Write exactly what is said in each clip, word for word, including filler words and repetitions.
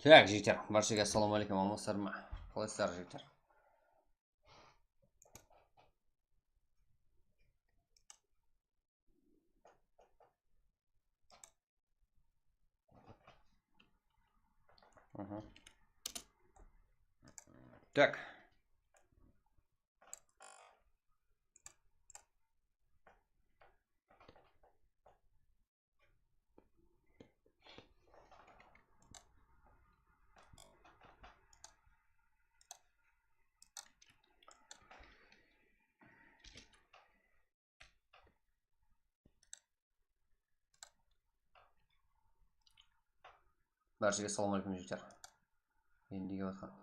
Tak, jigitler, barshaǵa assalamu aleykum, amansızlar ma? Qalaysızlar, jigitler? Aha. Tak. Bársheńizge assalawma áleykum, jigitler. Endi kep atqan.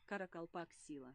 Каракалпак сила.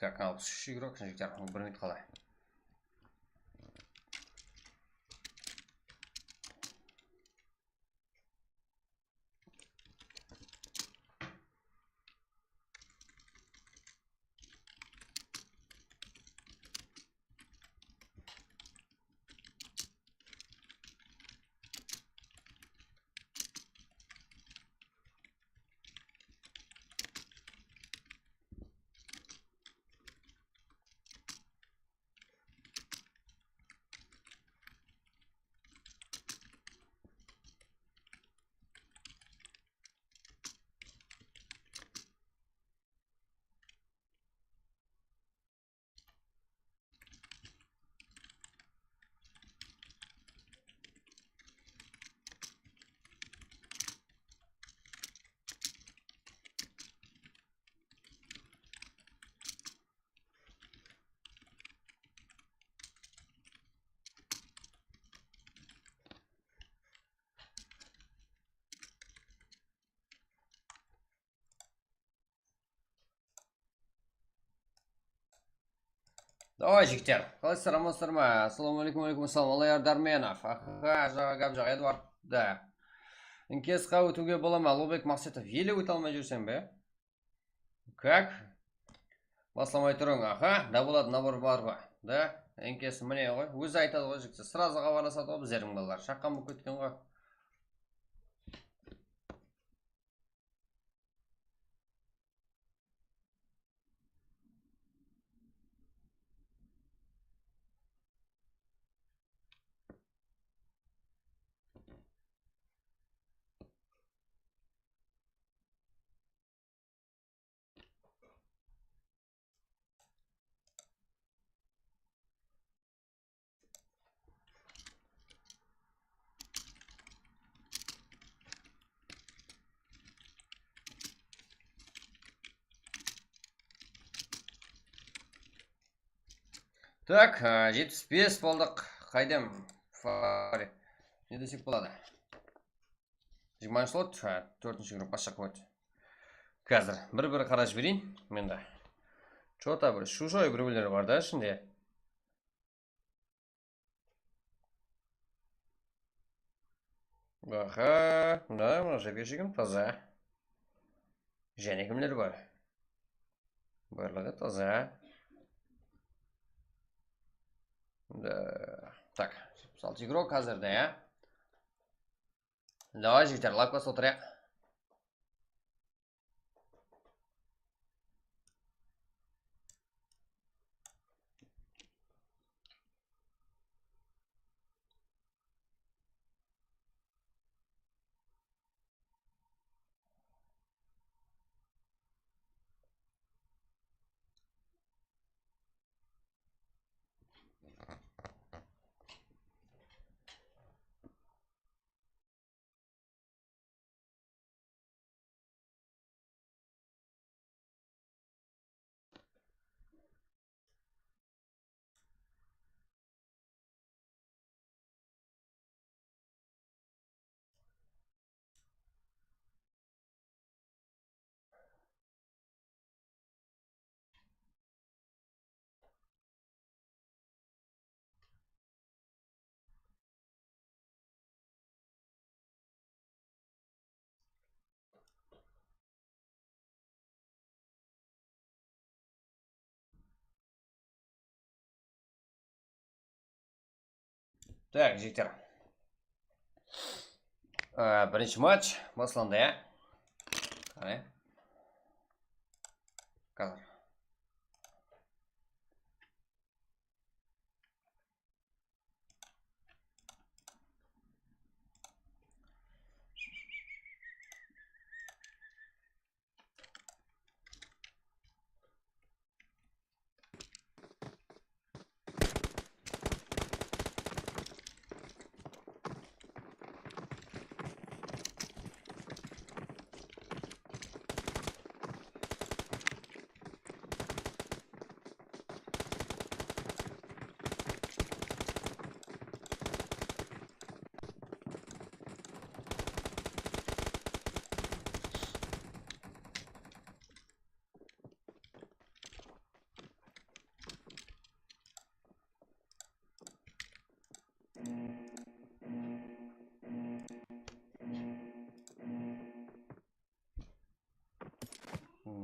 Так, alpıs úsh igrok, jigitler, bir minut qala. Davay, jigitler. Qalaysızlar, amansızlar ma? Assalamu aleykum, aleykum assalam. Allayar Darmenov. Aha, jaǵa gáp joq, Eduard. Da. N K S qa ótiwge bola ma? Ullıbek Maqsetov. Ele óte almay júrseń be? Как? Baslamay turıń, aha, da boladı, nabor bar ǵoy. Da, N K S mine ǵoy, ózi aytadı ǵoy, jigitler, srazu xabarlasadı ǵoy bizlerdiń balalar. Shaqqan bolıp ketken ǵoy. Tak, e, jetpis bes boldıq. Qaydem, Fari. Ne desek boladı? Jigirmanshı slot, ha, tórtinshi gruppa shıǵıp ótti. Házir bir-bir qarap jibereyin, mende. Chota bir shujoy bir-birleri bar da ishinde. Aha, mına, mına jerge shegim taza. Jáne kimler bar? Barlıǵı taza. Da, tak, jetpis altı igrok házirde, ya. Davay, jigitler, lak basıp otırayıq. Tak, jigitler. Á, birinshi match baslandı, ya. Qáne. Házir.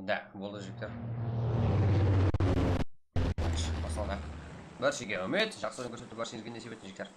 Da, boldı, jigitler. Baslandı. Bárshege úmit, jaqsı oyın kórsetiwdi bárshengizge nesip etsin, jigitler.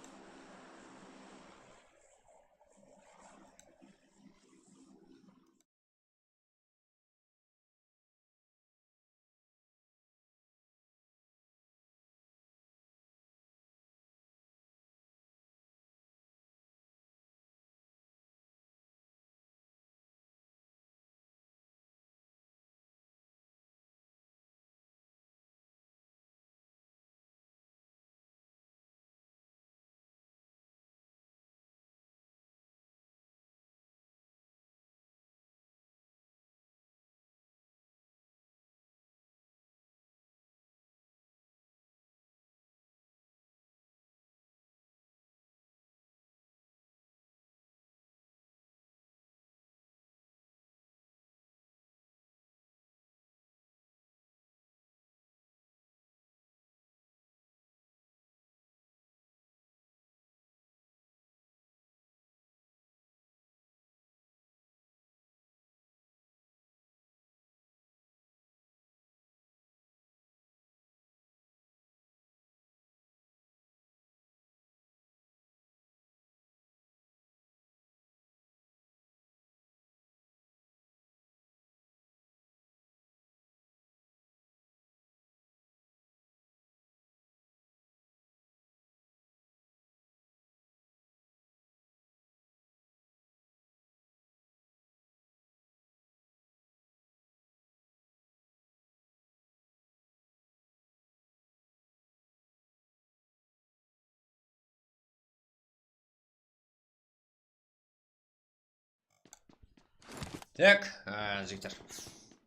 Tak, e, jigitler.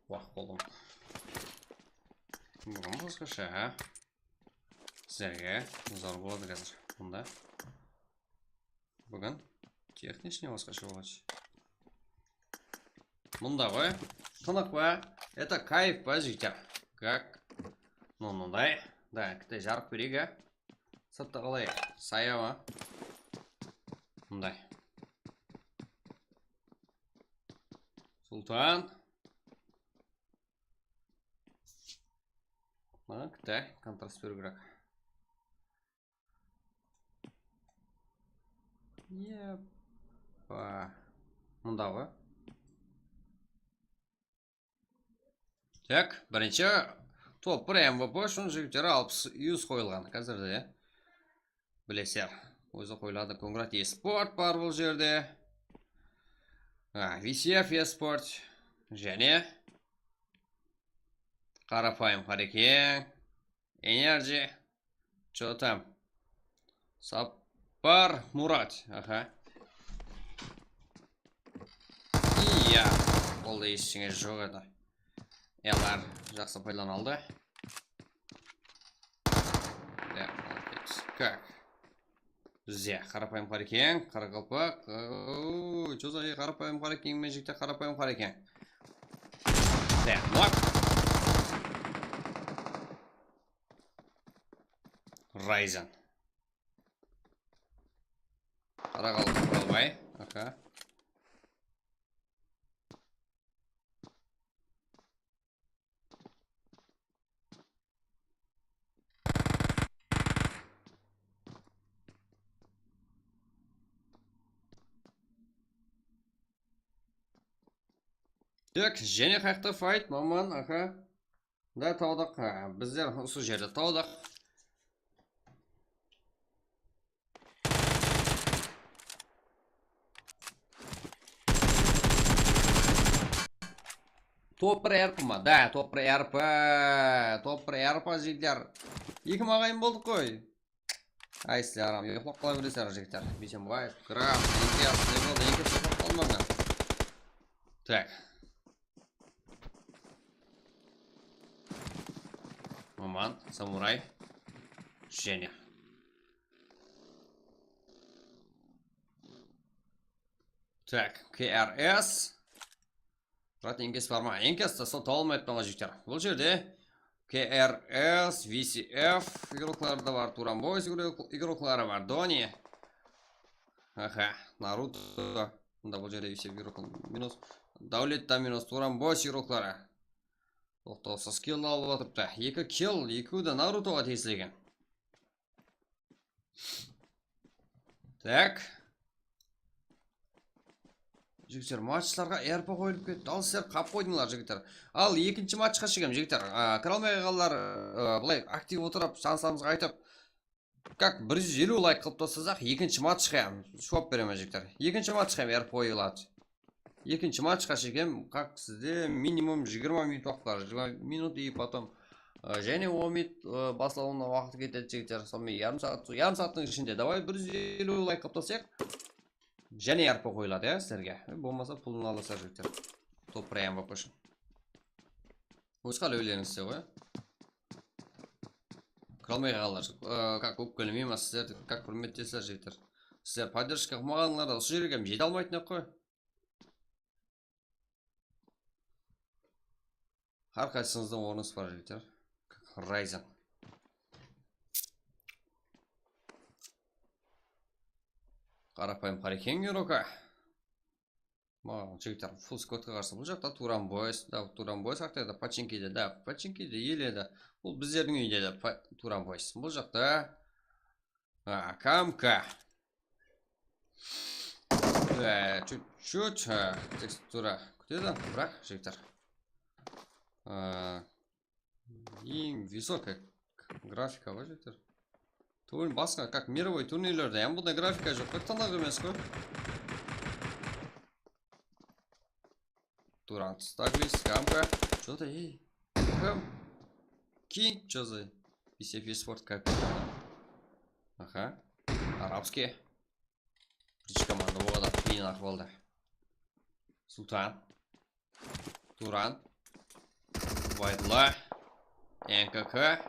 Wah, boldım. Búgin basqasha. Sizlerge zor boladı házir. Bunda. Búgin texnichniy basqasha boladı. Mında ǵoy. Tınıq pa? Это кайф pa, jigitler? Как? Ну, mınday. Da, kitte jarıq bereyik, a. Sırtta qalay? Saya ma? Mınday. Sultan. Mına kitte kontrast beriw kerek. Yeppa. Mında ǵoy. Tak, birinshi top bir M V P ushın jigitler alpıs, júz qoyılǵan. Házirde bilesizler. Ózi qoyıladı. Kongrat Esport bar bul jerde. Ha, V C F Esport. Jáne Qarapayım Qarekeń. Energy. Chё там? Sapar Murat. Aha. Iya. Boldı, eshińe joq edi. Elar jaqsı paydalanıldı. Ya, молодец. Как? Bizde Qarapayım Qarekeń, Qaraqalpaq. Oo, chozay Qarapayım Qarekeń, men jigitler Qarapayım Qarekeń. Так, nok. Ryzen. Qaraqalpaq Qarabay. Aka. Tak, jáne qayaqta fight, maman, aka. Da tawdıq, a, bizler usı jerde tawdıq. Top bir R P ma? Da, top bir R P, top bir R P, jigitler. Eki maǵayın boldıq qoy. Ay, sizler aram, yoqlap qala beresizler, jigitler. Biysenbaev, Graf, Enkes, ne boldı? Enkes yoqlap qalmadı. Tak. Maman, Samuray. Jáne. Tak, K R S. Murat, Enkes bar ma? Enkes ta sol tawılmaydı maǵan, jigitler. Bul jerde K R S, V C F igrokları da bar, Turan Boys igrok-, igrokları bar, Doni. Aha, Naruto. Bunda bul jerde V C F igrok minus. Dawlet ta minus, Turan Boys igrokları. Toqtawsız kill alıp atırıptı. Eki kill, ekewi de Narutoǵa tiyisli eken. Tak. Jigitler, matchlarǵa R P qoyılıp ketti. Al, sizler qap qoydıńlar, jigitler. Al, ekinshi matchqa shegem, jigitler. A, kire almay qalǵanlar, a, bılay aktiv otırıp, shanslarımızǵa aytıp, как, bir júz eliw layk qılıp taslasaq, ekinshi matchqa ham juwap beremen, jigitler. Ekinshi matchqa ham R P qoyıladı. Ekinshi matchqa shekem, как, sizde minimum jigirma minut waqıt bar, jigirma minut, и потом, ı, jáne on minut, ı, baslawına waqıt ketedi, jigitler. Sonıń menen yarım saat, yarım saattıń ishinde, давай, bir júz eliw layk qılıp taslayıq. Jáne R P qoyıladı, ya, sizlerge. Bolmasa, pulın alasızlar, jigitler. Top bir M V P ushın. Óz qálewlerińizshe ǵoy. Kire almay qalǵanlar, ı, как, ópkelemeymen, sizler, как, húrmettesizler, jigitler. Sizler podderjka qılmaǵanlar da usı jerge jete almaytın edi ǵoy. Hár qaysıńızdıń ornıńız bar, jigitler. Ryzen. Qarapayım Qarekeń, Yoka. Ma, jigitler, full squadqa qarsı. Bul jaqta Turan Boys, da, Turan Boys haqta edi, Pachinkide, da, Pachinkide ele edi. Bul bizlerdiń úyde de, Pa-, Turan Boys. Bul jaqta, a, K M K. E, чуть-чуть, e, tekstura kútedi, biraq, jigitler. E, eń высокая grafika ǵoy, jigitler. Turn-, basqa, как, мировой turnirlerde ham bunday grafika joq, bir tanaq emes ǵoy. Turan, Staglis, Kamka. Что-то, ey. Kim? King, чё за? B C F Sport как? Aha. Arabskiy. Birinshi komanda o qadar qıyın ahvalda. Sultan. Turan. Ubaydullah. N K K.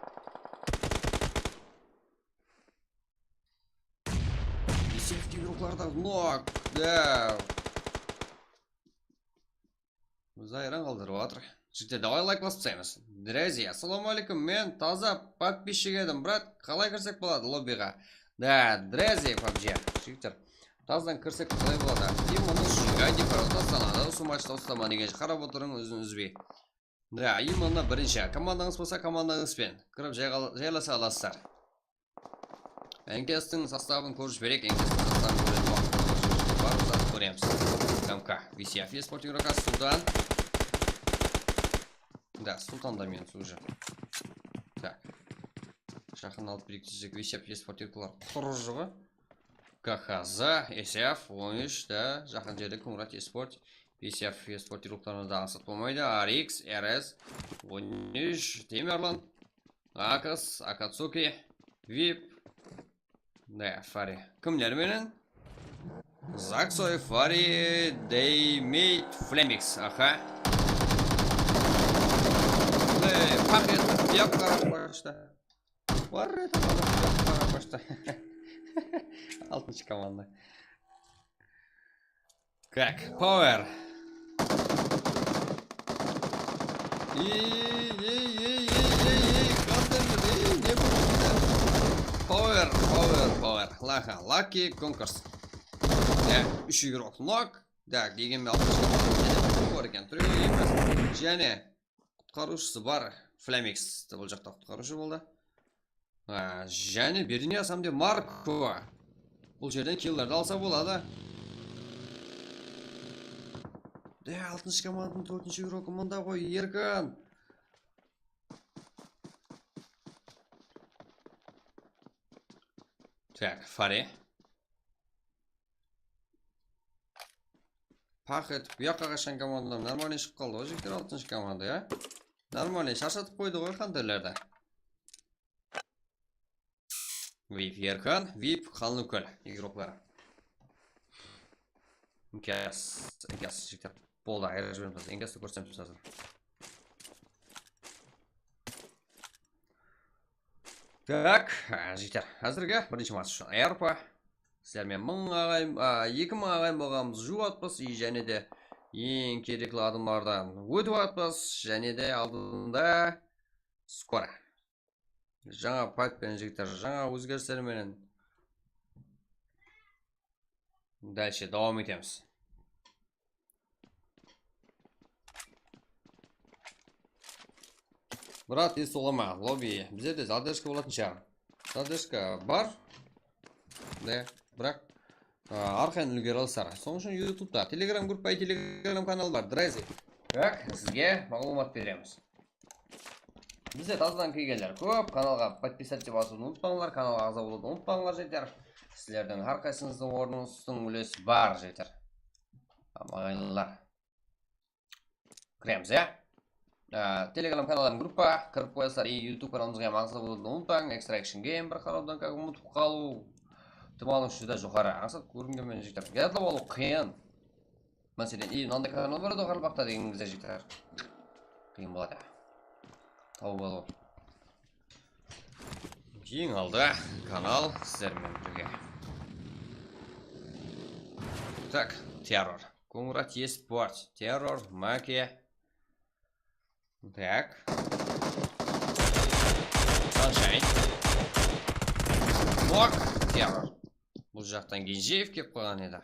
Esef игрокlarda nok. Da. Bizi hayran qaldırıp atır. Jigitler, davay layk basıp taslaymız. Drezi, assalawma aleykum, men taza podpischik edim, brat, qalay kirsek boladı lobbiǵa? Da, Drezi, pabji, jigitler, tazadan kirsek qalay boladı? Kim bunı jigaydi, parol taslanadı, usı matchta ustaman degen qarap otırıń, úzin úzbey. Da, именно birinshi. Komandańız bolsa, komandańızben kirip jayǵal-, jaylasa alasızlar. N K S-tiń sostavın kórip jibereyik, N K S-tiń sostavın kóretuǵın waqıtımız bar, uzatып kóremiz. M K, V C F esport игроka, Sultan. Da, Sultan da men уже. Так. Jaqın alıp biriktirsek, V C F esport игроlar qutırıp júr ǵoy. K H Z, S F, on úsh, da, jaqın jerde Kungrat esport, V C F esport игроlarına da ańsat bolmaydı. R X, R S, on úsh, Temerlan. Akas, Akatsuki, Vip. Ne, Fari. Kimler menen? Zaksoy, Fari, Deymeyt, Flemix. Aha. Ne, paq etip, buyaq qarap qoyıptı. Var edi, buyaq qarap qoyıptı. Altınshı komanda. Так, Power. Ey, ey, ey, ey, ey, ey, Gandalf, ey, ne boldı? Power, Power, Power. Laha, Lucky Konkurs. Ya, úsh игрок nok. Так, degen men altınshı bar eken, túre bermez. Jáne qutqarıwshısı bar. Flamix te bul jaqta qutqarıwshı boldı. Ha, jáne Bernias hám de Marko. Bul jerden killlerdi alsa boladı. De, altınshı komandanıń tórtinshi игрогı mında ǵoy, Erkin. Так, Fare. Paq etip, bu jaqqa qashqan komandalar нормальный shıǵıp qaldı ǵoy, jigitler, altınshı komanda, ya. Нормальный sharshatıp qoydı ǵoy, Hunterlerdi. Vip Erkin, Vip Qalınukól igrokları. Inkas, Inkas jigitler. Boldı, ayırıp jiberemiz. Inkastı kórsemiz házir. Так, jigitler, házirgi birinshi match ushın Ayarpa. Sizler menen mıń aǵayin, a, eki mıń aǵayin bolǵanımız juwıp atpız, i, jáne de eń kerekli adımlardan ótip atpız, jáne de aldında Skora. Jańa payt penen, jigitler, jańa ózgerisler menen дальше dawam etemiz. Brat, esitip ola ma? Lobby. Bizlerde задержка bolatın shıǵar. Задержка bar. De, biraq, a, arqayın úlgere alsar. Sonıń ushın YouTubeta Telegram gruppa, Telegram kanal bar, Drezi. Biraq sizge maǵlıwmat beremiz. Bizde tazadan kelgenler kóp. Kanalǵa подписаться basıwdı umıtpańlar, kanalǵa aǵza bolıwdı umıtpańlar, jigitler. Sizlerdiń hár qaysıńızdıń ornıńızdıń úlesi bar, jigitler. Aǵayinler. Kiremiz, ya? Á, Telegram kanalım, gruppa kirip qoyasızlar, и YouTube kanalımızǵa hám aǵza bolıwdı umıtpań. Extra Action Game bir qarawdan как umıtıp qalıw tımalıń júdá joqarı. Ańsat kórgim kelmegen, jigitler. Yadlap alıw qıyın. Máselen, и mınanday kanal bar edi, Qaraqalpaqta degen gizde, jigitler. Qıyın boladı. Tawıp alıw. Eń aldı kanal sizler menen birge. Так, Terror. Kungrat Esport. Terror, Make. Так. Sunshine. Nok, Terror. Bul jaqtan Genjeev kelip qalǵan edi.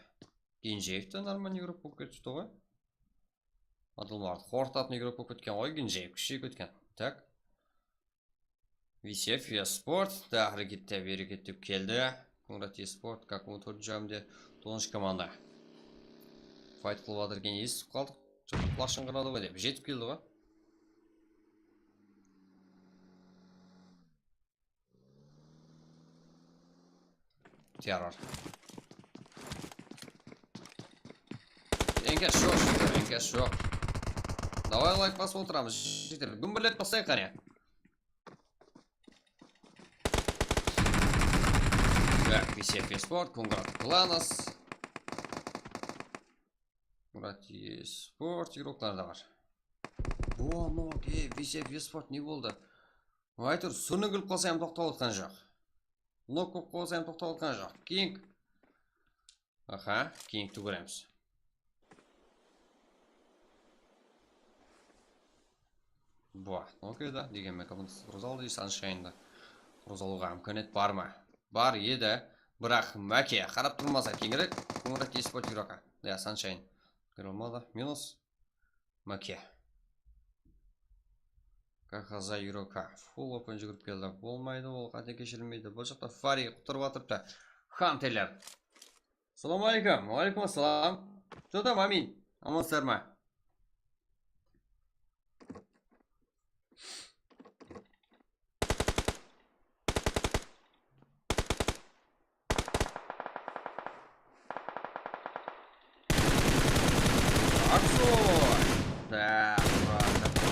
Genjeev te нормальный игрок bolıp ketipti ǵoy. Adamlardı qorqıtatın игрок bolıp ketken ǵoy, Genjeev kúsheyip ketken. Так. Visef Esport, da, hárekette, bereket dep keldi. Kungrat Esport, как мы tórtinshi jámde, toǵızınshı komanda. Fayt qılıp atır eken, esitip qaldıq. Qulaq shıńǵıradı ǵoy dep, jetip keldi ǵoy. Terror. Enkash joq, jigitler, enkash joq. Davay, layk basıp otıramız, jigitler. Gúmbirletip baslayıq qáne. Так, Visef Esport, Kungrat Klanas. Kungrat Esport, igroklar da bar. O, nok, ey, Visef Esport ne boldı? Aytır, surnı kúlip qalsa hám toqtap atqan joq. Nok kúlip qalsa hám toqtap atqan joq. King. Aha, King tugiremiz. Buah, okey da, degen men komandası turǵızalı dey, Sanshayndı. Turǵızalıwǵa imkaniyat bar ma? Bar edi, biraq Máke qarap turmasa keńirek, Końırat Esport Yuroka. Ya, Sanshayn. Kire almadı. Minus. Máke. Kakaza Yuroka. Full open júgirip keldi. Bolmaydı, ol qáte keshirilmeydi. Bul jaqta Fari qutırıp atırıptı. Hanterler. Assalamu aleykum. Wa aleykum assalam. Jotam, Amin. Amansızlar ma? Aksoy! Da, ulan, da, da,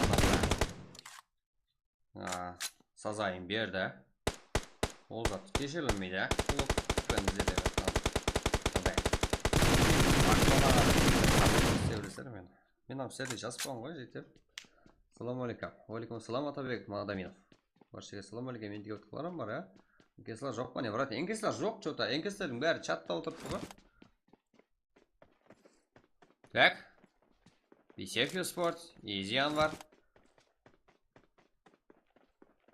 da. A, sazayın berdi. Ol zat keshirilmeydi. Ol bizde de. Qanday? Aksoy, men. Men hám sizlerge jazıp qoyǵan ǵoy, jigitler. Assalamu aleykum. Wa aleykum assalam, Atabek Madaminov. Barshege salam aleykum, endi kelip atqanlar bar ya. Enkesler joq pa ne, brat? Enkesler joq, что-то. Enkeslerdiń bári chatta otırıptı ǵoy. Tak. Bisefio Sport, Ezian bar.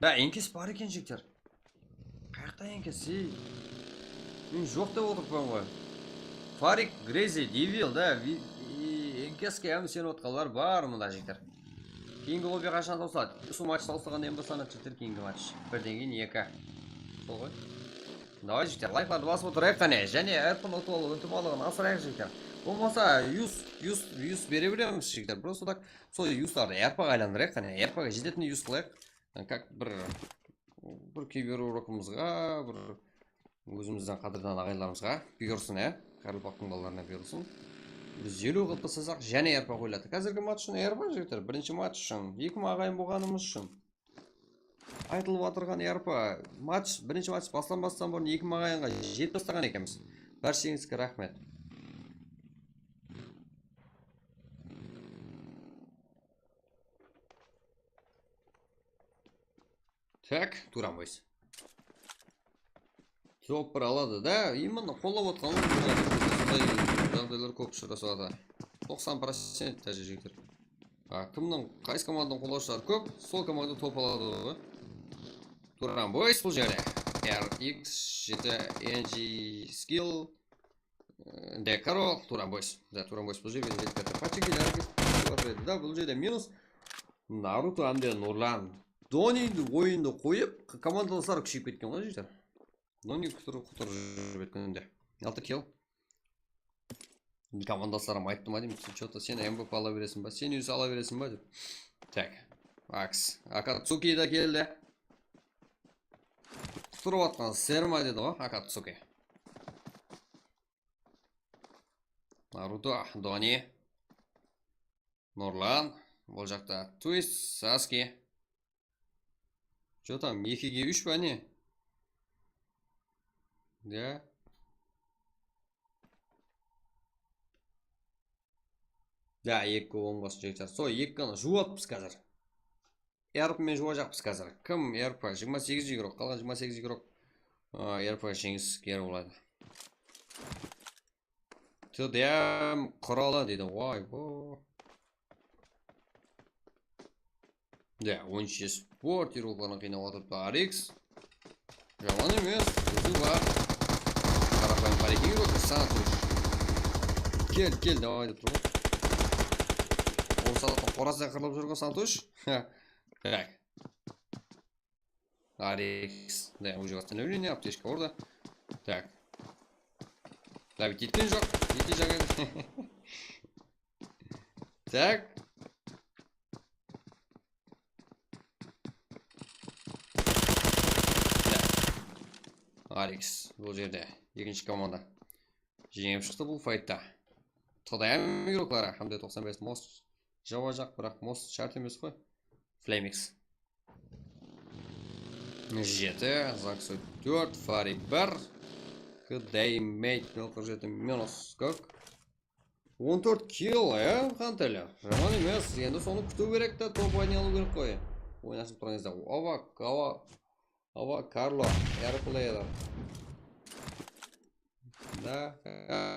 Da, enkes bar eken, jigitler. Qayaqta enkes, ey? Men joq dep otırıppan ǵoy. Farik, Crazy, Devil, da, vi-, i-, enkeske hám isenip otqanlar bar mında, jigitler. Keyingi lobby qashan tawsıladı? Usı match tawsılǵannan keyin baslanadı, jigitler, keyingi match. Birden keyin eki. Sol ǵoy. Davay, jigitler, layklardı basıp otırayıq qáne. Jáne erpin utıp alıp, utıp alıwın asırayıq, jigitler. Bolmasa, yus, yus, yus bere beremiz, jigitler. Просто так, sol yuslardı erpaǵa aylandırayıq qáne. Erpaǵa jetetin yus qılayıq. Как bir, bir kibir urokımızǵa, bir ózimizden qádirdan aǵayinlarımızǵa buyırsın, e, qádirli paktın balalarına buyırsın. Biz eliw qılıp taslasaq, jáne erpa qoyıladı. Házirgi match ushın erpa, jigitler, birinshi match ushın, eki aǵayin bolǵanımız ushın. Aytılıp atırǵan erpa, match, birinshi match baslanbastan burın eki aǵayinge jetip taslaǵan ekenbiz. Bársheńizge raxmet. Tak, Turan Boys. Top bir aladı da, именно qollap otqanlar, jaǵdaylar kóp ushırasıp atır. Toqsan procent dáre, jigitler. A, kimniń, qaysı komandanıń qollawshıları kóp, sol komanda top aladı ǵoy. Turan Boys bul jerde. R X jeti N G Skill, e, Dekarol, Turan Boys. Da, Turan Boys bul jerge jetip ketti. Pachikiler da, bul jerde minus. Naruto hám de Nurlan. Doni oyındı qoyıp, komandadasları kúsheyip ketken ǵoy, jigitler. Doni qutırıp, qutırıp júrip ketkende. Altı kill. Komandaslarım ayttı ma deymen, что-то sen M V P ala beresiń ba, sen ús ala beresiń ba dep. Tak. Aks. Akatsuki da keldi. Qutırıp atqan sizler ma dedi ǵoy Akatsuki. Naruto, Doni. Nurlan. Ol jaqta Twist, Saski. Что там, ekige úsh pa ne? Ya. Ya, eki oń basın jigitler. Sol eki qana juwıp atırmız házir. R P men juwajaqpız házir. Kim R P? Jigirma segiz igrok, qalǵan jigirma segiz igrok, a, R P jeńiske iye boladı. T D M quralı deydi. Vay bo. Ya, on shest sport yurıqlarına qıynap atırıptı Arix. Jaman emes, qızı bar. Qarapayım, Farikin yoq, Santush. Kel, kel, davay dep tur ǵoy. Orıs adamı qorazday qırılıp júr ǵoy Santush. Tak. Arix. Да, уже восстановление, аптечка orada. Так. Давить etken joq. Eke jaǵa. Так. Arix bul jerde. Ekinshi komanda. Jeńip shıqtı bul faytta. T D M igrokları hám de toqsan bes most jawajaq, biraq most shárt emes ǵoy. Flamix. Jeti, Zaksu tórt, Fari bir, K D M nol qırq jeti minus kók. On tórt kill, e, Hunterler. Jaman emes. Endi sonı kútiw kerek ta, top oynay alıw kerek qoy. Oynasıp turǵanıńızda. Ava, Ava, Ava, Karlo, Air Player. Da,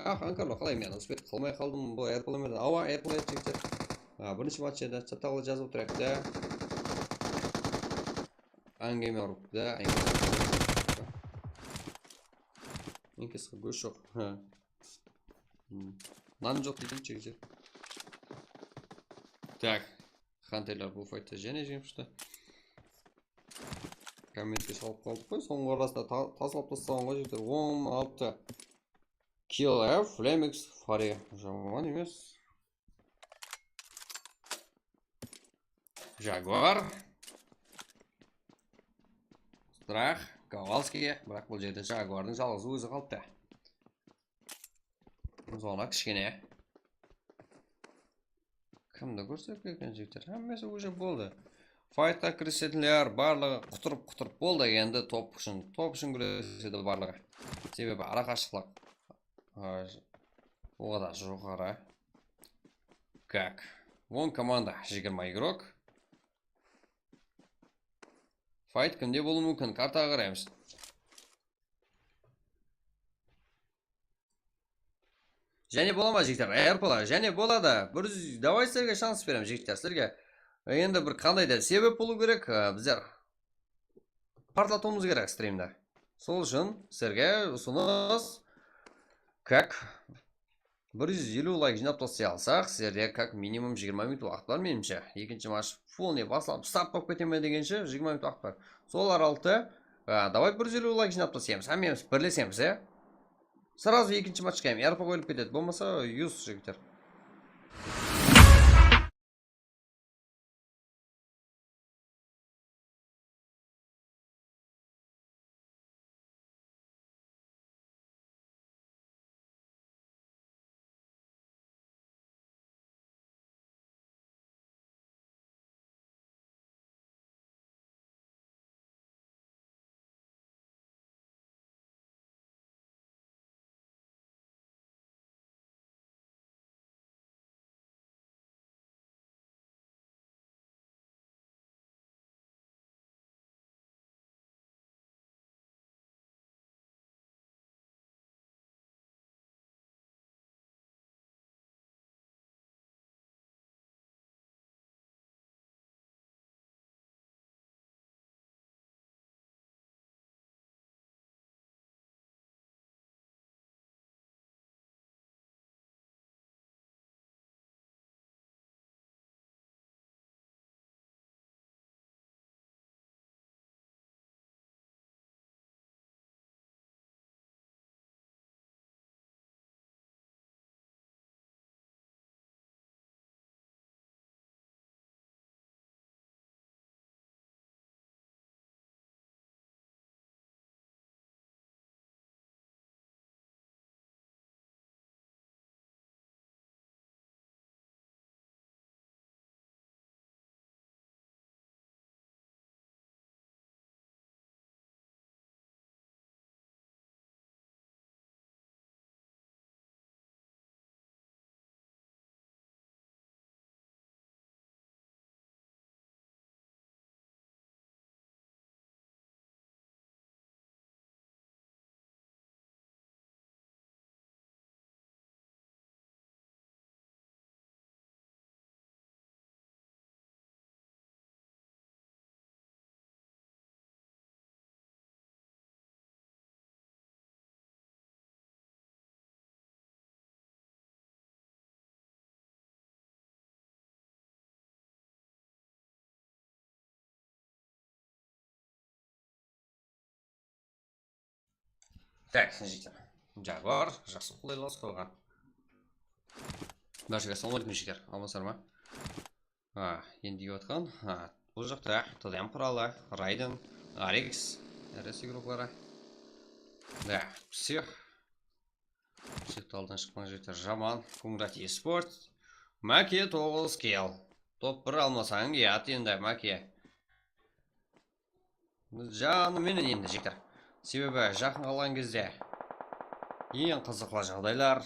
ah, Karlo, qalay men uspet qılmay qaldım bul Air Player. Ava, Air Player jigitler. A, birinshi match edi. Chatta qılıp jazıp otırayıq da. Áńgime urıp da, áńgime. Enkesqa gósh joq. Ha. Hmm. Nan joq deydi jigitler. Tak. Hunterler bul faytta jáne jeńip shıqtı. Kommentke salıp qaldıq qoy. Sońǵı arasında ta-, taslap taslaǵan ǵoy jigitler. On altı. Kill F, Flemix, Fari. Jaman emes. Jaguar. Strah, Kowalskiy. Biraq bul jerde Jaguardıń jalǵızı ózi qalıptı. Zona kishkene. Kimdi kórsetip ketken jigitler? Hámmesi уже boldı. Faytqa kirisetinler barlıǵı qutırıp-qutırıp boldı. Endi top ushın, top ushın kúresedi barlıǵı. Sebebi araqashıqlıq, a, o qadar joqarı. Как? On komanda, jigirma igrok. Fayt kimde bolıwı múmkin? Kartaǵa qaraymız. Jáne bola ma, jigitler? Ayırıp ala. Jáne boladı. Bir júz, davay sizlerge shans beremiz, jigitler, sizlerge. Endi bir qanday da sebep bolıw kerek, e, bizler partlatıwımız kerek strimdi. Sol ushın sizlerge usınıs, как, bir júz eliw layk jıynap taslay alsaq, sizlerde как minimum jigirma minut waqıt bar, menimshe. Ekinshi match full ne baslanıp, start bolıp kete me degenshe, jigirma minut waqıt bar. Sol aralıqta, a, davay bir júz eliw layk jıynap taslaymız. Hámmemiz birlesemiz, e? Сразу ekinshi matchqa hám R P qoyılıp ketedi. Bolmasa, useless, jigitler. Tak, jigitler. Jaguar, jaqsı qolaylıq qoyǵan. Bárshege assalawma aleykum, jigitler. Amansızlar ma? Ha, endi kiyip atqan. Ha, bul jaqta T D M quralı, Raiden, Arix, R S gruppaları. Da, psix. Psixtı aldan shıqpań, jigitler, jaman. Kungrat Esport. Máke toǵız kill. Top bir almasań, uyat endi, Máke. Janı menen endi, jigitler. Sebebi jaqın qalǵan gezde eń qızıqlı jaǵdaylar.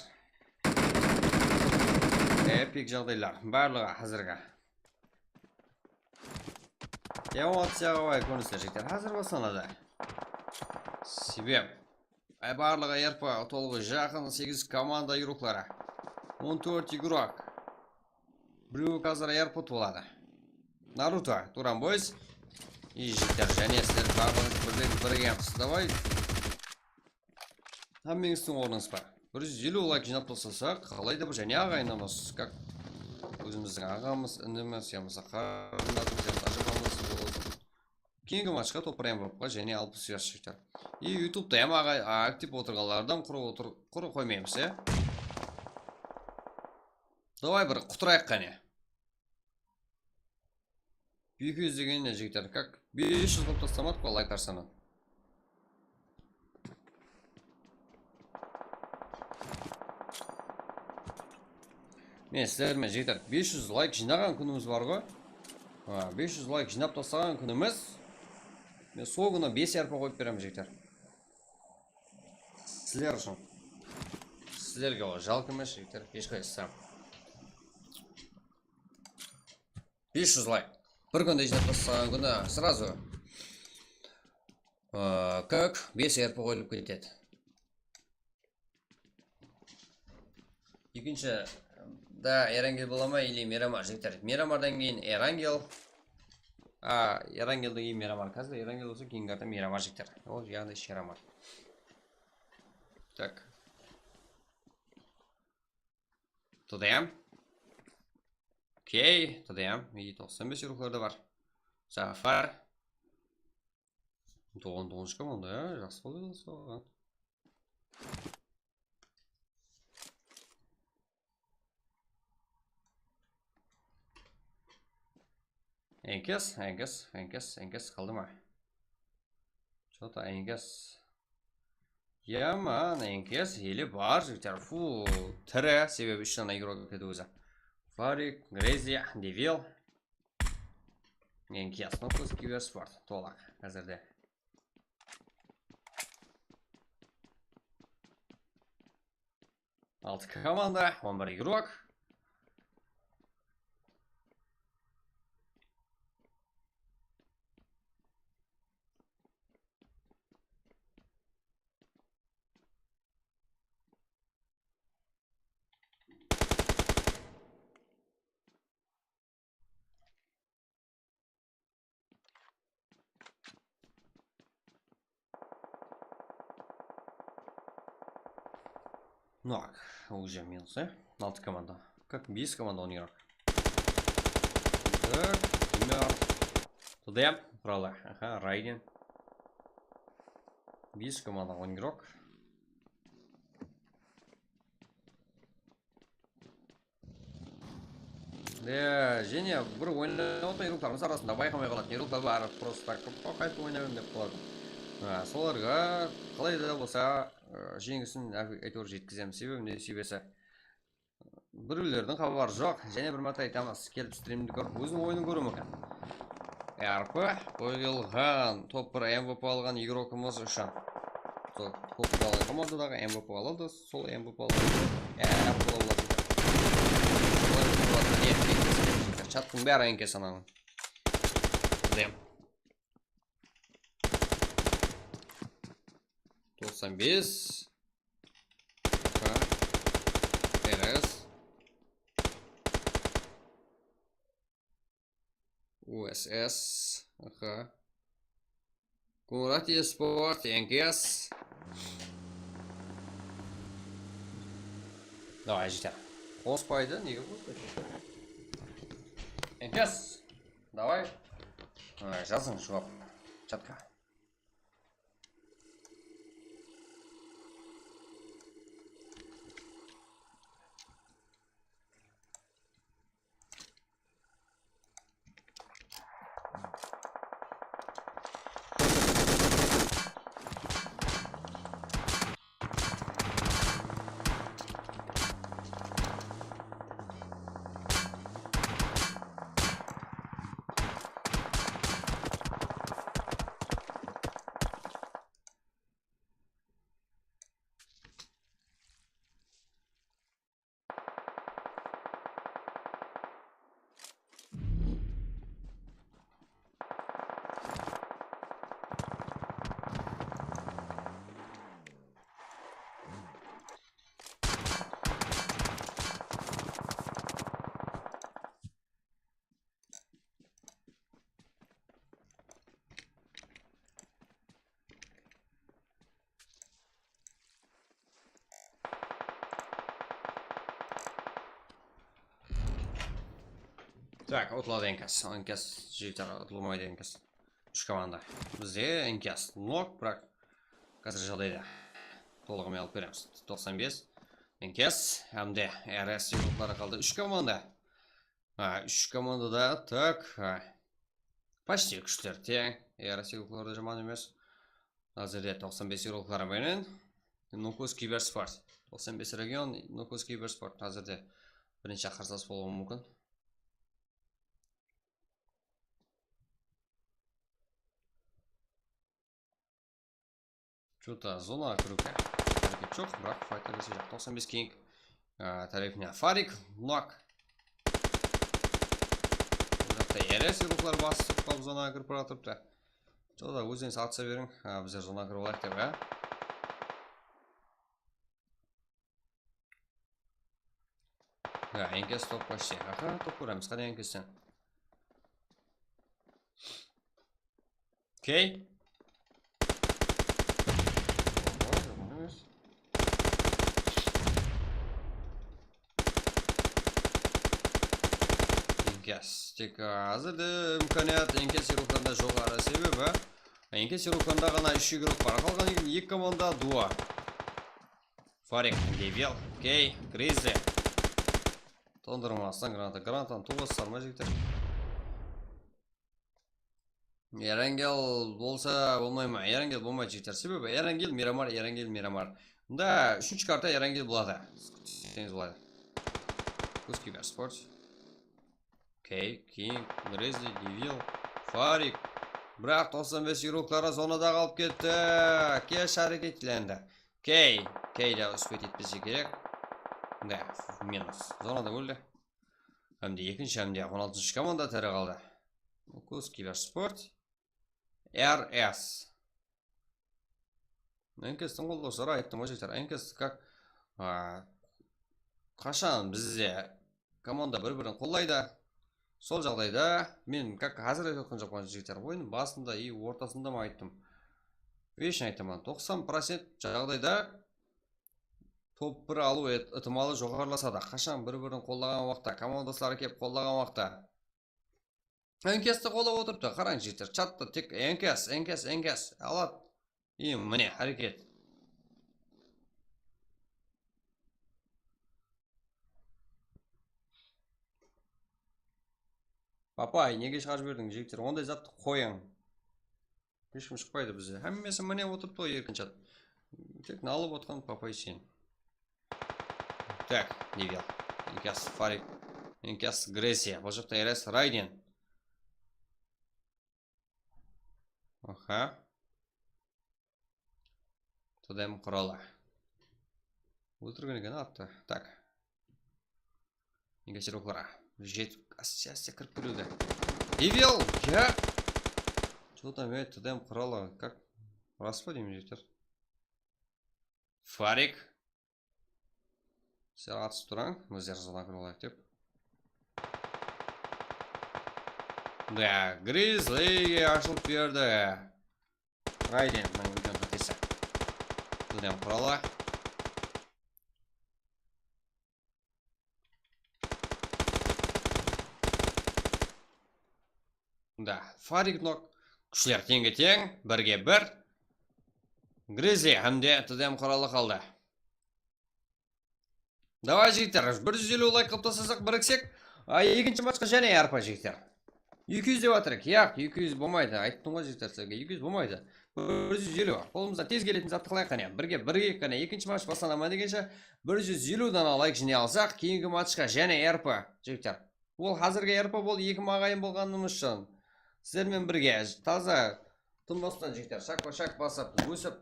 Epik jaǵdaylar. Barlıǵı házirgi. Emotsiyaǵa bay kórinisler, jigitler. Házir baslanadı. Sebep. Ay, barlıǵı R P tolıǵı jaqın, segiz komanda igrokları. On tórt igrok. Birewi házir R P boladı. Naruto, Turan Boys. I, jigitler, jáne sizler barlıǵıńız birge, birge yapsız. Davay. Hámmeńizdiń ornıńız bar. Bir júz eliw layk jıynap taslasaq, qalayda bir jáne aǵayinimiz, как, ózimizdiń aǵamız, inimiz, yamasa qarındarımız, yamasa ájapamız bolsın. Keyingi matchqa, top bir M V P-qa jáne alpıs jas jigitler. I, YouTube-ta hám aǵay-, aktiv otırǵanlardan qurı otır-, qurı qoymaymız, ya. Davay, bir qutırayıq qáne. Eki júz degen ne, jigitler? Как, bes júz qılıp taslamadıq pa layk sanın? Mine, sizler menen, jigitler, bes júz layk jıynaǵan kúnimiz bar ǵoy. Ha, bes júz layk jıynap taslaǵan kúnimiz. Men sol kúni bes R P qoyıp beremen, jigitler. Sizler ushın. Sizlerge ol jalqı emes, jigitler, hesh qaysı. Bes júz layk. Bir kúnde jıynap taslaǵan kúni сразу, ıı, как, bes R P qoyılıp ketedi. Ekinshi da Erangel bola ma, ili Miramar, jigitler? Miramardan keyin Erangel. A, Erangelden keyin Miramar. Házir Erangel bolsa, keyingi arta Miramar, jigitler. Ol, yaǵnıy, Miramar. Так. T D M. Okey, T D M. I, toqsan bes igroklarda bar. Zafar. On toǵızınshı komanda, ya, jaqsı qolay bolsa. Enkes, Enkes, Enkes, Enkes qaldı ma? Что-то Enkes. Yaman, Enkes ele bar, jigitler. Fu, tiri, sebebi úsh dana igrok ketip ózi. Farik, Grezi, Devil. Enkes, no, Kibersport, tolıq házirde. Altı komanda, on bir igrok. Так, уже минус, e? Altı komanda. Как, bes komanda on igrok. Так, Тимур. T D M quralı. Aha, Raiden. Bes komanda on igrok. E, jáne bir oynap otırǵan igroklarımız arasında bayqamay qalatın igroklar bar, просто так, qaytıp oynayman dep qaladı. Ha, solarǵa qalay da bolsa, e, jeńisin, áytewir, jetkizemiz. Sebebi ne, sebesi birewlerdiń xabarı joq. Jáne bir márte aytamız, kelip strimdi kórip, óziniń oyının kóriw múmkin. R P qoyılǵan, top bir M V P alǵan igrokımız ushın. Sol, top bir alǵan komandadaǵı M V P aladı, sol M V P aladı. R P aladı. Chattıń bári Enkes ananıń. Dem. Toqsan bes. Aha. R S. U S S. Aha. Murat Esport, Enkes. Davay, jete. Qospaydı, nege qospaydı? Enkes. Davay. Ha, jazıń juwap. Chatka. Tak, utladı N K S. N K S jigitler, utılmaydı N K S. Úsh komanda. Bizde N K S nok, biraq házir jaǵdayda tolıǵımen alıp beremiz. Toqsan bes N K S hám de R S yıqlıqları qaldı. Úsh komanda. Ha, úsh komandada, tak, ha. Почти kúshler teń. R S yıqlıqları da jaman emes. Házirde toqsan bes yıqlıqları menen Nukus Kibersport. Toqsan bes region, Nukus Kibersport. Házirde birinshi qarsalas bolıwı múmkin. Что-то zonaǵa kiriwge háreket joq, biraq faytqa kirse jaq. Toqsan bes King, a, tárepinen Farik, nok. Bul jaqta R S yıqlıqlar basıp turıp, zonaǵa kirip baratırıptı. Что-то ózden satısa beriń, a, bizler zonaǵa kirip alayıq dep, a. Ya, N K S top почти. Aha, top kóremiz, qáne N K S-ten. Okey. Oho, jaman emes. N K S. Tek, a, házirde imkaniyat N K S yıqlıqlarında joqarı sebebi. N K S yıqlıqlarında ǵana úsh igrok bar. Qalǵan eki komanda duo. Farik, Devil, Key, Grizzly. Tondırmastan granata. Granatanı tuwasızlar ma, jigitler? Erangel bolsa bolmay ma? Erangel bolmaydı, jigitler. Sebebi Erangel, Miramar, Erangel, Miramar. Mında úshinshi karta Erangel boladı. Deseńiz boladı. Kuz Kibersport. Key, King, Grizzly, Devil, Farik. Biraq toqsan bes yıqlıqları zonada qalıp ketti. Kesh háreketlendi. Key, Key de úspet etpese kerek. Da, minus. Zonada óldi. Hám de ekinshi, hám de on altınshı komanda tiri qaldı. Nukus Kibersport. R S. N K S-tiń qollawshıları, ayttım ǵoy, jigitler. N K S, как, a, qashan bizde komanda bir-birin qollaydı, sol jaǵdayda men, как, házir aytıp otqan joqpan, jigitler, oyın basında и ortasında ma ayttım. Вечно aytaman, toqsan procent jaǵdayda top bir alıw ıt-, ıtımalı joqarılasadı. Qashan bir-birin qollaǵan waqıtta, komandasları kelip qollaǵan waqıtta. N K S-ti qollap otırıptı, qarań, jigitler, chatta tek N K S, N K S, N K S aladı. И mine, háreket. Papay, nege shıǵarıp jiberdiń, jigitler? Onday zattı qoyıń. Hesh kim shıqpaydı bizde. Hámmesi mine otırıptı ǵoy, erkin chat. Tek nalıp otqan papay sen. Так, Devil. N K S Farik. N K S Gresiya. Bul jaqta R S Raiden. Aha. T D M quralı. Óltirgen eken attı. Так. Nege siroklara. Jet, áste-áste kirip keliwde. Devil, ya. Что там, ey, T D M quralı. Как? Ras pa deymen, jigitler? Farik. Sizler atısıp turań, bizler zona kirip alayıq dep. Da, Grizzlyge ashılıp berdi. Raiden, mına videonıń qátesi. T D M quralı. Da, Farik nok. Kúshler teńge-teń, birge bir. Grizzly hám de T D M quralı qaldı. Davay, jigitler, bir júz eliw layk qılıp taslasaq, biriksek, a, ekinshi matchqa jáne arpa, jigitler. Eki júz dep atır eken. Yaq, eki júz bolmaydı. Ayttım ǵoy, jigitler, sizlerge, eki júz bolmaydı. Bir júz eliw. Qolımızdan tez keletin zattı qılayıq qáne. Birge, birge qáne. Ekinshi match baslana ma degenshe bir júz eliw dana layk jıynay alsaq, keyingi matchqa jáne arpa, jigitler. Ol házirgi arpa boldı, eki maǵayın bolǵanımız ushın. Sizler menen birge taza tınbastan, jigitler, shakpa-shak basıp, ósip,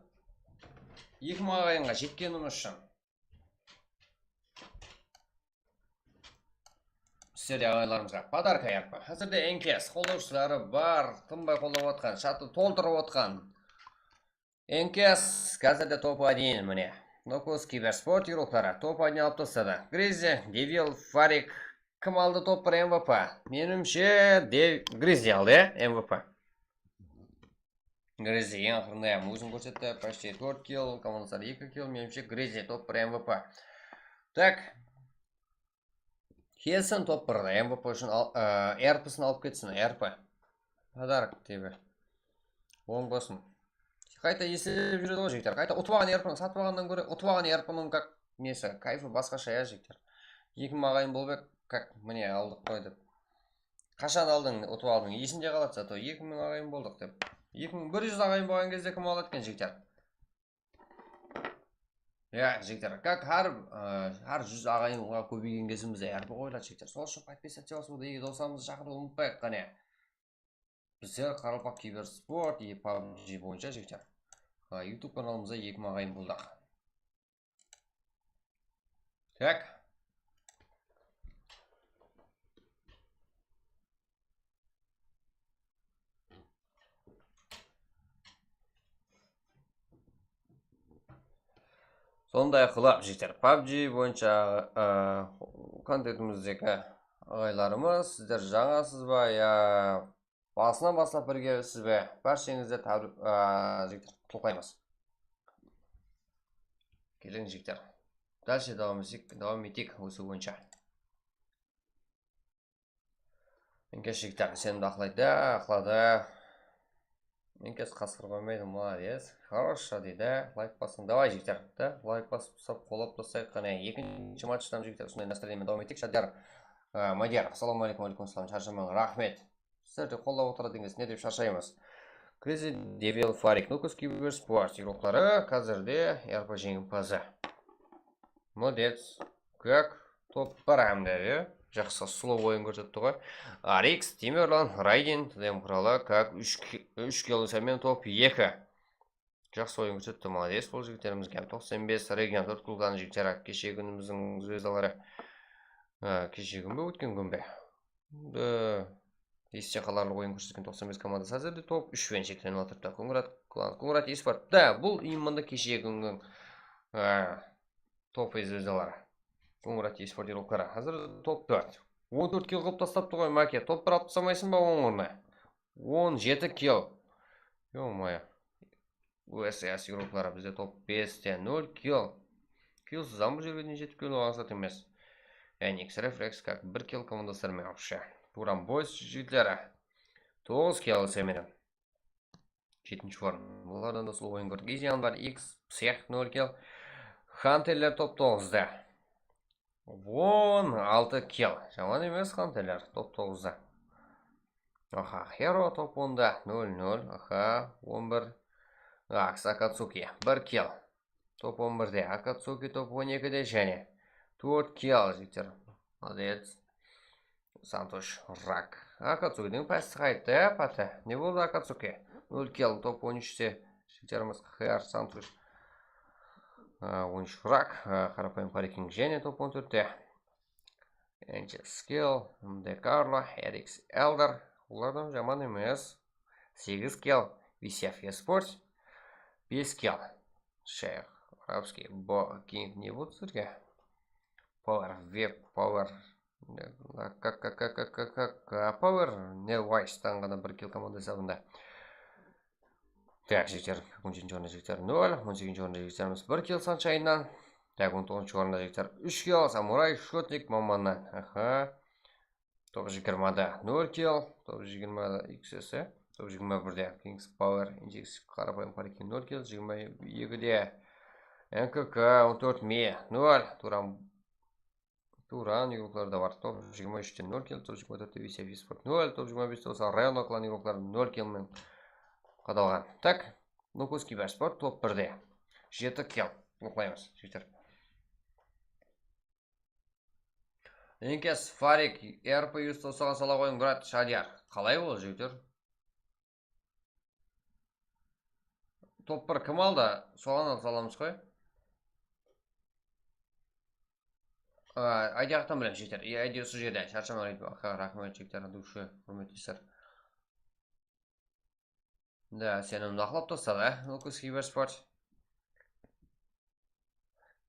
eki maǵayınǵa jetkenimiz ushın. Sizler de aǵayinlarımızǵa podarka ayırıp, házirde N K S qollawshıları bar, tınbay qollap otqan, shattı toltırıp otqan. N K S házirde top один, mine. Nukus Kibersport yıqlıqları top один alıp tasladı. Grizzly, Devil, Farik, kim aldı top bir M V P? Menimshe, Dev-, Grizzly aldı, ya, M V P. Grizzly eń aqırında hám ózin kórsetti, почти tórt kill, komandasları eki kill, menimshe Grizzly top bir M V P. Так. Kelsin top birde, M V P ushın al, e, R P-sin alıp ketsin, R P. Podarok тебе. Oń bolsın. Qayta eslep júredi ǵoy, jigitler. Qayta utıp alǵan R P-ni satıp alǵannan góre, utıp alǵan R P-niń как, nesi, kayfı basqasha, ya, jigitler. Eki mıń aǵayın bolıp edi, как, mine, aldıq ǵoy dep. Qashan aldıń, utıp aldıń, esinde qaladı, zato eki mıń aǵayın boldıq dep. Eki mıń bir júz aǵayın bolǵan gezde kim aladı eken, jigitler? Ya, jigitler, как hár, e, hár júz aǵayınǵa kóbeygen gezimizde R P qoyıladı, jigitler. Sol ushın подписаться basıwdı, e, doslarımızdı shaqırıwdı umıtpayıq, qáne. Bizler Qaraqalpaq kibersport, e, PUBG boyınsha, jigitler. A, YouTube kanalımızda eki mıń aǵayın boldıq. Tak. Sonday qılıp, jigitler, PUBG boyınsha, ı, kontentimizdegi aǵaylarımız, sizler jańasız ba, ya basınan baslap birgesiz be? Bársheńizdi tabrik, ı, jigitler, qutlıqlaymız. Keliń, jigitler. Dálshe dawam etsek, dawam eteyik ósiw boyınsha. Enkes jigitler, isenimdi aqlaydı, aqladı. Enkes qasqır qoymaydı, молодец. Хорошо deydi, layk basıń. Davay, jigitler, da, layk basıp, basıp, qollap taslayıq. Qáne, ekinshi matchtan, jigitler, usınday настроениемен dawam eteyik. Shadiyar, ı, Madiyar, assalawma áleykum. Áleykum assalam, sharshamań, raxmet. Sizlerdi qollap otıradı ekensiz, ne dep sharshaymız. Crazy Devil Farik, Nukos Kibersport, igrokları, házirde R P jeńimpazı. Молодец. Как, top bir hám de, e, jaqsı, slow oyın kórsetti ǵoy. Arix, Timerlan, Raiden, T D M quralı, как, úsh ki-, úsh kill, sen men top eki. Jaqsı oyın kórsetti, молодец bul jigitlerimizge. Toqsan bes, Region tórt klublarınıń jigitleri, keshegi kúnimizdiń zvezdaları. Á, keshegi kún be, ótken kún be? Endi este qalarlıq oyın kórsetken toqsan bes komandası házirde top úsh penen sheklenip atırıptı. Kungrat klan, Kungrat esport. Da, bul именно keshegi kúnniń, á, top zvezdaları. Kungrat esport igrokları. Házir top tórt. On tórt kill qılıp taslaptı ǵoy, Make. Top bir alıp taslamaysın ba onıń ornına? On jeti kill. Ё-моё. U S S igrokları bizde top beste nol kill. Killsız hám bul jerge deyin jetip keliw ańsat emes. Enix Reflex, как, bir kill komandası menen вообще. Turan Boys jigitleri. Toǵız kill alsa menen. Jetinshi orın. Bulardan da slow oyın kórdik. Easy Anbar X, Psix, nol kill. Hunterler top toǵızda. On altı kill. Jaman emes Hunterler top toǵızda. Aha, Hero top onda, nol nol. Aha, on bir. Ax, Akatsuki, bir kill. Top on birde, Akatsuki top on ekide jáne tórt kill, jigitler. Молодец. Santosh, rak. Akatsukidiń pásti qayttı, pata. Ne boldı, Akatsuki? Nol kill, top on úshte. Jigitlerimiz, Her, Santosh. A, on úsh, rak. A, qarapayım Fariking jáne top on tórtte. Angel Skill, De Carlo, Erix Elder. Olardan jaman emes. Segiz kill, Visef Esports. Bes kill. Shayx, Arabskiy, Bo, King, ne boldı sizlerge? Power, Web, Power. Ne, kak, kak, kak, kak, kak, kak, a, Power, ne, Wise, tań ǵana bir kill komanda esabında. Tak, jigitler, on jetinshi orında jigitler nol, on segizinshi orında jigitlerimiz bir kill Sanshaynnan. Tak, on toǵızınshı orında jigitler úsh kill, Samuray, Shotnik, Mamannan. Aha. Top jigirmada nol kill, top jigirmada X S, top jigirma birde Kings Power, Injix, qarapayım Fariking nol kill, jigirma ekide N K K, on tórt me, nol, Turan, Turan, igroklarda bar, top jigirma úshte nol kill, top jigirma tórtte Visef Esport nol, top jigirma beste bolsa Rayonoklan igrokları nol kill menen qadalǵan. Tak, Nukos Kibersport top birde, jeti kill, uqlaymız, jigitler. Enkes, Farik, R P yus toqsanǵa sala qoyıń, brat, Shadiyar. Qalay ol, jigitler? Top bir kim aldı? Soǵan alıp salamız ǵoy. A, I D jaqtan bilemiz, jigitler. I D usı jerde. Sharshamań, raxmet, jigitler, dushe, húrmetli isler. Da, seni mınaqlap tasladı, Nukos Kibersport.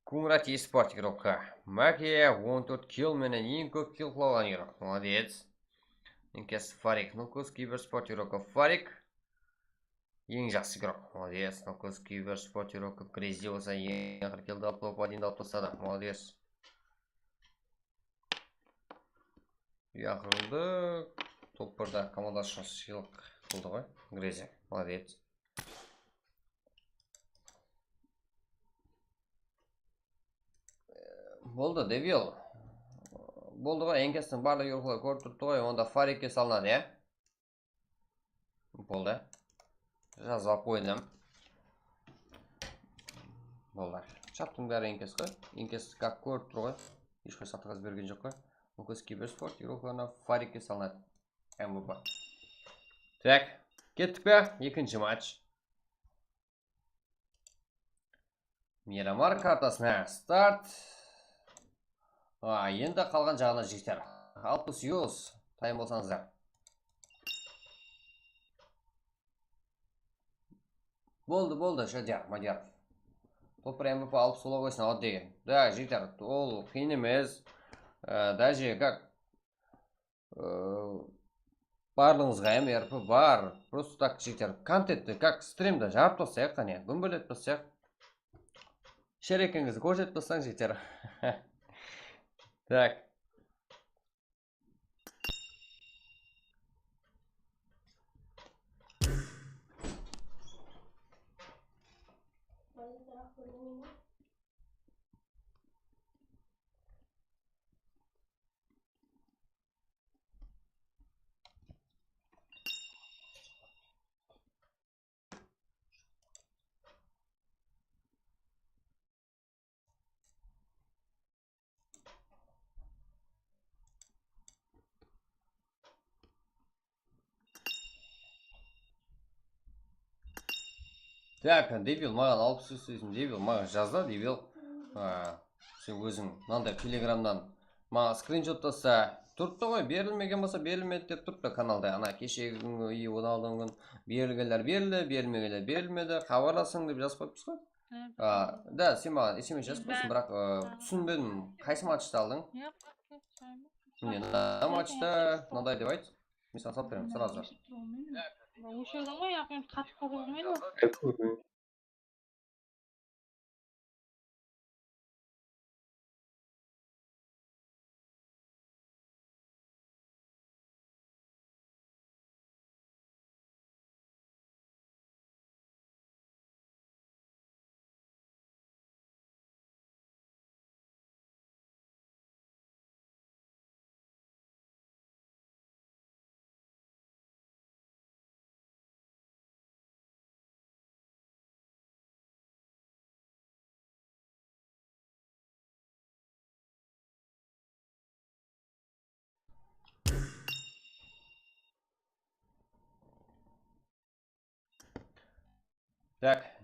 Kungrat Esport igrokı. Make on tórt kill menen eń kóp kill qıla alǵan igrok. Молодец. Enkes Farik, Nukos Kibersport igrokı Farik. Eń jaqsı igrok. Молодец. Nukos Kibersport igrokı Crazy bolsa eń aqır killdi alıp, top odindi alıp tasladı. Молодец. Yaqırıldı. Top birde komandası ushın sıylıq qıldı ǵoy. Grezi. Молодец. Boldı, Devil. Boldı ǵoy, enkestiń barlıq yurıqları kórip turıptı ǵoy, onda farikke salınadı, ya? Boldı. Jazıp alıp qoydım. Boldı. Shaptıń bári enkes ǵoy. Enkes kak kórip tur ǵoy. Hesh qay satırǵa bergen joq ǵoy. Enkes kibersport yurıqlarına farikke salınadı. M V P. Tak, kettik pe? Ekinshi match. Miramar kartasına start. A, endi qalǵan jaǵına jeter. Alpıs yuz, tayın bolsańızlar. Boldı, boldı, Shadiyar Madiyarov. Topır M V P alıp sola qoysın, al degen. Da, jeter, ol qıyın emes. Á, даже как, á, barlıǵıńızǵa M V P bar. Просто так jeter. Kontentti, как strimdi jarıp taslayıq, qáne, gúmbeletip taslayıq. Sherekeńizdi kórsetip taslań, jeter. Так. Так, Devil maǵan alıp sóyleysin, Devil maǵan jazda, Devil. A, sen óziń mınanday Telegramnan maǵan skrinshot tasta turıptı ǵoy, berilmegen bolsa berilmedi dep turıptı kanalda. Ana keshegi kúngi, i, onnan aldınǵı kún berilgenler berildi, berilmegenler berilmedi, xabarlasıń dep jazıp qoyıppız ǵoy. A, da, sen maǵan S M S jazıp qoysın, biraq, ı, túsinbedim, qaysı matchta aldıń? Mine, mına matchta mınaday dep ayt. Men saǵan salap beremen, srazı. Ósherdiń ǵoy, yaqın qatıp qatıp. Так.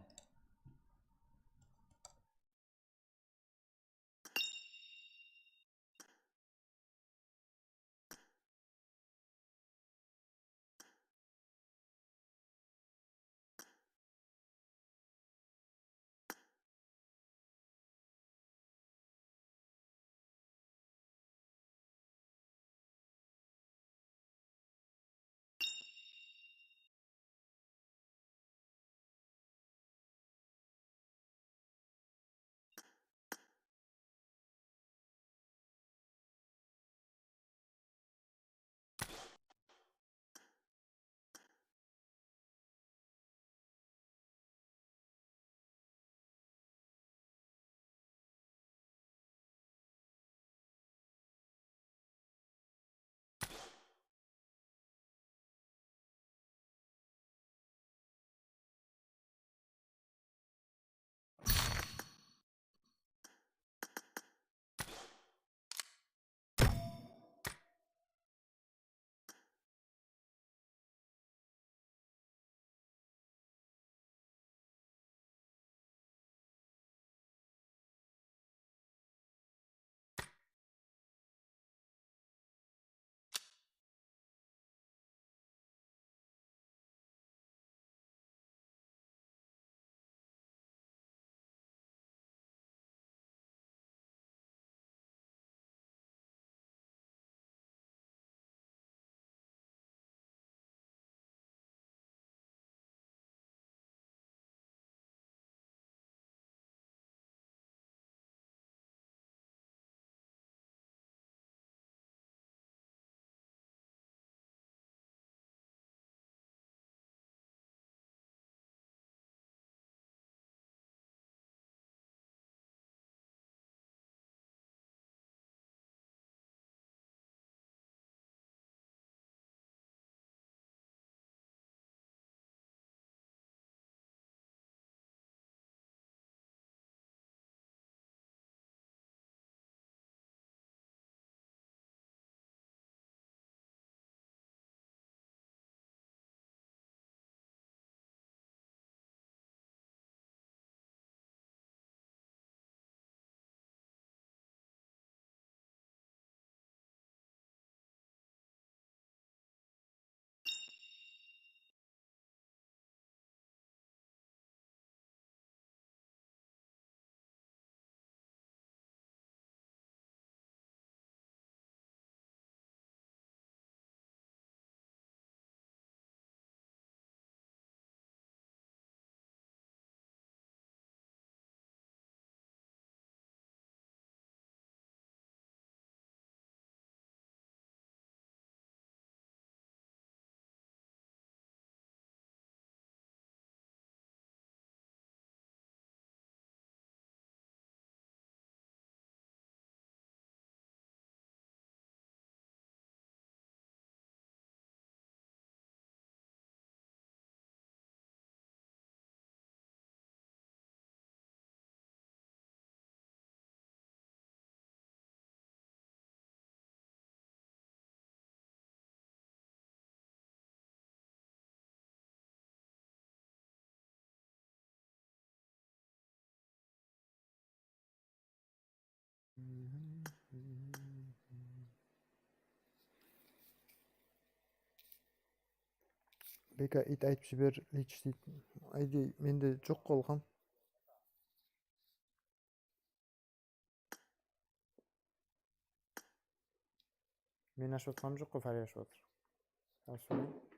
Beka, iyt aytıp jiber, Lich deydi. Ayde, mende joq qolxam. Men ashıp atqanım joq qo, Fáriy ashıp atır. Ashıp atır.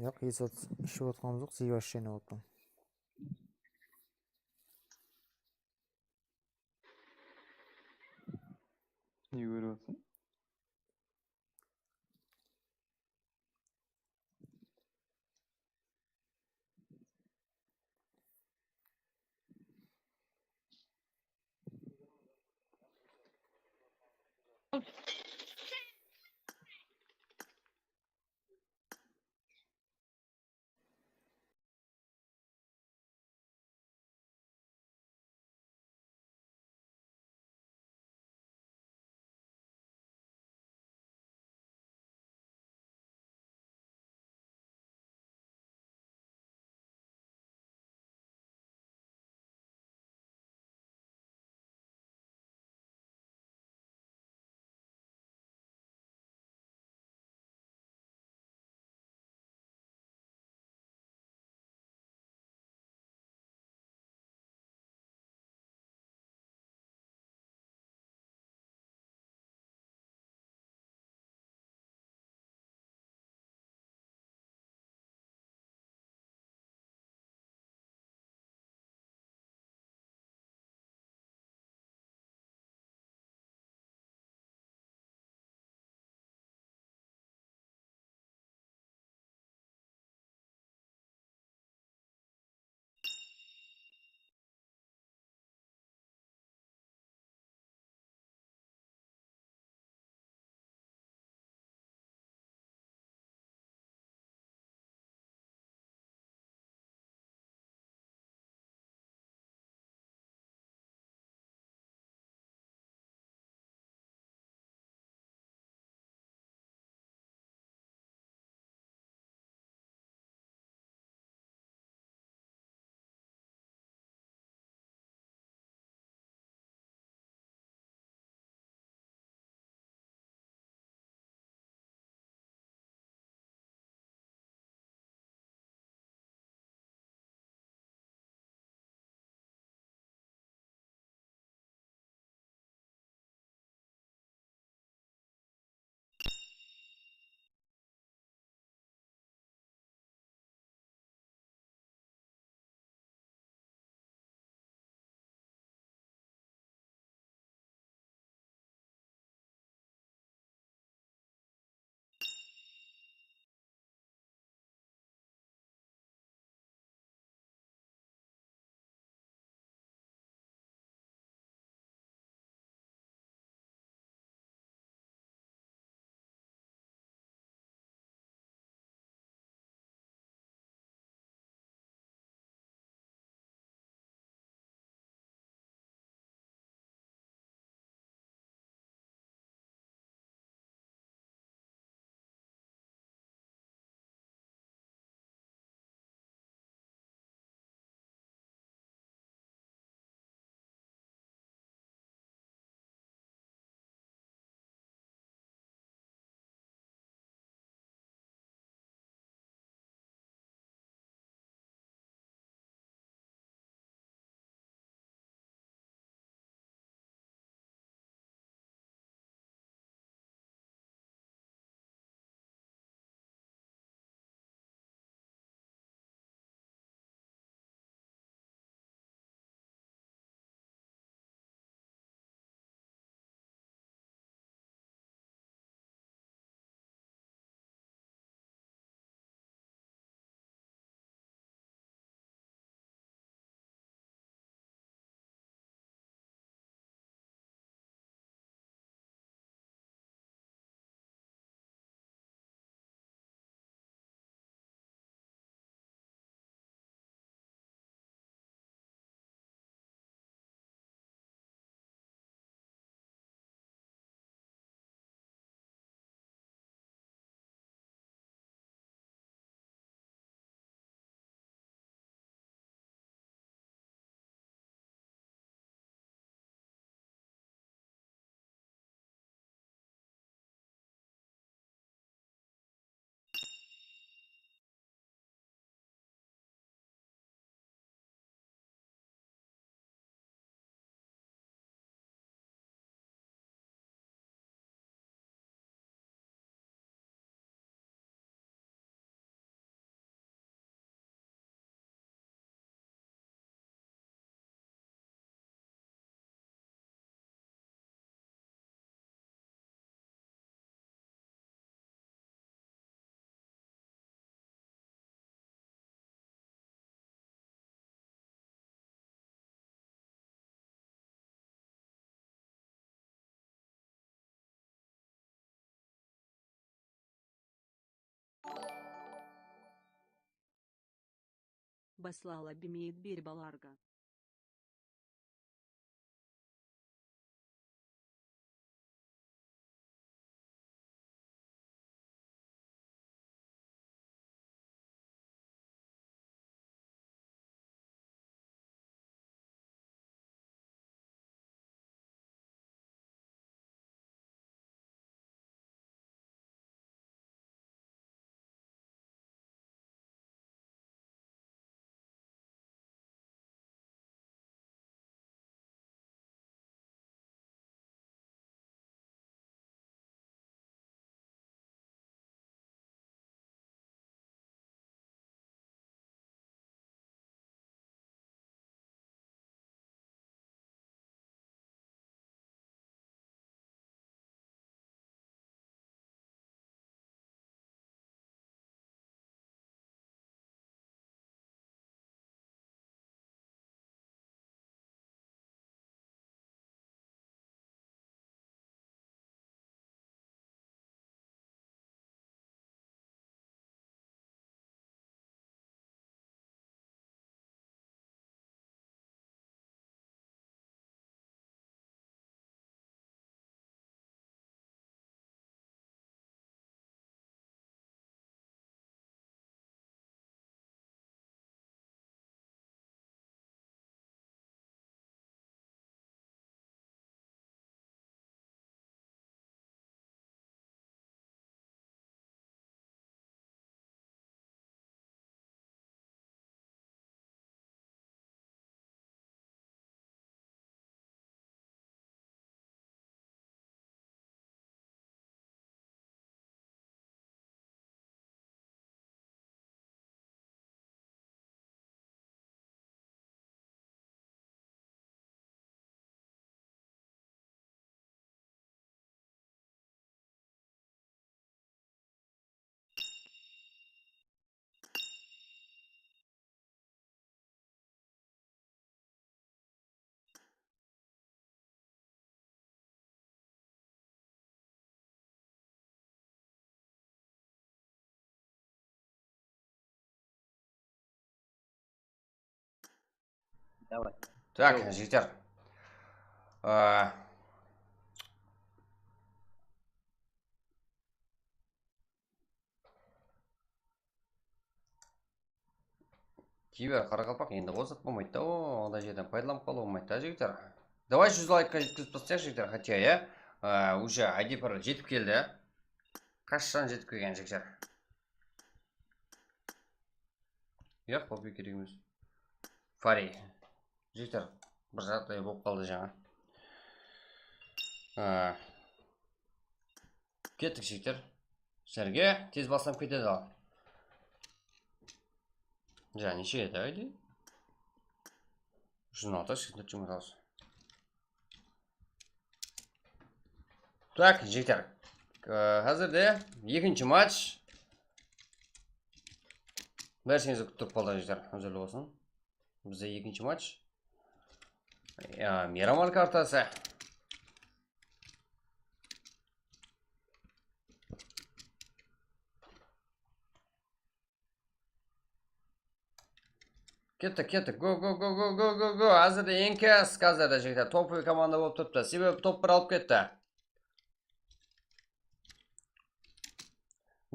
Yoq, hech zat iship otqanım joq, ziyvash ichene otpan. Ne kórip atsań? Baslala bimeyik beri balarga. Давай. Так, jigitler. A, Kiyber qaraqalpaq endi ozıq bolmaydı da, o, onday jerden paydalanıp qalıwı bolmaydı da, jigitler. Давай júz laykqa jetkizip taslayıq, jigitler, хотя, ya. A, уже áytewir jetip keldi. Qashshan jetip kelgen, jigitler. Yoq, kopya kerek emes. Fari. Jigitler, bir jaǵday bolıp qaldı jańa. A, Kettik, jigitler. Sizlerge tez baslanıp ketedi al. Ja, neshe edi, aydı? Júz on altı, seksen tórt, jigirma toǵız. Tak, jigitler. Ee, házirde ekinshi match. Bársheń kútip qaldı, jigitler. Házirli bolsın. Bizde ekinshi match. Ya, Miramar kartası. Kettik, kettik. Go, go, go. Házirde eń kes, házirde, jigitler, topovıy komanda bolıp turıptı. Sebebi top bir alıp ketti.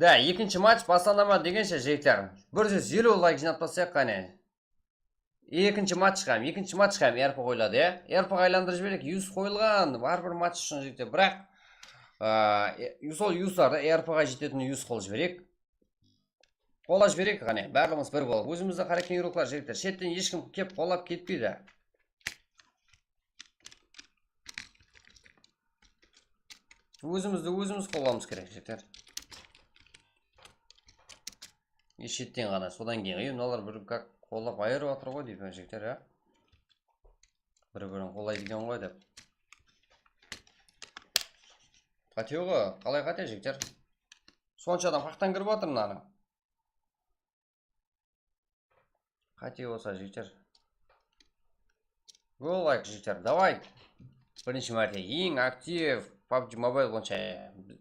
Da, ekinshi match baslanaman degenshe, jigitler, bir júz eliw layk jıynap taslayıq, qáne. Ekinshi match hám, ekinshi match hám R P qoyıladı, ya. R P ǵa aylandırıp jibereyik, yus qoyılǵan, hár bir match ushın, jigitler. Biraq, a, e, sol yuslardı R P ǵa jetetin yus qılıp jibereyik. Qollap jibereyik, qáne, barlıǵımız bir bolıp. Ózimizdi qarakengruklar, jigitler. Shetten hesh kim kep qollap ketpeydi. Ózimizdi ózimiz qollawımız kerek, jigitler. E, shetten ǵana, sodan keyin. E, mınalar bir как qollap ayırıp atır ǵoy deymen, jigitler, ya. Bir-birin qollaydı eken ǵoy dep. Qáte ǵoy, qalay qáte, jigitler? Sonsha adam haqtan kirip atır mınanı. Qáte bolsa, jigitler. Go, layk, jigitler, давай. Birinshi márte eń aktiv PUBG Mobile boyınsha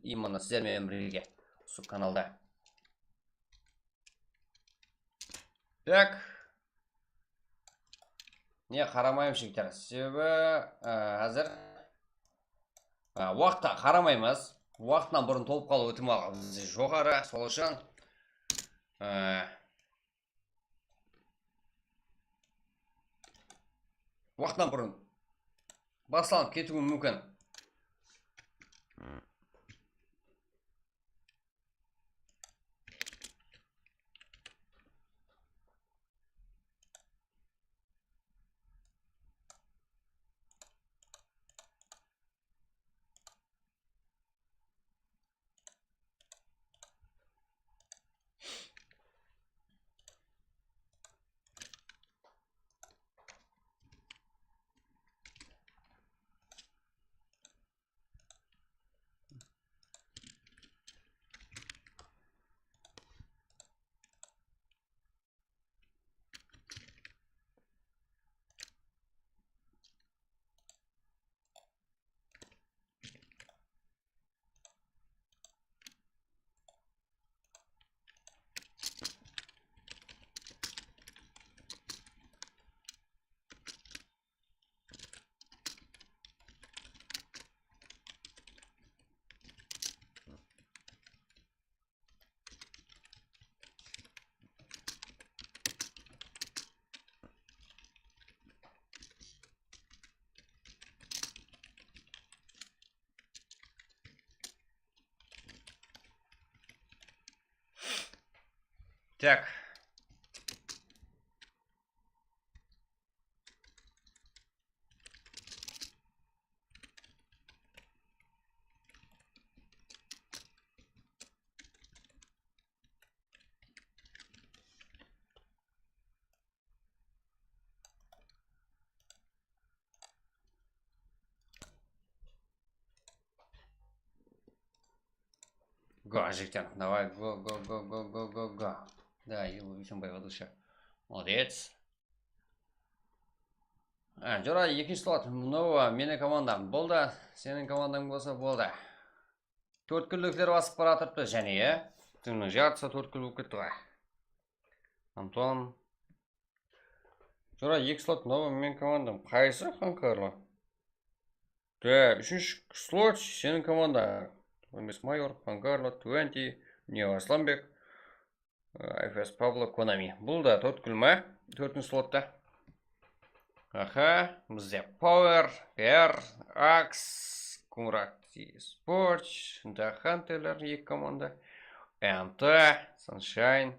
именно sizler menen birge usı kanalda. Tak. Nege qaramayman, jigitler? Sebebi, e, házir, e, waqıtqa qaramaymız. Waqıttan burın tolıp qalıw itimalı bizde joqarı, sol ushın, e, waqıttan burın baslanıp ketiwi múmkin. Так. Go, jigitler, давай, go, go, go, go, go, go, go. Да, Юла Бисенбаева души. Молодец. A, Joray, ekinshi slot, Nova, meniń komandam. Boldı, seniń komandań bolsa boldı. Tórtkúllikler basıp baratırıptı jáne, ya. Bizimniń jartısı tórtkúl bolıp ketti ǵoy. Anton. Joray, eki slot, Nova, meniń komandam. Qaysı, Xankarlı? Da, úshinshi slot, seniń komandań. Emes, Mayor, Xankarlı, Twenty, Neo Aslanbek, F S Pablo, Konami. Bul da tórtkúl ma? Tórtinshi slotta. Aha, bizde Power, P R, Ax, Kumrat Sport, The Hunterler, eki komanda. N T, Sunshine.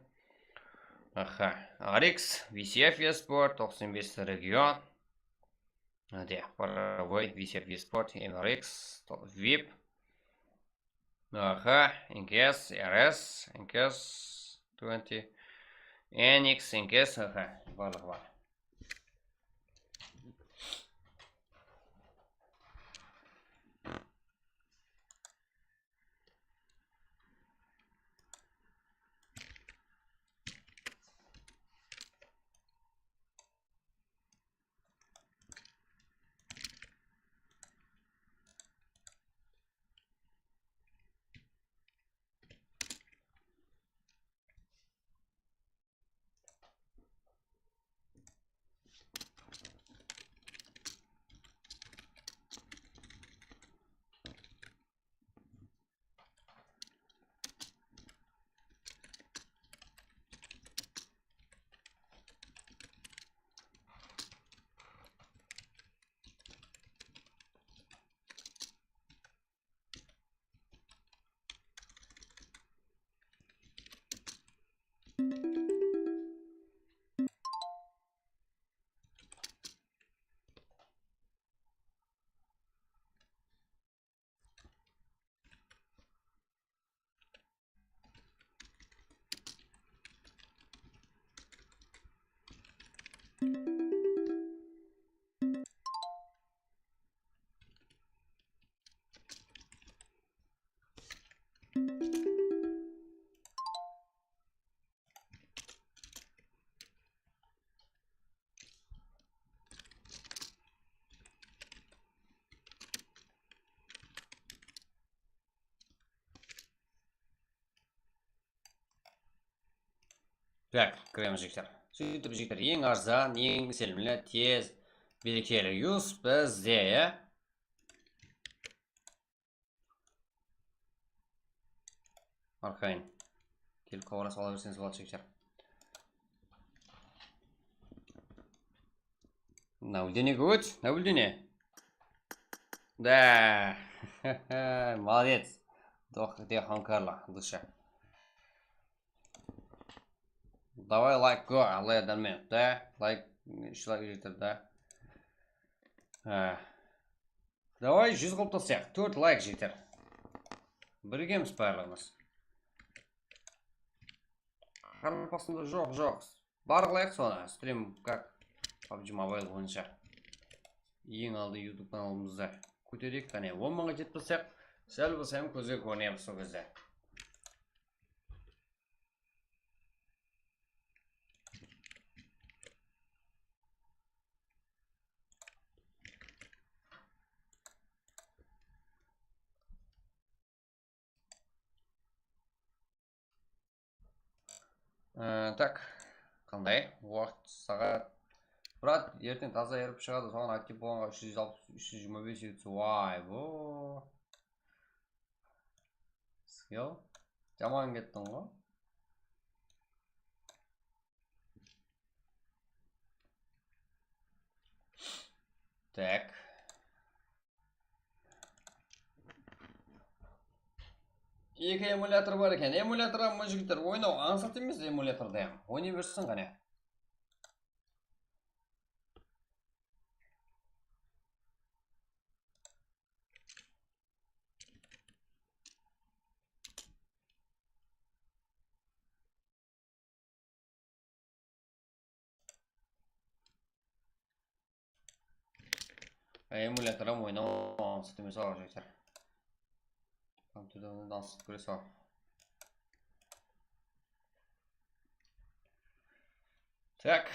Aha, Arix, V C F Esport, toqsan bes Region. Hadi, Paraguay, V C F Esport, M R X, to-, vip. Aha, N K S, R S, N K S twenty, N X, N K S, aha, barlıǵı bar. Tak, kiremiz, jigitler. Sóytip, jigitler, eń arzan, eń isenimli, tez, Berekella, Yus, bizde, ya? Arqayın. Kelip, xabarlasıp ala berseńiz boladı, jigitler. Navildene, good, Navildene. Da. Молодец. Doh, de, Xankarla, dusha. Давай, лайк, go, аллай, дальмен, да? Лайк, úsh лайк jeter, да? Ha. Давай, júz qılıp taslayıq. Tórt лайк jeter. Birgemiz barlıǵımız. Qaraqalpaqstanda joq, joq. Barǵılayıq sonı. Stream как PUBG Mobile boyınsha. Eń aldı YouTube kanalımızdı kótereyik, qáne, on mıńǵa jetip taslayıq. Sál bolsa hám kózge kórinemiz sol gezde. Ee, tak, qanday waqıt, saat? Brat, erteń taza erp shıǵadı, soǵan aktiv bolǵanǵa úsh júz alpıs, úsh júz jigirma bes yutsa. Way, bu. Skill. Jaman kettiń ǵo. Tak. Eki emulyator bar eken. Emulyator hám jigitler, oynaw ańsat emes emulyatorda hám. Oynay bersin qáne. Emulyator hám oynaw ańsat emes, aǵa jigitler. Kompyuterden dansıp kórese. Tak.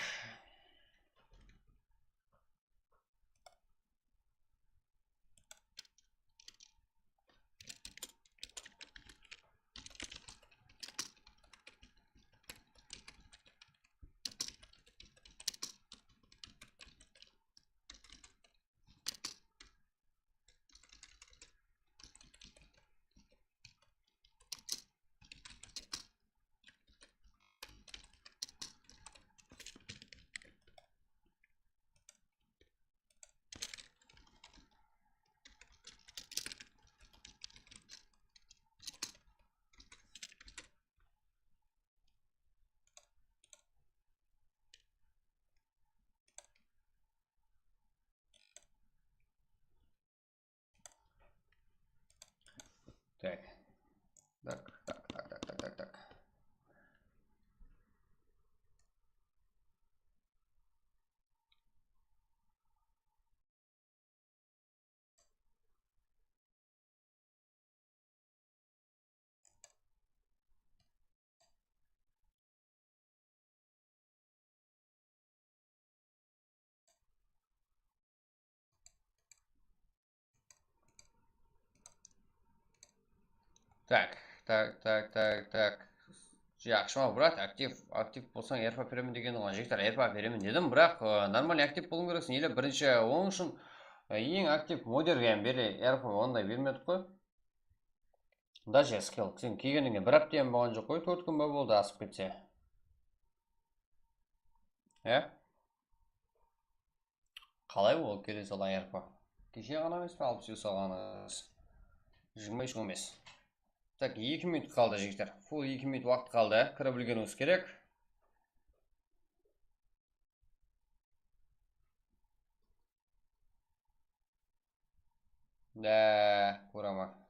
Tak. Tak, tak, tak. Tak, tak, tak, tak, tak. Jaqsı ma, brat, aktiv, aktiv bolsań, erpa beremen degen oǵan, jigitler, erpa beremen dedim, biraq, ı, normalnıy aktiv bolıwıń kerekseń, ele birinshi, onıń ushın, ı, eń aktiv moderge hám bere erpa onday bermedik ǵoy. Даже skill, sen kelgenińe bir hápte hám bolǵan joq ǵoy, tórt kún be boldı asıp ketse. Ya? Qalay ol kele sala erpa? Keshe ǵana emes pe alpıs bes alǵanıńız? Jigirma úsh on bes. Tak, eki minut qaldı, jigitler. Full eki minut waqıt qaldı. Kirip úlgeriwimiz kerek. Dá, kuraman.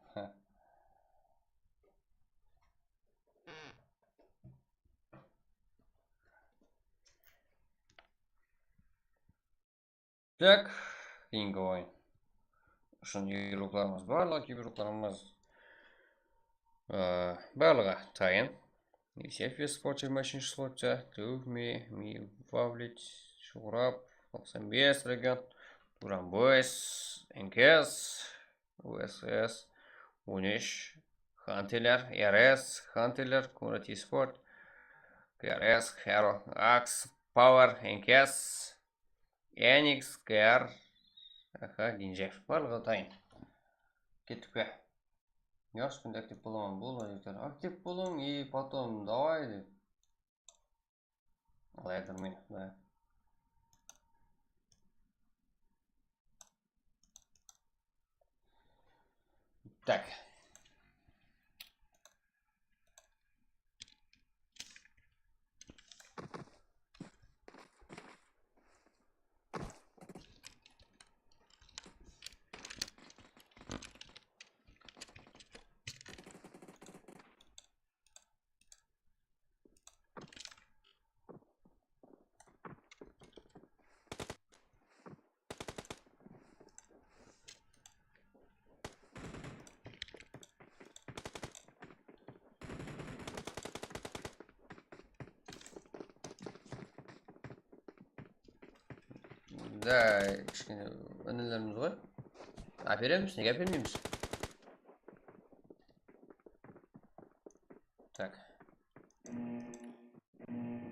Tak, keyingi oyın ushın yuyruqlarımız barlıq, yuyruqlarımız, ı, barlıǵı tayın. Yusef Esports jigirma úshinshi slotı, Tuvmi, Mi Vavlit, Shuğrab, toqsan bes region, Duran Boys, N K S, U S S, on úsh, Hunterler, R S, Hunterler, Kunrat Esport, K R S, Hero, Axe, Power, N K S, Enix, Kar, aha, Genjev. Barlıǵı tayın. Kettik pe? Yaqshı kúnde aktiv bolaman, bol, jigitler. Aktiv bolıń и потом давай dep. Alay durmayın, da. Так. Da, kishkene inilerimiz ǵoy. Áperemiz, nege ápermeymiz? Так.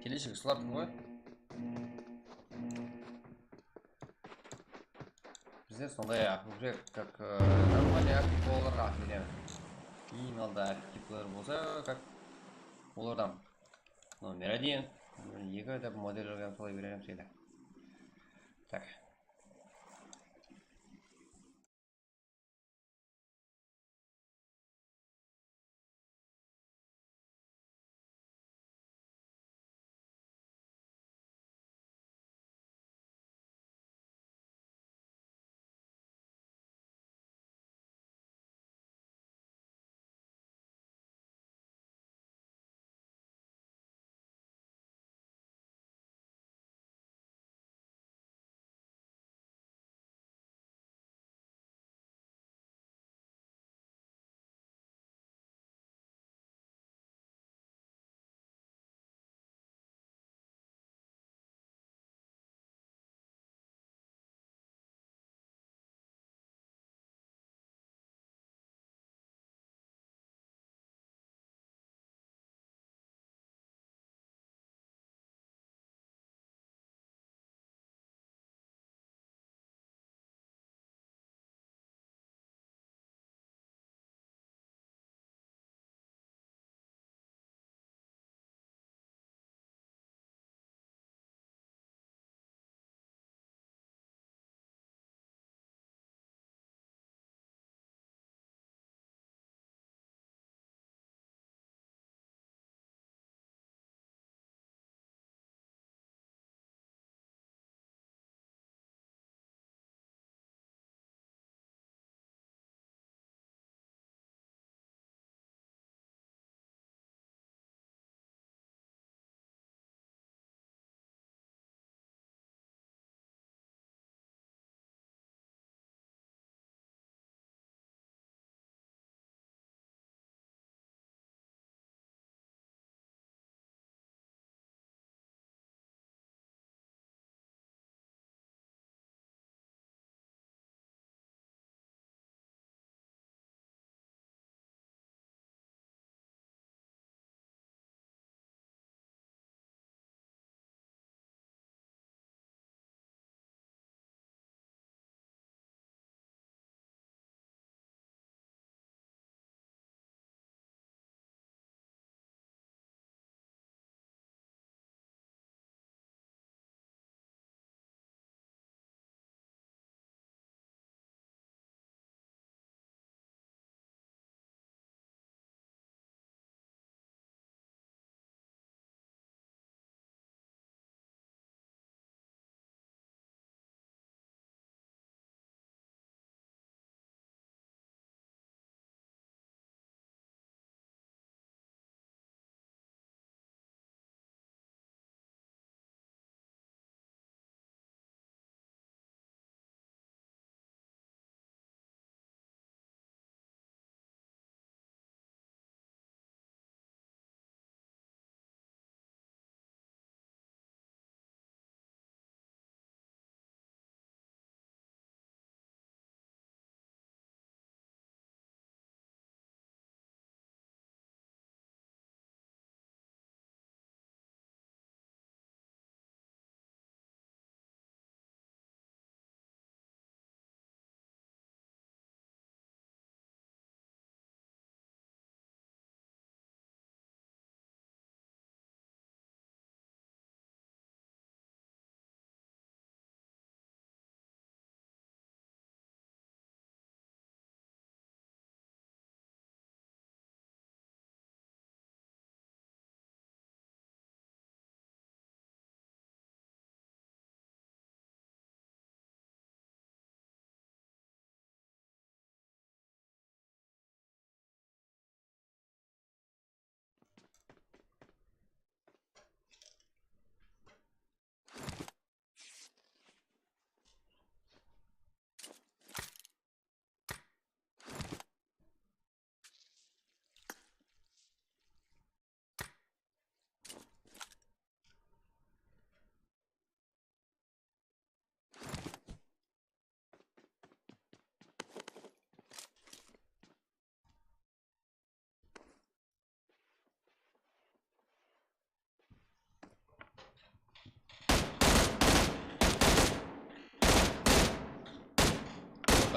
Keleshek usılar ǵoy. Bizler sonday-aq, уже как, э, нормальный aktiv olarǵa áperemiz. Eń alda aktivler bolsa, как olardan. Номер один, номер eki dep modellerge solay beremiz ele. Так.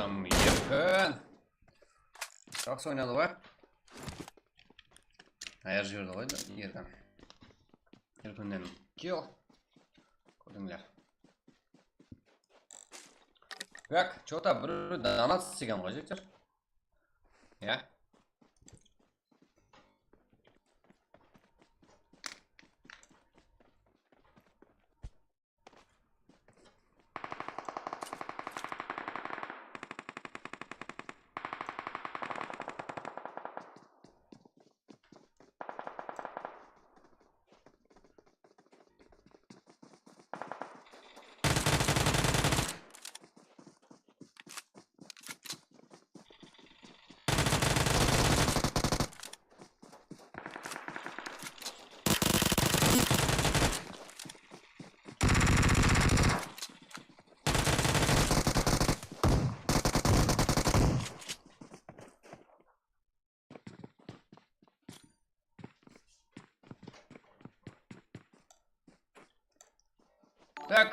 Erkin. Jaqsı oynadı ǵoy. Ayar jiberdi ǵoy Erkin. Erkinnen kill. Kórdińler. Так, что-то bir donat islegen ǵoy, jigitler. Ya. Так.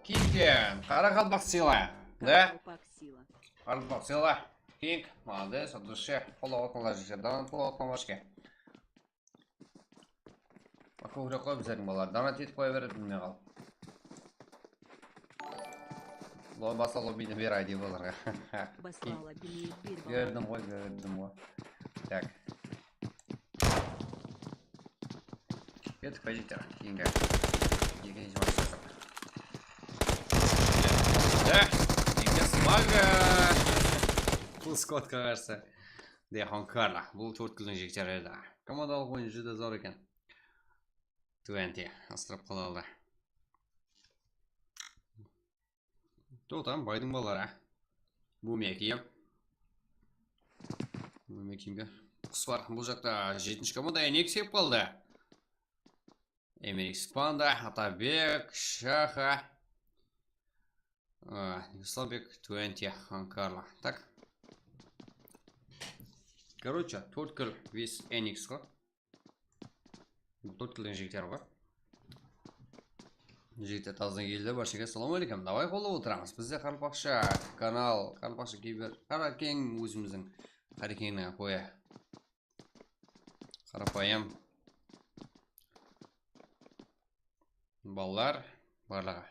Kitten, qaraqalpaq sıyla. Да? Qaraqalpaq sıyla. Qaraqalpaq sıyla. King, молодец, от души. Qollap atqanlar jigitler, donat qollap atqanlar jigitler. Kóbirek qoy bizlerdiń balalar. Donat etip qoya beredi bilmey qalıp. Lo, basa lobbydi ber I D olarǵa. Basla lobbyni ber balalar. Berdim ǵoy, berdim ǵoy. Так. Kettik, payjigitler. Keyingi. Ekinshi match. Да, ekinshi smaga. Bul skotqa qarsı. De Honkarla. Bul tórt killdiń jigitleri edi. Komandalıq oyın júdá zor eken. Twenty asırap qala aldı. Toqtam, baydıń balaları. Bumeki. Bumekimge qus bar. Bul jaqta jetinshi komanda N X kelip qaldı. M R X Panda, Atabek, Shaxa. A, Islanbek, Twenty, Honkarla. Так. Короче, tórt kill, bes N X ǵo. Tórt killdiń jigitleri ǵo. Jigitler, tazıdan keldi, bárshege assalawma áleykum. Davay, qollap otıramız. Bizde qaraqalpaqsha kanal, qaraqalpaqsha kiyber, Qarakeń ózimizdiń Qarekeńniń qoyı. Qarapayım balalar barlıǵı.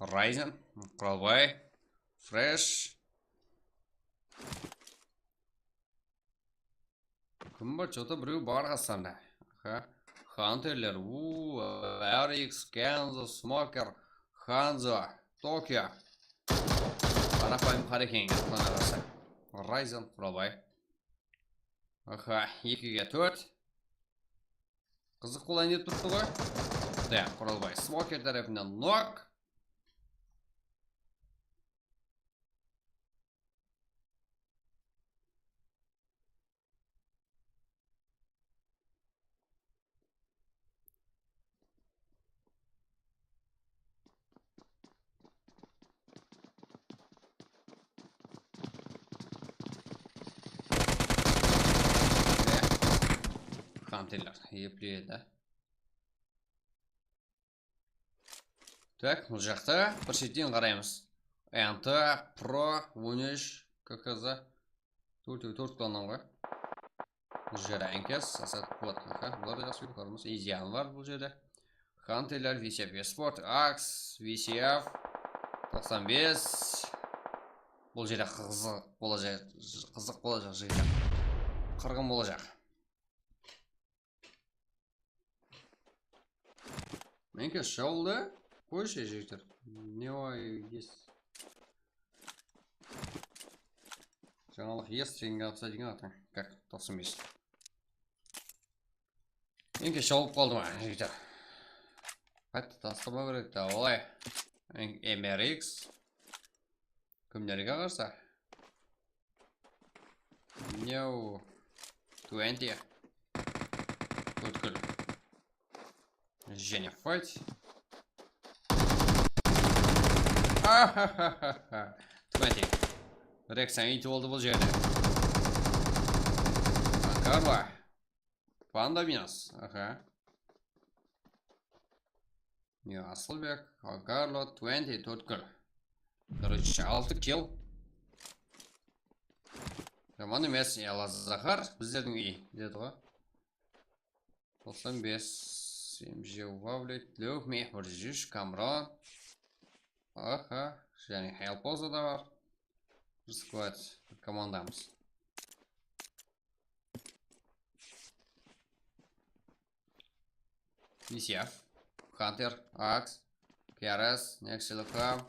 Ryzen, Quralbay, Fresh. Kim bar? Что-то birew bar qasında. Aha. Hunterler, uuu, R X, Kenzo, Smoker, Hanzo, Tokyo. Qarapayım Qarekeń, Quralbay. Ryzen, Quralbay. Aha, ekige tórt. Qızıq qolayın dep turıptı ǵoy. Да, Quralbay Smoker tárepinen nok. Hunterler epleydi. Так, bul jaqta bir shetten qaraymız. N T, Pro, on úsh, K K Z. Tórt, tórt klanan ǵoy. Jera N K S, Asad, Quwat, aha, bular da jaqsı úyde kóremiz. Izian bar bul jerde. Hunterler, V C F Esport, Ax, V C F, toqsan bes. Bul jerde qızıq bolajaq, qızıq bolajaq jigitler. Qırǵın bolajaq. Menke shawıldı qoyshı, jigitler. Ne oy, yes. Jańalıq yes degenge uqsaydı eken atań. Kak, toqsan bes. Menke shawılıp qaldı ma, jigitler? Qaytta taslama kerek ta, olay. M R X. Kimlerge qarsı? New twenty. Tótkil. Jáne fight. Ahahaha. Twenty. Reksan iti boldı bul jerde. Akarba. Panda minus. Aha. Ya, Asılbek, Agarlo, twenty, Tótkil. Короче, altı kill. Yaman emes, Yalaz Zahar, bizlerdiń úy, dedi ǵo. Toqsan bes, M J Vavlet, Luk, Mehmir Júsh, Kamran. Aha, jáne Hayalpozda da bar. Bir squad, bir komandamız. Visyav, Hunter, Aks, Keres, Nexi Ilham,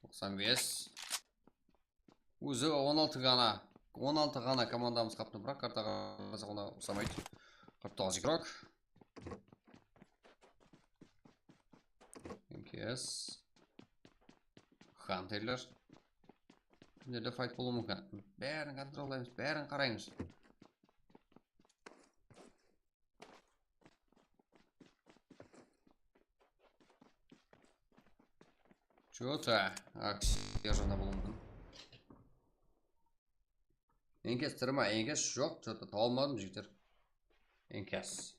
toqsan bes. Ózi on altı ǵana, on altı ǵana komandamız qaptı, biraq kartaǵa qarasań, ona uqsamaydı. Qırq toǵız igrok. M K S. Hunterler. Kimlerde fayt bolıwı múmkin? Bárin kontrollaymız, bárin qaraymız. Чё-то, aksiya jana bolıwı múmkin. Enkes tiri ma? Enkes joq, чё-то tawalmadım, jigitler. Enkes.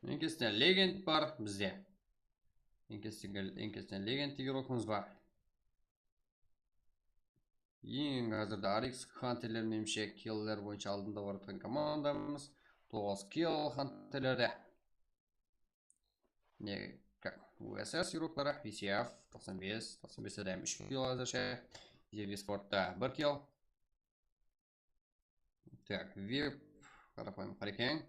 Enkesten legend bar bizde. Enkesten, enkesten legend igrokımız bar. Eń házirde R X Hunterler, menimshe, killer boyınsha aldında barıp atırǵan komandamız. Toǵız kill Hunterlerde. Ne, kak, U S S igrokları, V C F, toqsan bes, toqsan bes adam, úsh kill házirshe. Zergi Sportta bir kill. Так, vip, qarapayım Farikeń.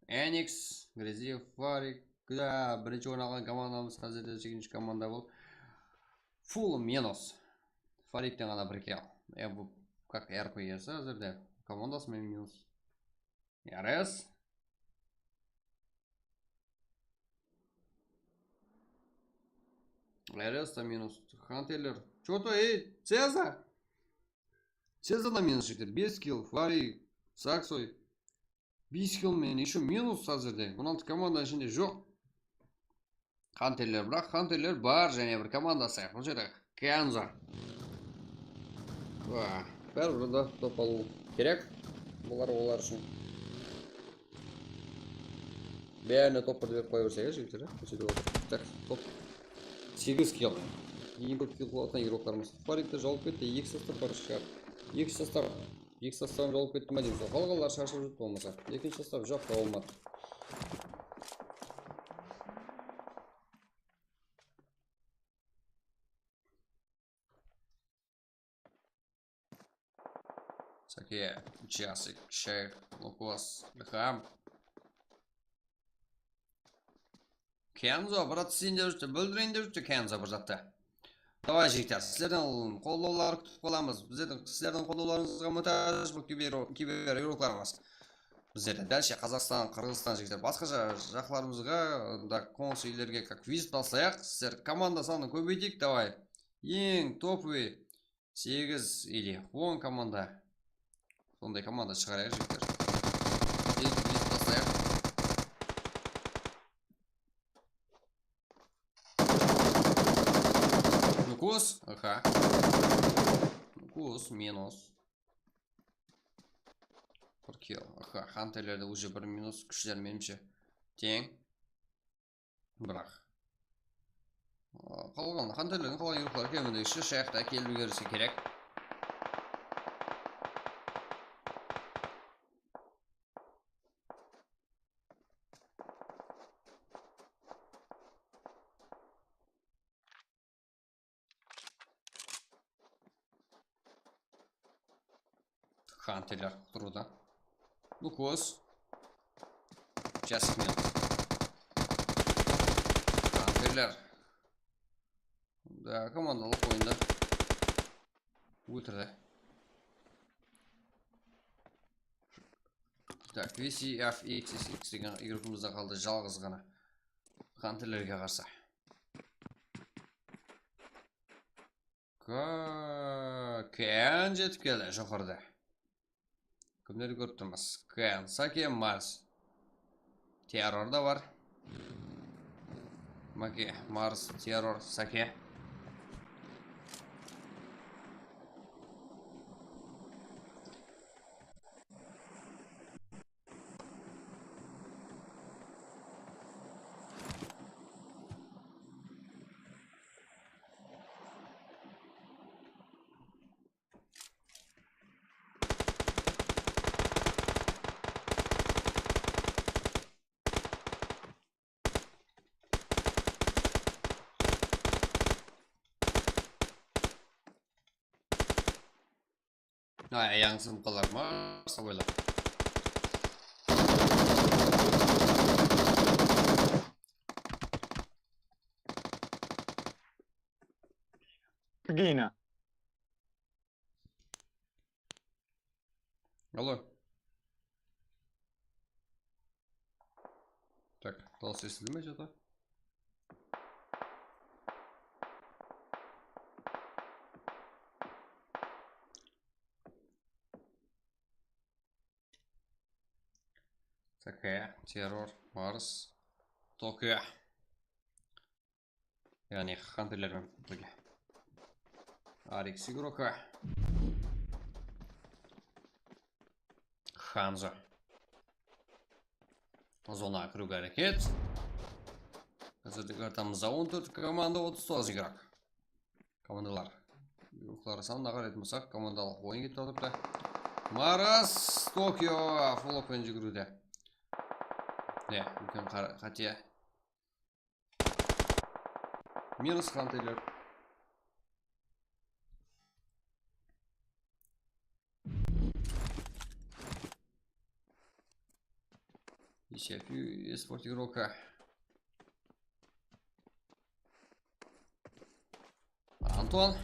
Enix, Greziev, Farik, da, birinshi orın alǵan komandamız házirde jekinshi komanda bul. Full minus. Farikten ǵana bir kill. E, bu, как R P S házirde. Komandası menen minus. R S. R S da minus. Hunterler. Чё-то, ey, Ceza! Ceza da minus jigitler. Bes kill, Fari, Saksoy. Bes kill menen ещё minus házirde. On altı komanda ishinde joq. Hunterler, biraq Hunterler bar, jáne bir komandası. Bul jerde Kenzo. Wah, báribir de top alıw kerek. Bular olar ushın. Bárine top bir berip qoya bersek, jigitler, ya. Tak, top. Segiz kill. Eń kóp kill qılıp atırǵan igroklarımız. Farikte jawıp ketti, eki sostav bar shıǵar. Eki sostav, eki sostav jawıp ketti ma deymiz. Qalǵanlar sharshap júrdi bolmasa. Ekinshi sostav joq, tawılmadı. Sake, Jasik, Sheyx, Lukos, Ilham. Kenzo, brat, sen dep júrse, bildiriyin dep júrse Kenzo bir zattı. Davay, jigitler, sizlerden qollawlardı kútip qalamız. Bizlerdiń, sizlerdiń qollawlarıńızǵa mútáj bul kiber, kiber igroklarımız. Bizler de dálshe Qazaqstan, Qırǵızstan, jigitler, basqa ja-, jaqlarımızǵa da qońsı ellerge как визит taslayıq. Sizler komanda sanın kóbeyteyik, davay. Eń topovıy segiz или on komanda. Sonday komanda shıǵarayıq, jigitler. Eń topovıy taslayıq. Nukus, aha. Nukus, minus. Bir kill. Aha, Hunterlerde уже bir minus, kúshler menimshe teń. Biraq. Aa, qalǵan Hunterlerdiń qalǵan igrokları keminde úsh shayaqta kelip úlgeriske kerek. Hunterler turıwda. Lukos. Jasmine. Hunterler. Da, komandalıq oyında. Óltirdi. Так, V C F X X X degen igrokımız da qaldı, jalǵız ǵana. Hunterlerge qarsı. Ka-, Ken jetip keldi joqarıda. Kimlerdi kórip turmız? Ken, Sake, Mars. Terror da bar. Make, Mars, Terror, Sake. Ay, ayaǵıń sınıp qalar ma, sabaylar? Gina. Alo. Так, dawıs esitile me, jada? Saka, Terror, Mars, Tokio. Yaǵnıy, Xanterler menen birge. Arik Sigroka. Hanzo. Zona kiriwge háreket. Házirde kartamızda on tórt komanda, otız toǵız igrok. Komandalar. Igroklar sanına qaraydın bolsaq, komandalıq oyın ketip atırıptı. Maras, Tokio, full open júgiriwde. Ne, úlken qar-, qáte. Minus Xanterler. Есефи, Спорт игрока. Антон.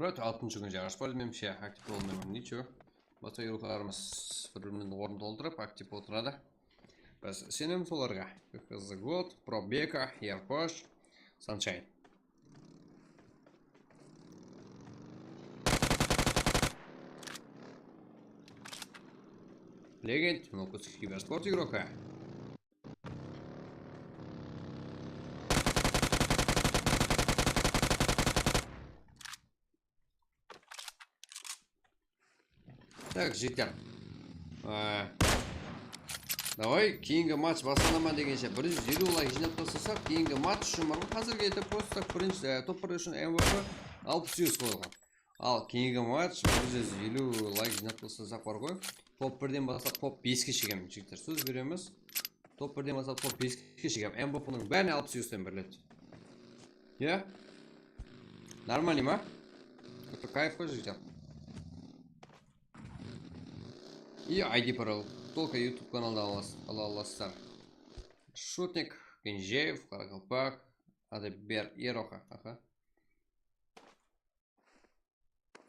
Brat, altınshı kún jaǵıs bar, menimshe, aktiv bolmayman, nicho. Basqa igroklarımız bir-birinen orın toltırıp, aktiv otıradı. Biz isenemiz olarǵa. K K Z God, Probeka, Yarposh, Sunshine. Legend, Nokus, Kibersport igroka. Так, jigitler. Á, davay, keyingi match baslanaman degenshe bir júz eliw layk jıynap taslasaq, keyingi match ushın bar ǵoy. Házirge de prosto tak birinshi, e, top bir ushın M V P alpıs segiz qoyılǵan. Al, keyingi match bir júz eliw layk jıynap taslasaq bar ǵoy. Top birden baslap top beske shekem, jigitler, sóz beremiz. Top birden baslap top beske shekem. M V P-niń bárine alpıs segiz ten beriledi. Ya? Нормально ma? Это кайф ǵoy, jigitler. И I D Pro. Только YouTube kanalda ala alas-, ala alasızlar. Shutnik, Kenjeev, Qarakalpaq, Adabber, Eroqa, aha.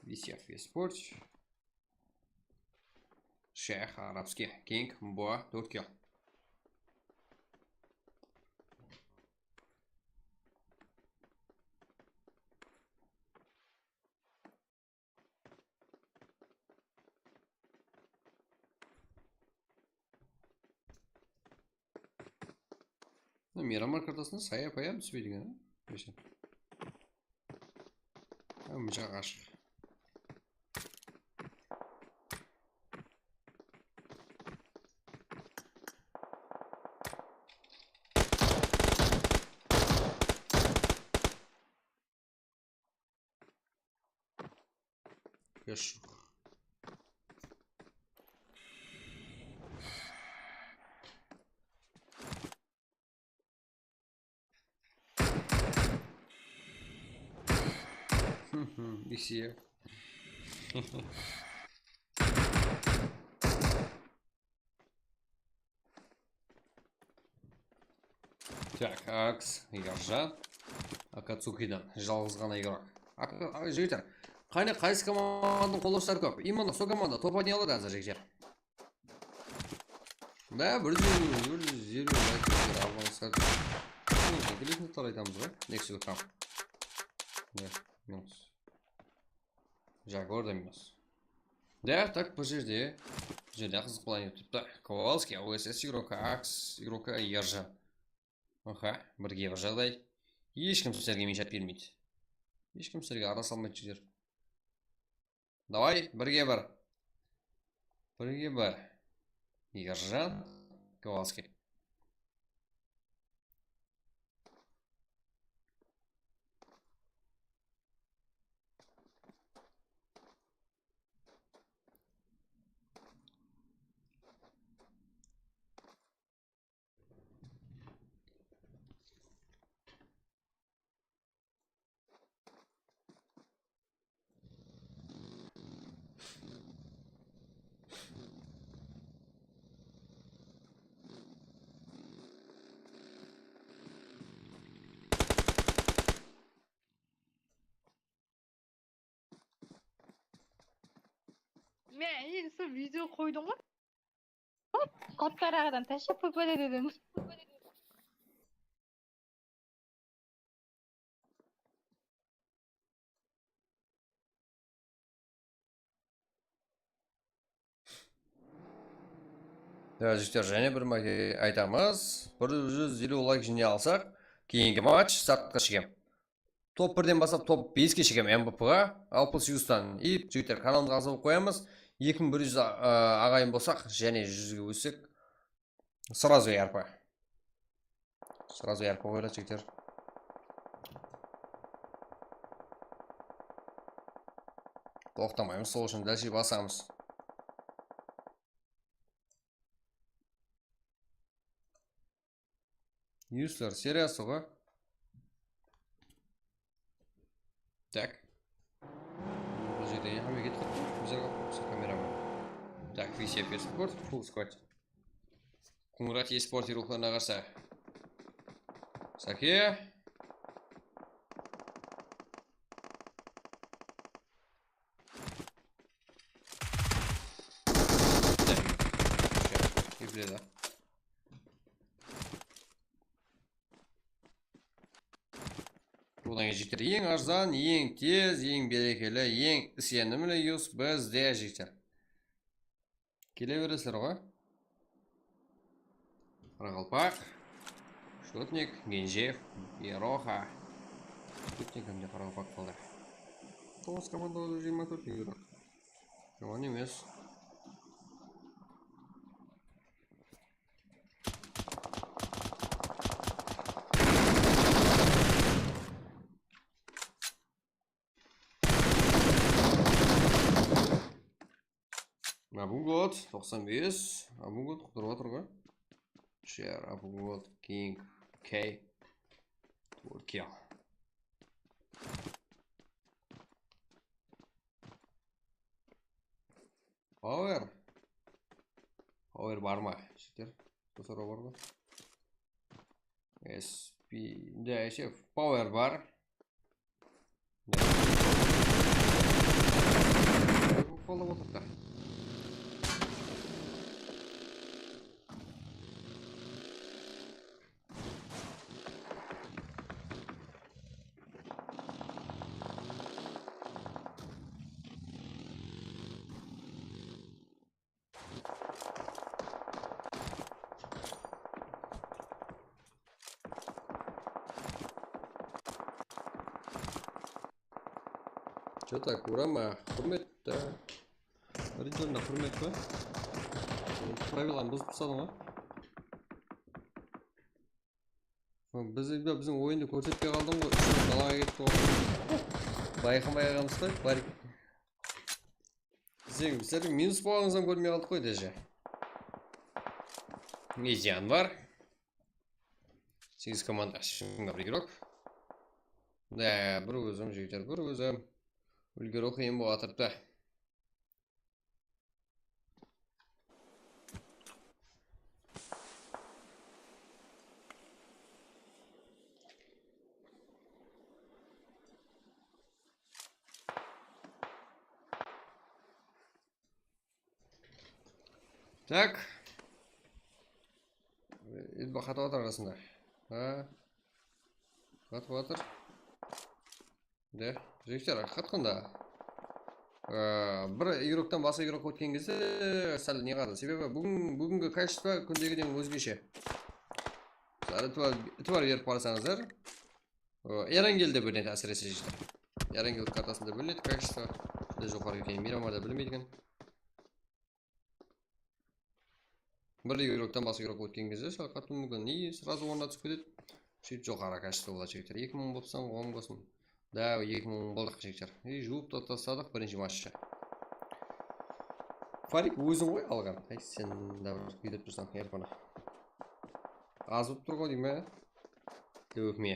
Visyav Esports. Shayx, Arabskiy, King, Boa, Tokio. Mına Miramar kartasında saya paya túspeydi eken, a? Birse. Há, mınaqa ashıq. Хорошо. Bisiye. Tak, Aks, Erjan. Akatsukidan, jalǵız ǵana igrok. Aka-, a, jigitler, qáne, qaysı komandanıń qollasshıları kóp? Именно sol komanda top oynay aladı házir, jigitler. Bá, bir júz, bir júz eliw layk berip alǵanıńızǵa. Kelesinde talaytamız ǵoy, next week ham. Ne, minus. Jaguar da minus. Da, tak, bul jerde, bul jerde qızıq plan etipti. Kowalskiy, O S S igroka, Aks igroka, Erjan. Aha, birge bir jaǵday. Hesh kim sizlerge minshat bermeydi. Hesh kim sizlerge aralasa almaydı, jigitler. Davay, birge bir. Birge bir. Erjan, Kowalskiy. Men endi sol video qoydım ǵoy. Hop, qattaraǵıdan tashlap qoyıp dedim. Ya, jigitler, jáne bir márte aytamız. Bir júz eliw layk jıynay alsaq, keyingi match startqa shıǵam. Top birden baslap top beske shekem M V P ǵa, alpıs yustan. I, jigitler, kanalımızǵa aǵza bolıp qoyamız. Eki mıń bir júz a-, aǵayın bolsaq, jáne júzge ótsek, сразу yarpa. Сразу yarpa qoyıladı, jigitler. Toqtamaymız, sol ushın dálshe basamız. Yusler seriyası ǵoy. Tak. Bul jerde hámme ketip qattı. Bizler qalıp qattıq, kameraman. Tak, V C F Esport, full squad. Qońırat Esport ruwxlarına qarsı. Sake. Epledi. Odan keyin jigitler, eń arzan, eń tez, eń berekeli, eń isenimli yus bizde, jigitler. Kele beresizler ǵoy. Qaraqalpaq, Shotnik, Genjeev, Beroxa. Shotnik hám de qaraqalpaq qaldı. Toǵız komanda jigirma tórt igrok. Jaman emes. Abugod, toqsan bes. Abugod qudırıp atır ǵoy. Share, Abugod, King, K. Turkiya. Power. Power bar ma? Jigitler. Bul soraw bar ǵoy. S P, da, S F, power bar. Qollap otırdı. Что так, urama, húrmet ta. Birinshi orında húrmet pa? Pravilanı buzıp tasladıń ǵoy. Biz, biziń oyındı kórsetpey qaldıń ǵoy, úsh dalaǵa ketti ǵoy. Bayqamay qalǵanbız ǵoy, barik. Bizlerdiń minus bolǵanıńızdan kórmey qaldıq ǵoy, deje. Izyan bar. Segiz komanda, shıńǵa bir igrok. Da, bir ózim, jigitler, bir ózim. Úlgeriw qıyın bolıp atırıptı. Tak. Endi qatıp atır arasında. Ha. Qatıp atır. De, jigitler, qatqanda. Ee, bir igroktan basqa igrokqa ótken gezde sál ne qaladı. Sebebi búgin, búgingi kachestwo kúndegiden ózgeshe. Sál itibar, itibar berip qarasańızlar. Ee, Erangelde bilinedi, ásirese, jigitler. Erangel kartasında bilinedi kachestwo. Júdá joqarı eken, Miramarda bilinbeydi eken. Bir igroktan basqa igrokqa ótken gezde sál qattı múmkin. I, srazu ornına túsip ketedi. Sóytip joqarı kachestwo boladı, jigitler. Eki mıń bolıpsań, oń bolsın. Da, eki mıń boldıq, jigitler. I, juwıp ta-, tasladıq birinshi matchta. Farik óziń ǵoy alǵan. Ay, sen de bir kúydep tursań, erpana. Az bolıp tur ǵoy deymen. Dókme.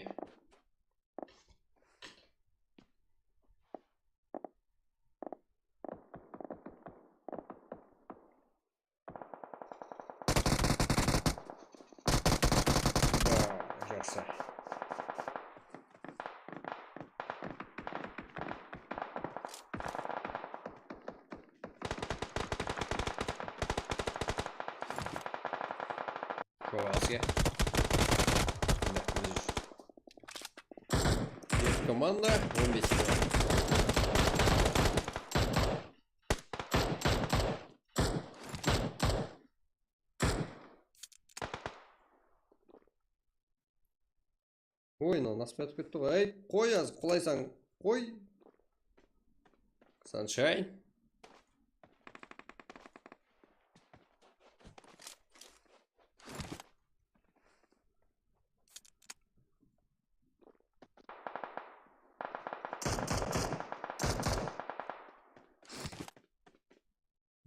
Ba, jaqsı. Kowalskiy. Mine, ózi. Jeti komanda, on bes kill. Oy, mınaw nasıl aytıp ketti ǵoy. Ey, qoy, az qulaysań, qoy. Sunshine.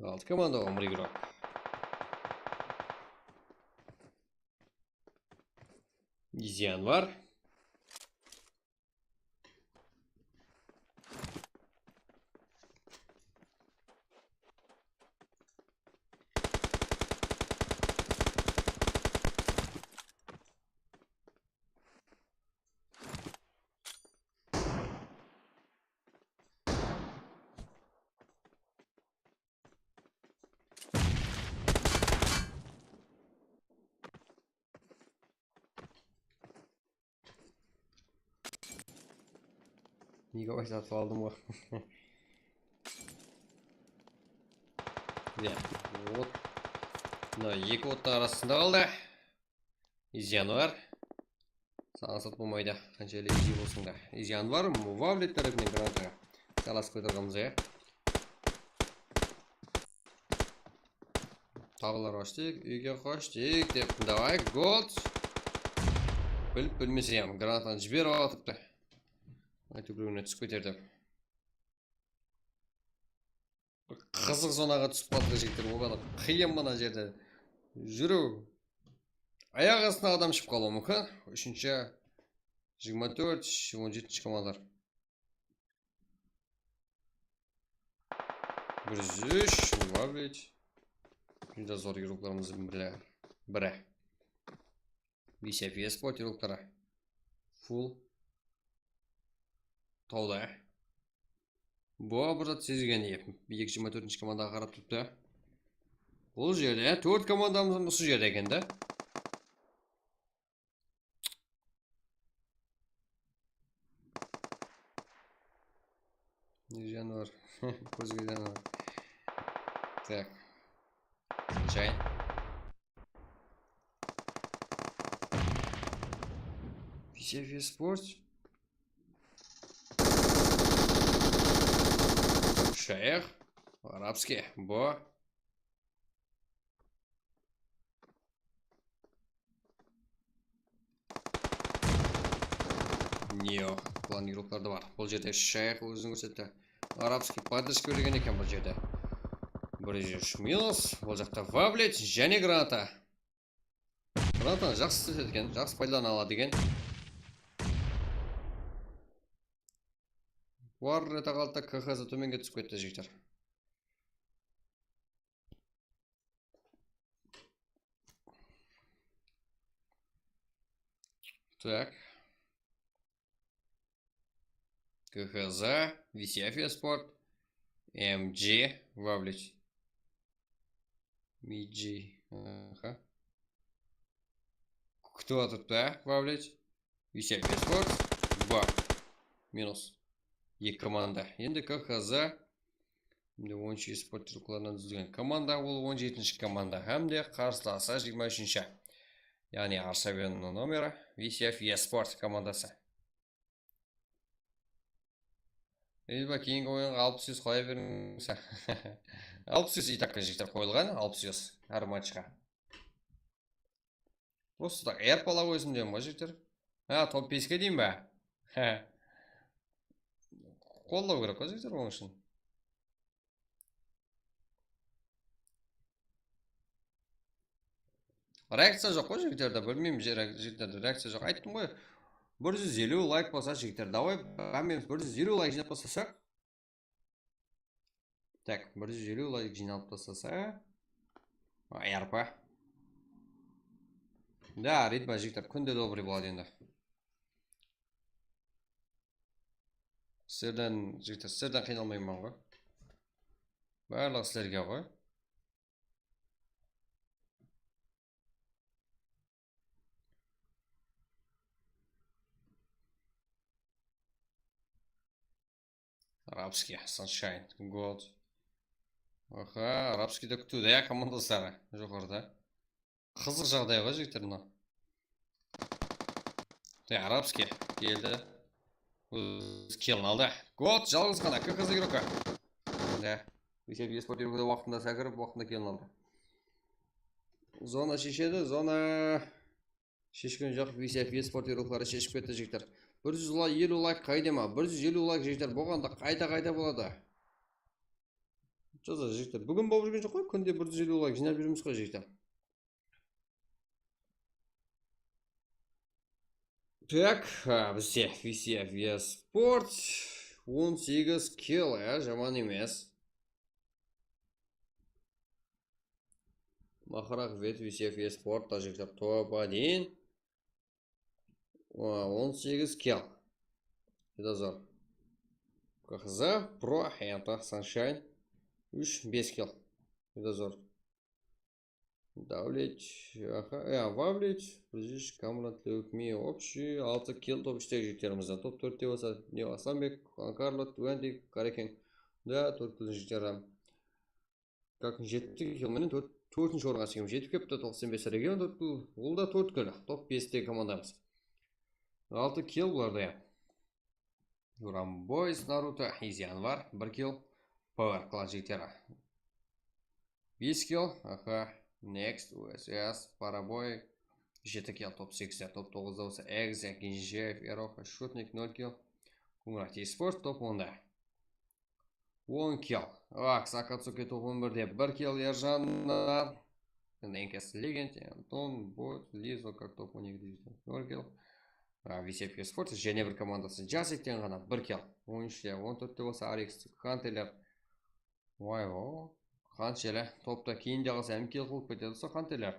Altı komanda, on bir igrok. Izyan bar. Mega satıp aldım ǵoy. Ya, ot. Mına eki ottın arasında qaldı. Izyan bar. Saǵan sat bolmaydı. Qanshelli izi bolsın da. Izyan bar. Vavlet tárepinen granataǵa. Salasıp kete alǵanbız, ya. Taǵılar ashtıq, úyge qoshtıq dep. Davay, gold. Bilip bilmesem, granatanı jiberip atıptı. Aytıp, birewine túsip keter dep. Qızıq zonaǵa túsip qaldı, jigitler, o qadar qıyın mına jerde júriw. Ayaq astına adam shıǵıp qalıwı múmkin. Úshinshi, jigirma tórt, on jetinshi komandalar. Bir júz úsh, vavlet. Júdá zor igroklarımızdıń biri. Biri. Bicep Esport igrokları. Full. Tawda. Bu bir zat sezgen edi. Eki jigirma tórtinshi komandaǵa qarap turıptı. Bul jerde tórt komandamız usı jerde eken da. Ne janıwar? Kózge janıwar. Tak. Jay. Bicep Esport. Shayx. Arabskiy. Bu. Yoq, plan igroklarda bar. Bul jerde Shayx ózin kórsetti. Arabskiy podderjka bergen eken bul jerde. Bir júz úsh minus. Bul jaqta Vavlet, jáne granata. Granatani jaqsı isletedi eken, jaqsı paydalana aladı eken. Warreta qaldı da, K H Z tómenge túsip ketti, jigitler. Так. K H Z, V C F Esport, M G, Vavlich. M G, aha. Kútip atırıptı, Vavlich. V C F Esport, ba. Minus. Eki komanda. Endi K H Z. Endi on úsh esport türklarınan dúzilgen komanda, ol on jetinshi komanda. Hám de qarsılası jigirma úshinshi. Yaǵnıy Arshabenniń nomeri, V C F Esport komandası. Elba keyingi oyınǵa alpıs ús qoya beriń. Alpıs ús и так jigitler qoyılǵan, alpıs ús hár matchqa. Просто так, er pala qoysın dedim ǵoy, jigitler. Ha, top beske deyin ba? Ha. Qollaw kerek ǵoy, jigitler, onıń ushın. Reakciya joq ǵoy, jigitlerde, bilmeymen, re-, jigitlerde reakciya joq. Ayttım ǵoy, bir júz eliw layk bolsa, jigitler, davay, hámmemiz bir júz eliw layk jıynap taslasaq. Так, bir júz eliw layk jıynalıp taslasa. Ay, arpa. Da, ritmo, jigitler, kúnde добрый boladı endi. Sizlerden, jigitler, sizlerden qıynalmayman ǵoy. Barlıǵı sizlerge ǵoy. Arabskiy, Sunshine, Gold. Aha, Arabskiy de kútiwde ya, komandasları joqarıda. Qızıq jaǵday ǵoy, jigitler, mınaw. Te, Arabskiy keldi. Óz killin aldı. Gold, jalǵız ǵana, K K Z igroka. Da. Esep esport igroka waqtında sákirip, waqtında killin aldı. Zona sheshedi, zona sheshken joq, V C F esport igrokları sheship ketti, jigitler. Bir júz eliw layk qayda ma? Bir júz eliw layk, jigitler, bolǵanda qayta-qayta boladı. Jaza, jigitler. Búgin bolıp júrgen joq ǵoy, kúnde bir júz eliw layk jıynap júremiz ǵoy, jigitler. Так, ha, bizde V C F esport on segiz kill, ya, jaman emes. Maqıraq vet V C F esport, tajikler top один. O, on segiz kill. Juda zor. K H Z, Pro, Hayata, Sunshine. Úsh, bes kill. Juda zor. Davlet, aha, ya, Vavlet, Brzezinsk, Kamrat, Leukmi, общий, altı kill top úshtegi jigitlerimizden. Top tórtte bolsa, ne, Aslanbek, Juan Karlo, Twenty, Karekeng. Da, tórt kill jigitler. Как, jetti kill menen tórt, tórtinshi orınǵa shekem jetip kepti, toqsan bes region tórt kill, ol da tórt kill. Top beste komandamız. Altı kill bularda, ya. Duran Boys, Naruto, Izyan bar, bir kill. Power Clan jigitleri. Bes kill, aha. Next, U S S, Paraboy, jeti kill, top sekizde, top toǵızda bolsa Egze, Genjev, Eroxa, Shutnik, nol kill. Kumrat Esport, top onda. On kill. Aks, Akatsuki, top on birde, bir kill, Erjanlar. Endi Enkes, Legend, Anton, Bot, Lizo, как, top on ekide, nol kill. A, V C F Esport, jáne bir komandası Jasekten ǵana bir kill. On úshte, on tórtte bolsa Arix, Hunterler. Vay, o. Qanshelli topta keyinde qalsa hám kill qılıp ketedi usı Hunterler.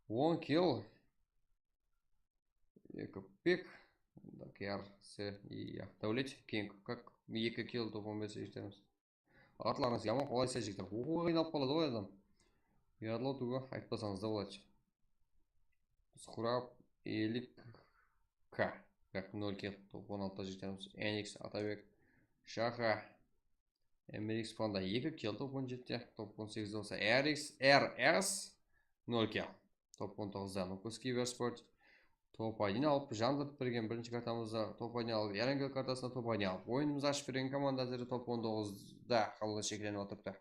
On kill. Eki pik. Dakar, se, iya. Davlet, King, как, eki kill, top on bes jigitlerimiz. Atlarıńız yaman qolaysa, jigitler. Oqıwǵa qıynalıp qaladı ǵoy adam. Uyadlaw túgil, aytpasańız da boladı. Squrab, Elik, K. Как, nol kill, top on altı jigitlerimiz. Enix, Atabek, Shaxa, M R X Panda, eki kill, top on jetti, top on segiz bolsa R X, R S, nol kill. Top on toǵızda Nukus Kibersport. Top один alıp, jandırıp bergen birinshi kartamızda top один alıp, Erangel kartasında top один alıp, oyınımızdı ashıp bergen komanda házir top on toǵızda qalıwda sheklenip atırıptı.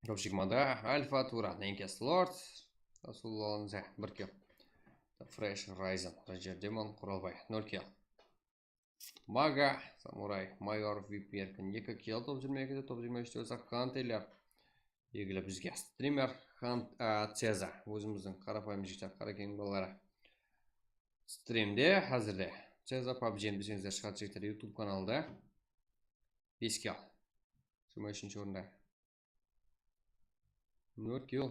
Top jigirmada Alfa Turan, Enkes Lord, Rasulullah Alınza, bir kill. Fresh Ryzen, Roger Demon, Quralbay, nol kill. Maga, Samuray, Mayor, V P Erkin, eki kill, top jigirma ekide, top jigirma úshte bolsa Hunterler. Belgili bizge streamer, Hunt, a, Ceza, ózimizdiń qarapayım jigitler, Qarakeń balaları. Streamde házirde. Ceza pabjini bilseńizler shıǵadı, jigitler, YouTube kanalda. Bes kill. Jigirma úshinshi orında. Nol kill.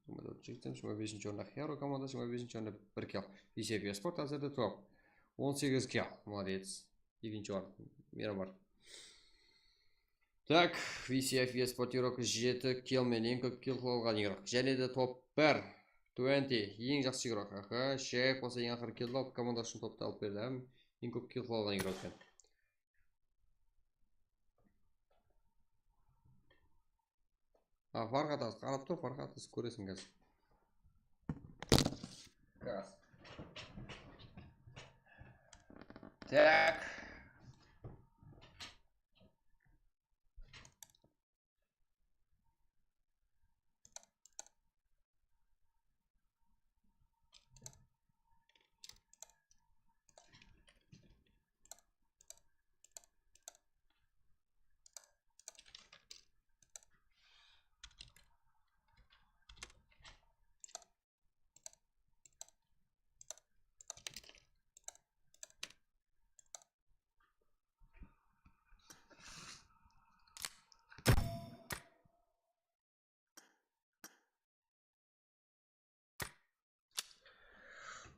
Jigirma tórt jigitler, jigirma besinshi orında Hero komanda, jigirma besinshi orında bir kill. V C F Esport házirde top. On segiz kill. Молодец. Ekinshi orın. Mirabar. Tak, V C F Esport igrok jeti kill menen eń kóp kill qıla alǵan igrok. Jáne de top bir. Twenty, eń jaqsı igrok. Aha, Shaq bolsa eń aqırı kill alıp, komanda ushın toptı alıp berdi. Hám eń kóp kill qıla alǵan igrok eken. A, Farhad az, qarap tur, Farhad, siz kóresiń házir. Gaz. Tak.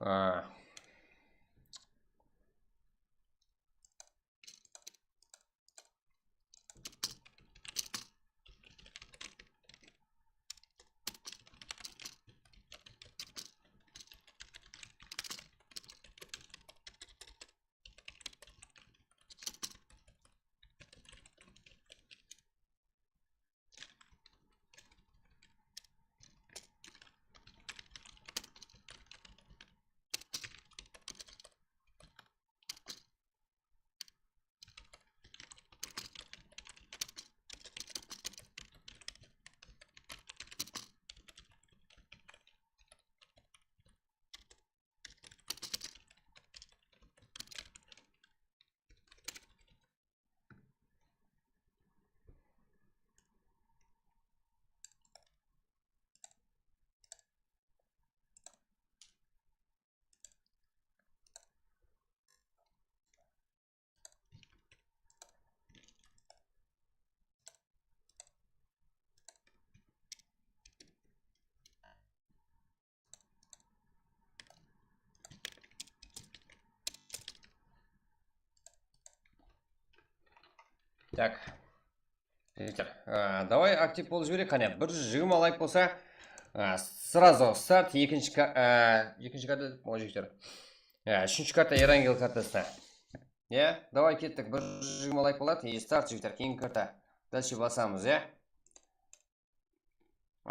A. Tak. Jigitler, a, davay aktiv bolıp jibereyik, qáne. Bir júz jigirma layk bolsa, a, srazu start, ekinshi ka-, a, ekinshi karta, o, jigitler. A, úshinshi karta Erangel kartasına. Ya, davay kettik, bir júz jigirma layk boladı, e, start, jigitler, keyingi karta. Dalshe basamız, ya.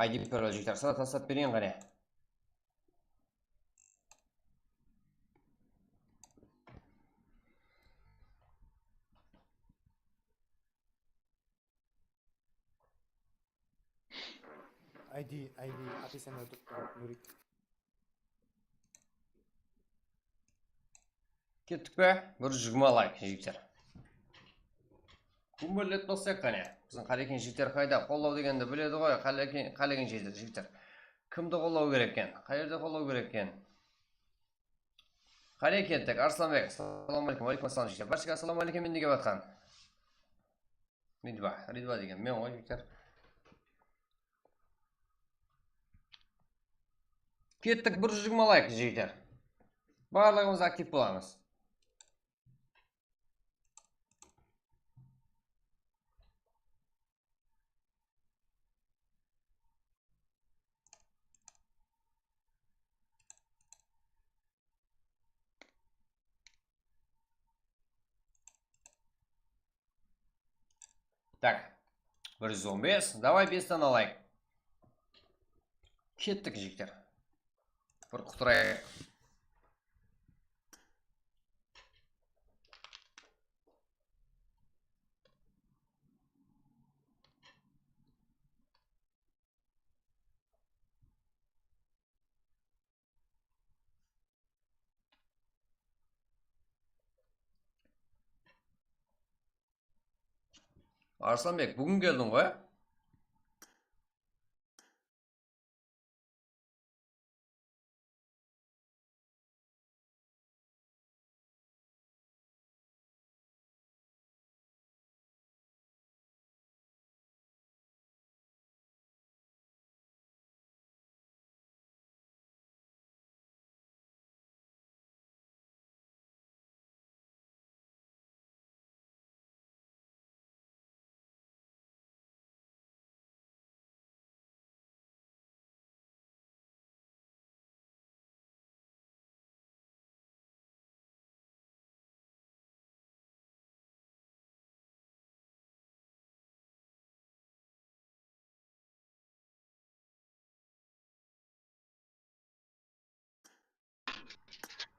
I D parol, jigitler, sra taslap bereyin, qáne. I D, I D, описание turıptı, Nurik. Kettik pe? Bir júz jigirma layk, jigitler. Kúmberletip bassaq qáne. Biziń qálegen jigitler qayda? Qollaw degendi biledi ǵoy, qálegen, qálegen jigitler, jigitler. Kimdi qollaw kerek eken? Qayerde qollaw kerek eken? Qáne kettik, Arslanbek, assalawma áleykum. Wa áleykum assalam, jigitler. Bárshege assalawma áleykum, endi kep atqan. Ridva, Ridva degen men ǵoy, jigitler. Kettik, bir júz jigirma layk, jigitler. Barlıǵımız aktiv bolamız. Tak. Bir júz on bes. Davay, bes dana layk. Kettik, jigitler. Bir qutırayıq. Arslanbek, búgin keldiń ǵoy?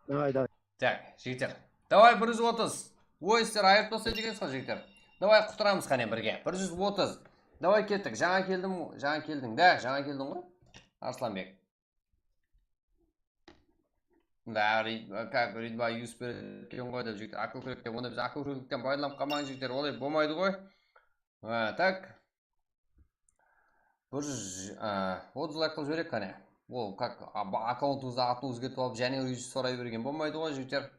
Davay, davay. Tak, jigitler. Davay, bir júz otız. Oy, sizler ayırıp taslay degensiz ǵoy, jigitler. Davay, quttıramız qáne birge. Bir júz otız. Davay, kettik. Jańa keldim, jańa keldiń da, jańa keldiń ǵoy. Arslanbek. Da, read, как, read by use beredi eken ǵoy dep, jigitler, akılkúrekten, onda biz akılkúrekten paydalanıp qalmań, jigitler, olay bolmaydı ǵoy. Ha, tak. Bir júz, a, otız layk qılıp jibereyik qáne. Ol, как, a, ba-, akkauntıńızdı atın ózgertip alıp, jáne read soray bergen bolmaydı ǵoy, jigitler.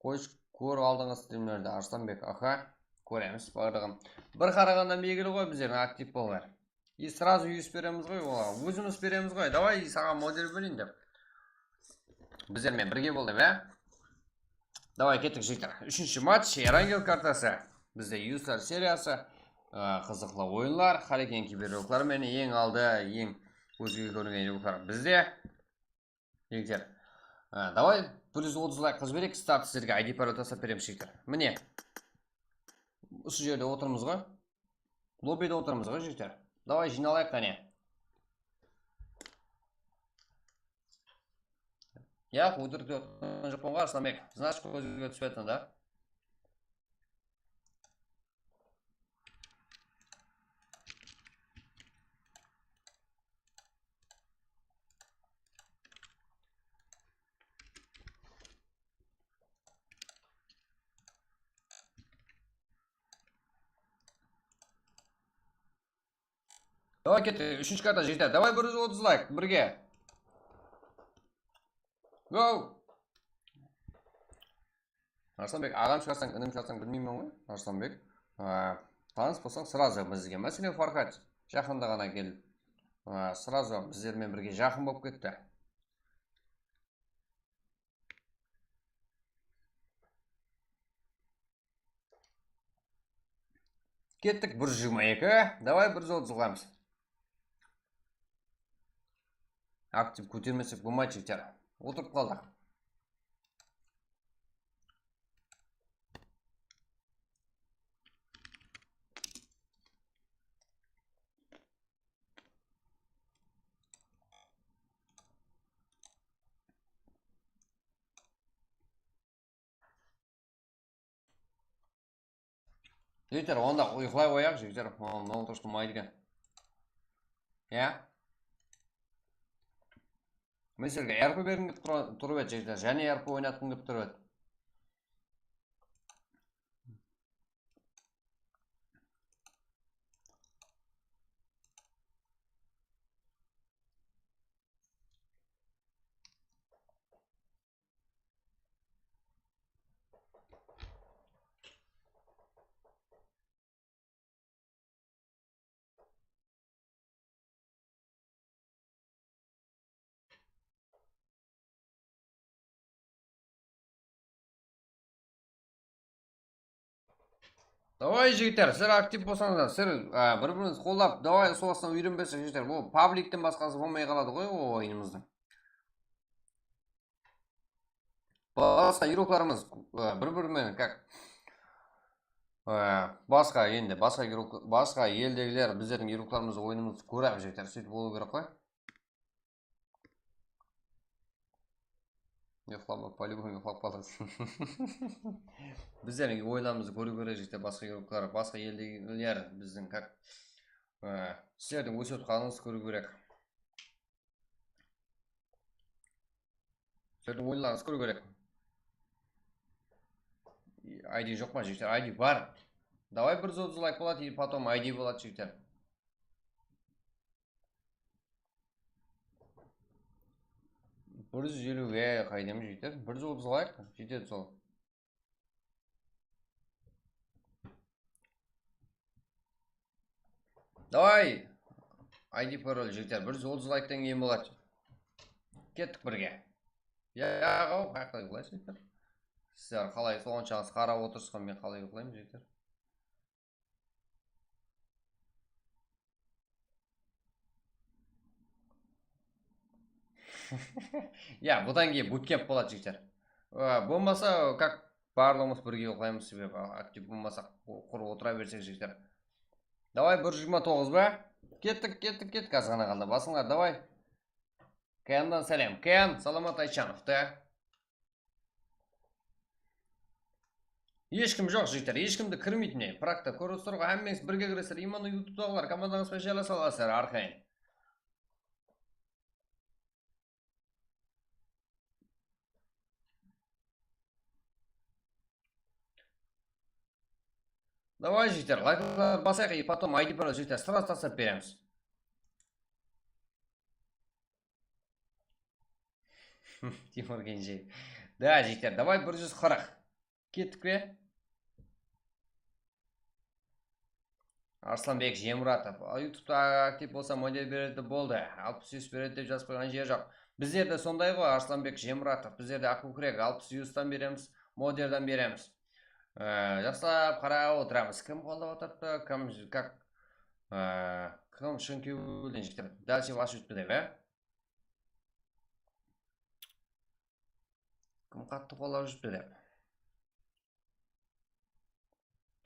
Qoysh, kórip aldıńız strimlerdi, Arslanbek, aha. Kóremiz, barlıǵın. Bir qaraǵannan belgili ǵoy, bizlerdiń aktiv bolıńlar. И сразу use beremiz ǵoy, olar. Ózimiz beremiz ǵoy. Davay, saǵan model bereyin dep. Bizler menen birge bol dep, ya? Davay, kettik, jigitler. Úshinshi match, Erangel kartası. Bizde uselar seriyası, ı, qızıqlı oyınlar, Qálegen kiberruqları menen eń aldı, eń kózge kóringen ruqlar bizde. Jigitler, ı, davay, bir júz otız layk qılıp jibereyik, start sizlerge I D parol taslap beremiz, jigitler. Mine, usı jerde otırmız ǵoy. Lobbide otırmız ǵoy, jigitler. Davay, jıynalayıq qáne. Yaq, ótirik dep otırǵan joqpan ǵoy, Arslanbek. Значит, kózge túsip atır da. Davay, kettik. Úshinshi karta, jigitler. Davay, bir júz otız layk, birge. Go! Arslanbek, aǵam shıǵarsań, inim shıǵarsań bilmeymen ǵoy, Arslanbek. A, tanıs bolsań, сразу bizge. Máselen, Farhad jaqında ǵana kelip, a, сразу bizler menen birge jaqın bolıp ketti. Kettik, bir júz jigirma eki. Davay, bir júz otız qılamız. Aktiv kótermesek bolmaydı, jigitler. Otırıp qaldıq. Jigitler, onda uyıqlay qoyayıq, jigitler. Mınaw turıs qılmaydı eken. Ya. Men sizlerge R P bergim kelip tura-, turıp edi, jigitler. Jáne R P oynatqım kelip turıp edi. Davay, jigitler, sizler aktiv bolsańızlar, sizler, a, bir-birińizdi qollap, davay, sol astan úyrenbesek, jigitler, bul pablikten basqası bolmay qaladı ǵoy, o, oyınımızdıń. Basqa игрокlarımız, e, bir-biri menen, как, e, basqa, endi, basqa игрок, basqa eldegiler bizlerdiń игрокlarımız oyınımızdı kórip, jigitler, sóytip bolıw kerek ǵoy. Uyıqlama, по-любому uyıqlap qalasız. Bizlerdiń oyınlarımızdı kóriw kerek, jigitler, basqa игрокlar, basqa eldegiler bizdiń, как, e, sizlerdiń ósip atqanıńızdı kóriw kerek. Sizlerdiń oyınlarıńızdı kóriw kerek. I D joq pa, jigitler? I D bar. Davay, bir júz otız layk boladı, и потом I D boladı, jigitler. Bir júz eliwge qaydam, jigitler? Bir júz otız layk jetedi sol. Davay! I D parol, jigitler, bir júz otız layktan keyin boladı. Kettik birge. Yaǵaw, qayaqta uyıqlaysız, jigitler? Sizler qalay, sonshalıqsız qarap otırsız ǵoy, men qalay uyıqlayman, jigitler? Ya, budan keyin butkemp boladı, jigitler. Á, bolmasa, как, barlıǵımız birge uyıqlaymız, sebebi aktiv bolmasaq, o-, qurı otıra bersek, jigitler. Davay, bir júz jigirma toǵız ba? Kettik, kettik, kettik, az ǵana qaldı. Basıńlar, davay. Kennan sálem. Ken, Salamat Aytjanov, da. Hesh kim joq, jigitler, hesh kimdi kirmeydi, mine, prakta kórip tur ǵoy, hámmeńiz birge kiresizler, именно ютубтаǵılar komandańız benen jaylasa alasızlar arqayın. Davay, jigitler, layklar basayıq, и потом I D parol, jigitler, сразу taslap beremiz. Timur Genjeev. Da, jigitler, davay, bir júz qırq. Kettik pe? Arslanbek Jemuratov. Al, YouTube'da aktiv bolsa, model beredi, boldı. Alpıs ús beredi dep jazıp qoyǵan jeri joq. Bizlerde sonday ǵoy, Arslanbek Jemuratov. Bizlerde aq kókirek, alpıs ústan beremiz, modelden beremiz. Ee, jaslap qarap otıramız. Kim qollap otırıptı, kim, как, ee, kim shın kewilden jigitler. Dálshe basıp júripti dep, e? Kim qattı qollap júripti dep.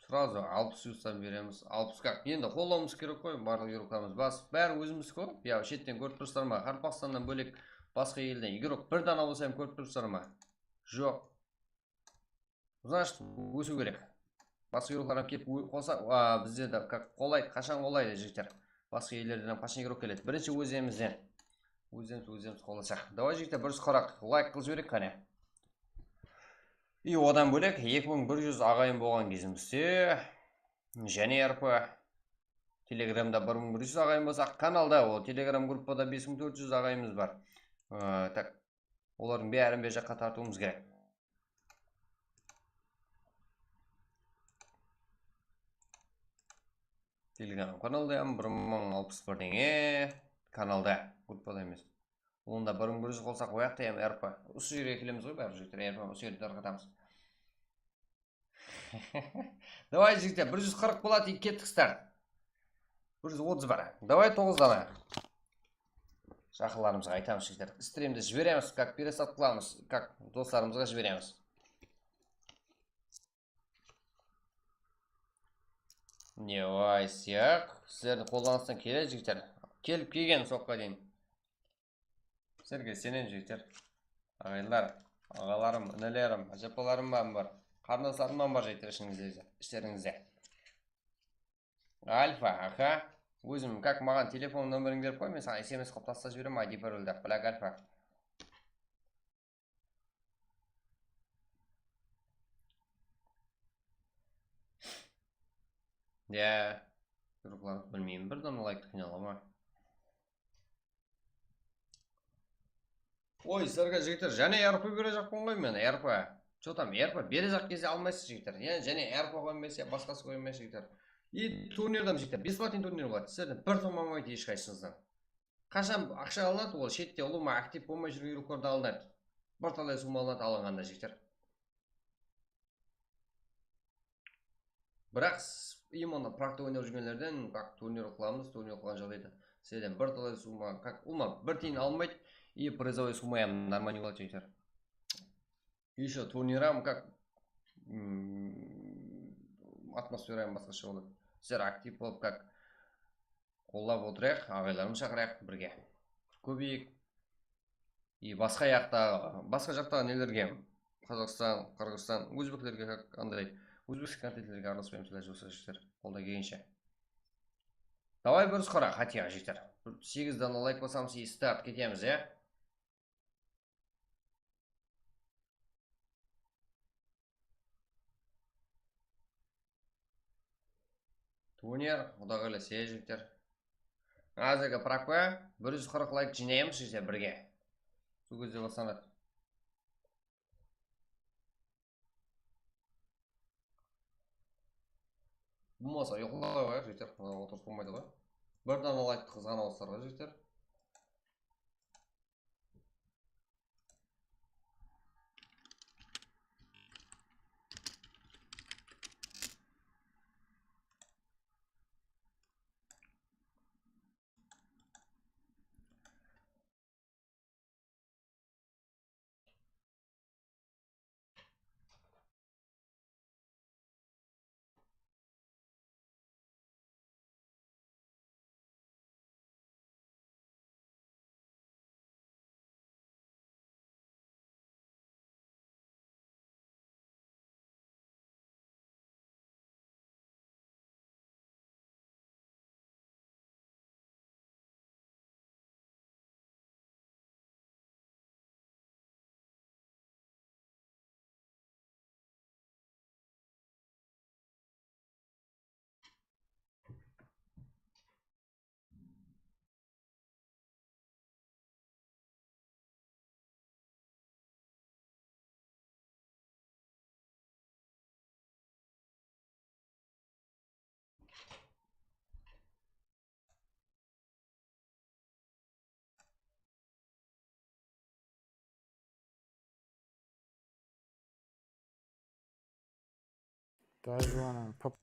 Сразу alpıs ústan beremiz. Alpıs как. Endi qollawımız kerek ǵoy, barlıq игрокlarımız basıp. Bári ózimiz ǵoy. Ya, shetten kórip turıpsızlar ma? Qaraqalpaqstannan bólek basqa elden игрок bir dana bolsa hám kórip turıpsızlar ma? Joq. Значит, ósiw kerek. Basqa игрокlar hám kelip ó-, qolsa, a, bizde de как qolaydı, qashan qolaydı, jigitler. Basqa ellerden hám qashan игрок keledi. Birinshi ózimizden. Ózimiz, ózimiz qollasaq. Davay, jigitler, bir júz qırq layk qılıp jibereyik qáne. И odan bólek eki mıń bir júz aǵayın bolǵan gezimizde jáne R P. Telegramda bir mıń bir júz aǵayın bolsaq, kanalda, o Telegram gruppada bes mıń tórt júz aǵayımız bar. Ee, tak, olardıń bárin bir jaqqa tartıwımız kerek. Telegram kanalda hám bir mıń alpıs bir denge, kanalda, gruppada emes. Onda bir mıń bir júz qolsaq, oyaqta hám R P. Usı jerge kelemiz ǵoy, báribir, jigitler, R P usı jerde tarqatamız. Davay, jigitler, bir júz qırq boladı, kettik, start. Bir júz otız bar. Davay, toǵız dana. Jaqınlarımızǵa aytamız, jigitler. Strimdi jiberemiz, как пересадка qılamız, как doslarımızǵa jiberemiz. Ne vay, sıyaq. Sizlerdiń qollarıńızdan keledi, jigitler. Kelip kelgen soqqa deyin. Sizlerge isenem, jigitler. Aǵaylar, aǵalarım, inilerim, ájapalarım hám bar. Qarındaslarım hám bar, jigitler, ishingizde, ishterińizde. Alfa, aha. Ózim, как, maǵan telefon nomerińdi berip qoy, men saǵan S M S qılıp taslap jiberemen, I D paroldi. Black Alfa. Ya. Gruplardı bilmeymen. Bir dana layktı qıynala ma? Oy, sizlerge, jigitler, jáne R P berejaqpan ǵoy men, R P. Что там, R P berejaq gezde almaysız, jigitler. Ya, jáne R P qoymayız, ya basqası qoymayız, jigitler. И turnirden, jigitler, бесплатный turnir boladı. Sizlerden bir som almaydı hesh qaysıńızdan. Qashan aqsha alınadı, ol shette ulıwma aktiv bolmay júrgen игрокlardan alınadı. Bir talay summa alınadı alınǵanda, jigitler. Biraq s-, именно prakta oynap júrgenlerden, как, turnir qılamız, turnir qılǵan jaǵdayda sizlerden bir talay summa, как, ulıwma bir tiyin almaydı, и призовой summa hám нормальный boladı, jigitler. Еще turniram как, м, atmosfera hám basqasha boladı. Sizler aktiv bolıp, как, qollap otırayıq, aǵaylarımız shaqırayıq birge. Kóbeyik. И basqa jaqtaǵı, basqa jaqtaǵı nelerge, Qazaqstan, Qırǵızstan, ózbeklerge как, anday, ózbekskiy kontentlerge aralaspaymız, ilajı bolsa, jigitler, qoldan kelgenshe. Davay, bir júz qırq, хотя, jigitler. Bir segiz dana layk basamız, и start ketemiz, ya. Turnir, Quda qálese, jigitler. Házirgi proqpa bir júz qırq layk jıynaymız, jigitler, birge. Sol gezde baslanadı. Bolmasa, uyıqlay qoyayıq, jigitler. Otırıp bolmaydı ǵoy. Bir dana layktı qızǵana bolsızlar ǵoy, jigitler. Даже one pop.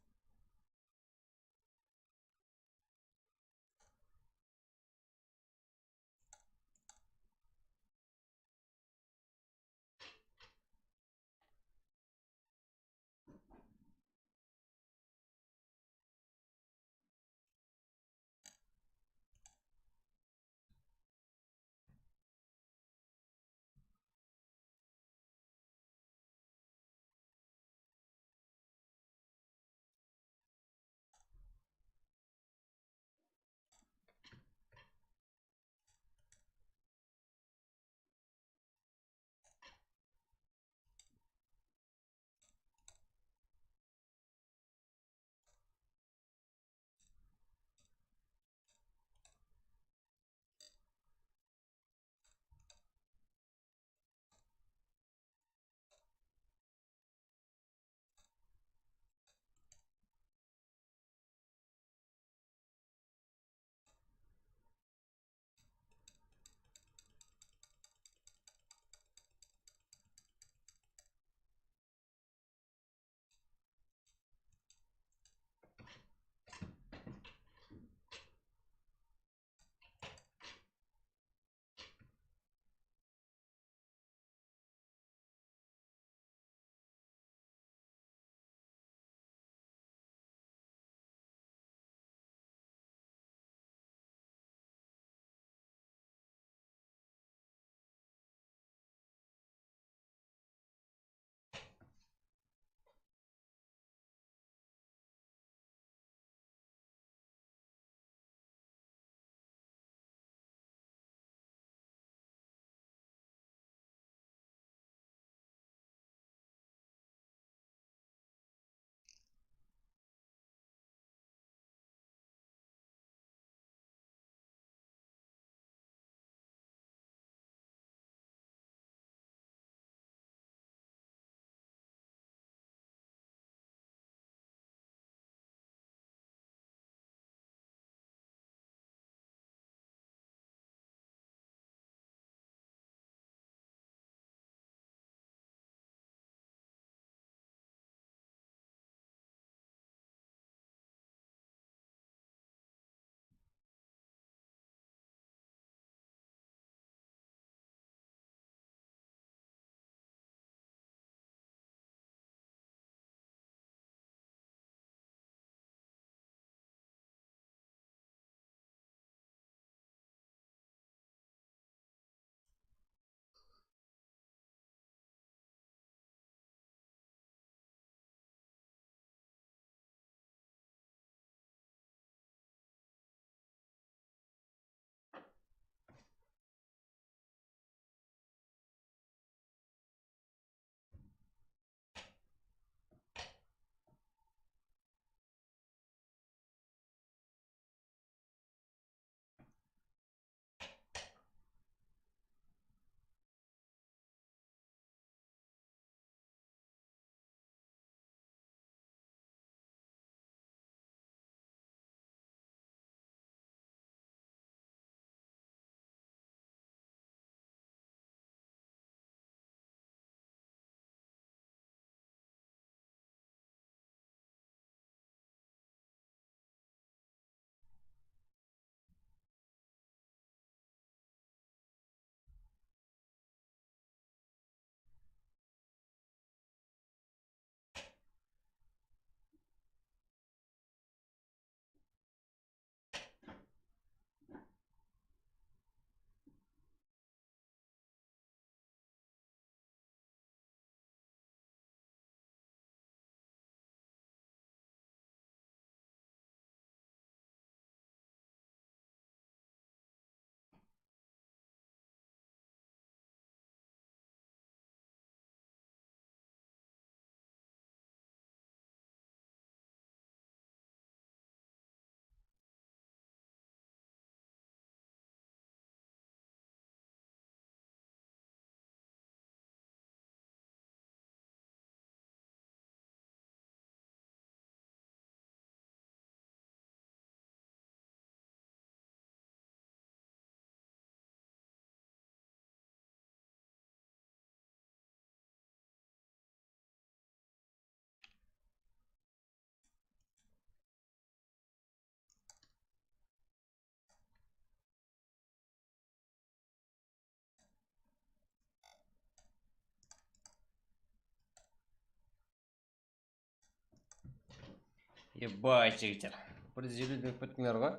Ебать, jigitler. Bir júz eliw berip kettińler ǵoy.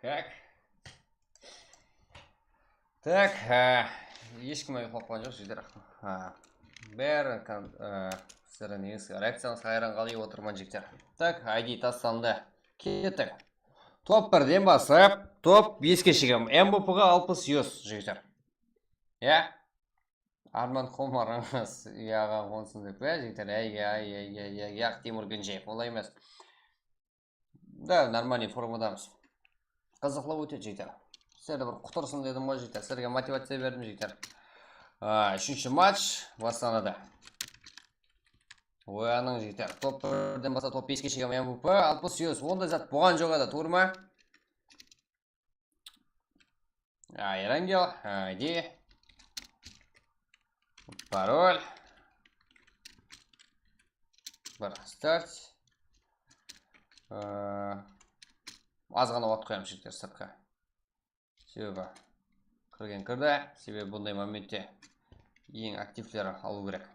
Так. Так, e, hesh kim uyıqlap qalǵan joq, jigitler. Ha. Bári kon-, e, sizlerdiń negizi reakciyańızǵa hayran qalıp otırman, jigitler. Так, I D taslandı. Kettik. Top birden baslap, top beske shekem. M V P ǵa alpıs yuz, jigitler. Ya? Arman Qomarıńız uyaǵa qonsın dep pe, jigitler? Ey, ya, ya, ya, ya, yaq, Timur Genjeev, olay emes. Da, нормальный formadamız. Qızıqlı ótedi, jigitler. Sizlerdi bir qutırsın dedim ǵoy, jigitler. Sizlerge motivaciya berdim, jigitler. A, úshinshi match baslanadı. Oyanıń, jigitler. Top birden baslap top beske shekem M V P, alpıs yuz. Onday zat bolǵan joq edi, tuwrı ma? A, Erangel, I D. Parol. Bir start. Ee, az ǵana waqıt qoyamız, jigitler, sırtqa. Sebebi kirgen kirdi. Sebebi bunday momentte eń aktivleri alıw kerek.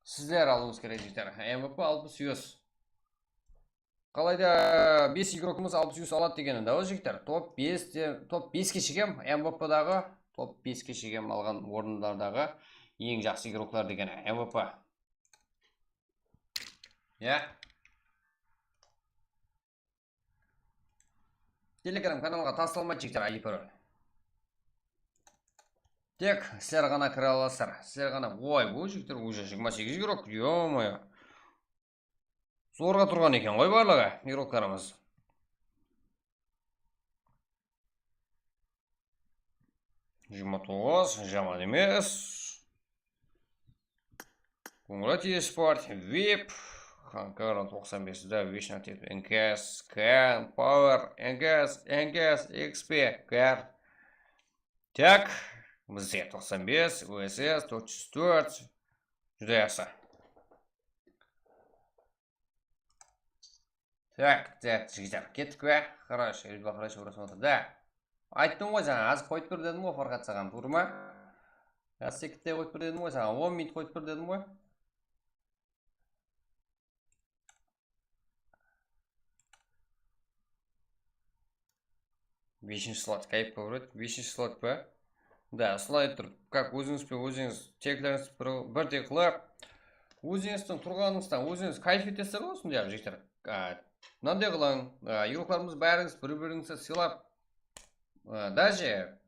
Sizler alıwıńız kerek, jigitler. M V P alpıs yuz. Qalayda bes igrokımız alpıs yuz aladı degeni da, jigitler. Top bes te, top beske shekem M V P daǵı, top beske shekem alǵan orınlardaǵı eń jaqsı igroklar degeni M V P. Ya. Telegram kanalǵa taslanmaydı, jigitler, I D parol. Tek sizler ǵana kire alasızlar. Sizler ǵana, oy, bul jigitler, уже jigirma segiz igrok, ё-моё. Zorǵa turǵan eken ǵoy barlıǵı, igroklarımız. Jigirma toǵız, jaman emes. Końırat esport, vip, Hankara toqsan bes, da, вечно актив, N K S, K N, Power, N K S, N K S, X P, K R. Tak, bizde toqsan bes, U S S, tórt júz tórt. Júdá jaqsı. Tak, tak, jigitler, kettik pe? Хорошо, Ridva, хорошо, просмотр. Da. Ayttım ǵoy saǵan, azır qoyıp tur dedim ǵoy, Farhad, saǵan, tuwrı ma? Azır sekkitte qoyıp tur dedim ǵoy saǵan, on minut qoyıp tur dedim ǵoy. Besinshi slot, kayıp pa, вроде? Besinshi slot pa? Da, usılay turıp, как, ózińiz benen ózińiz, teklerińiz bir, birdey qılıp, ózińizdiń turǵanıńızdan ózińiz kayf etesizler ǵoy, usınday, jigitler. A, mınanday qılıń, a, igroklarımız bárińiz bir-birińizdi sıylap, a, даже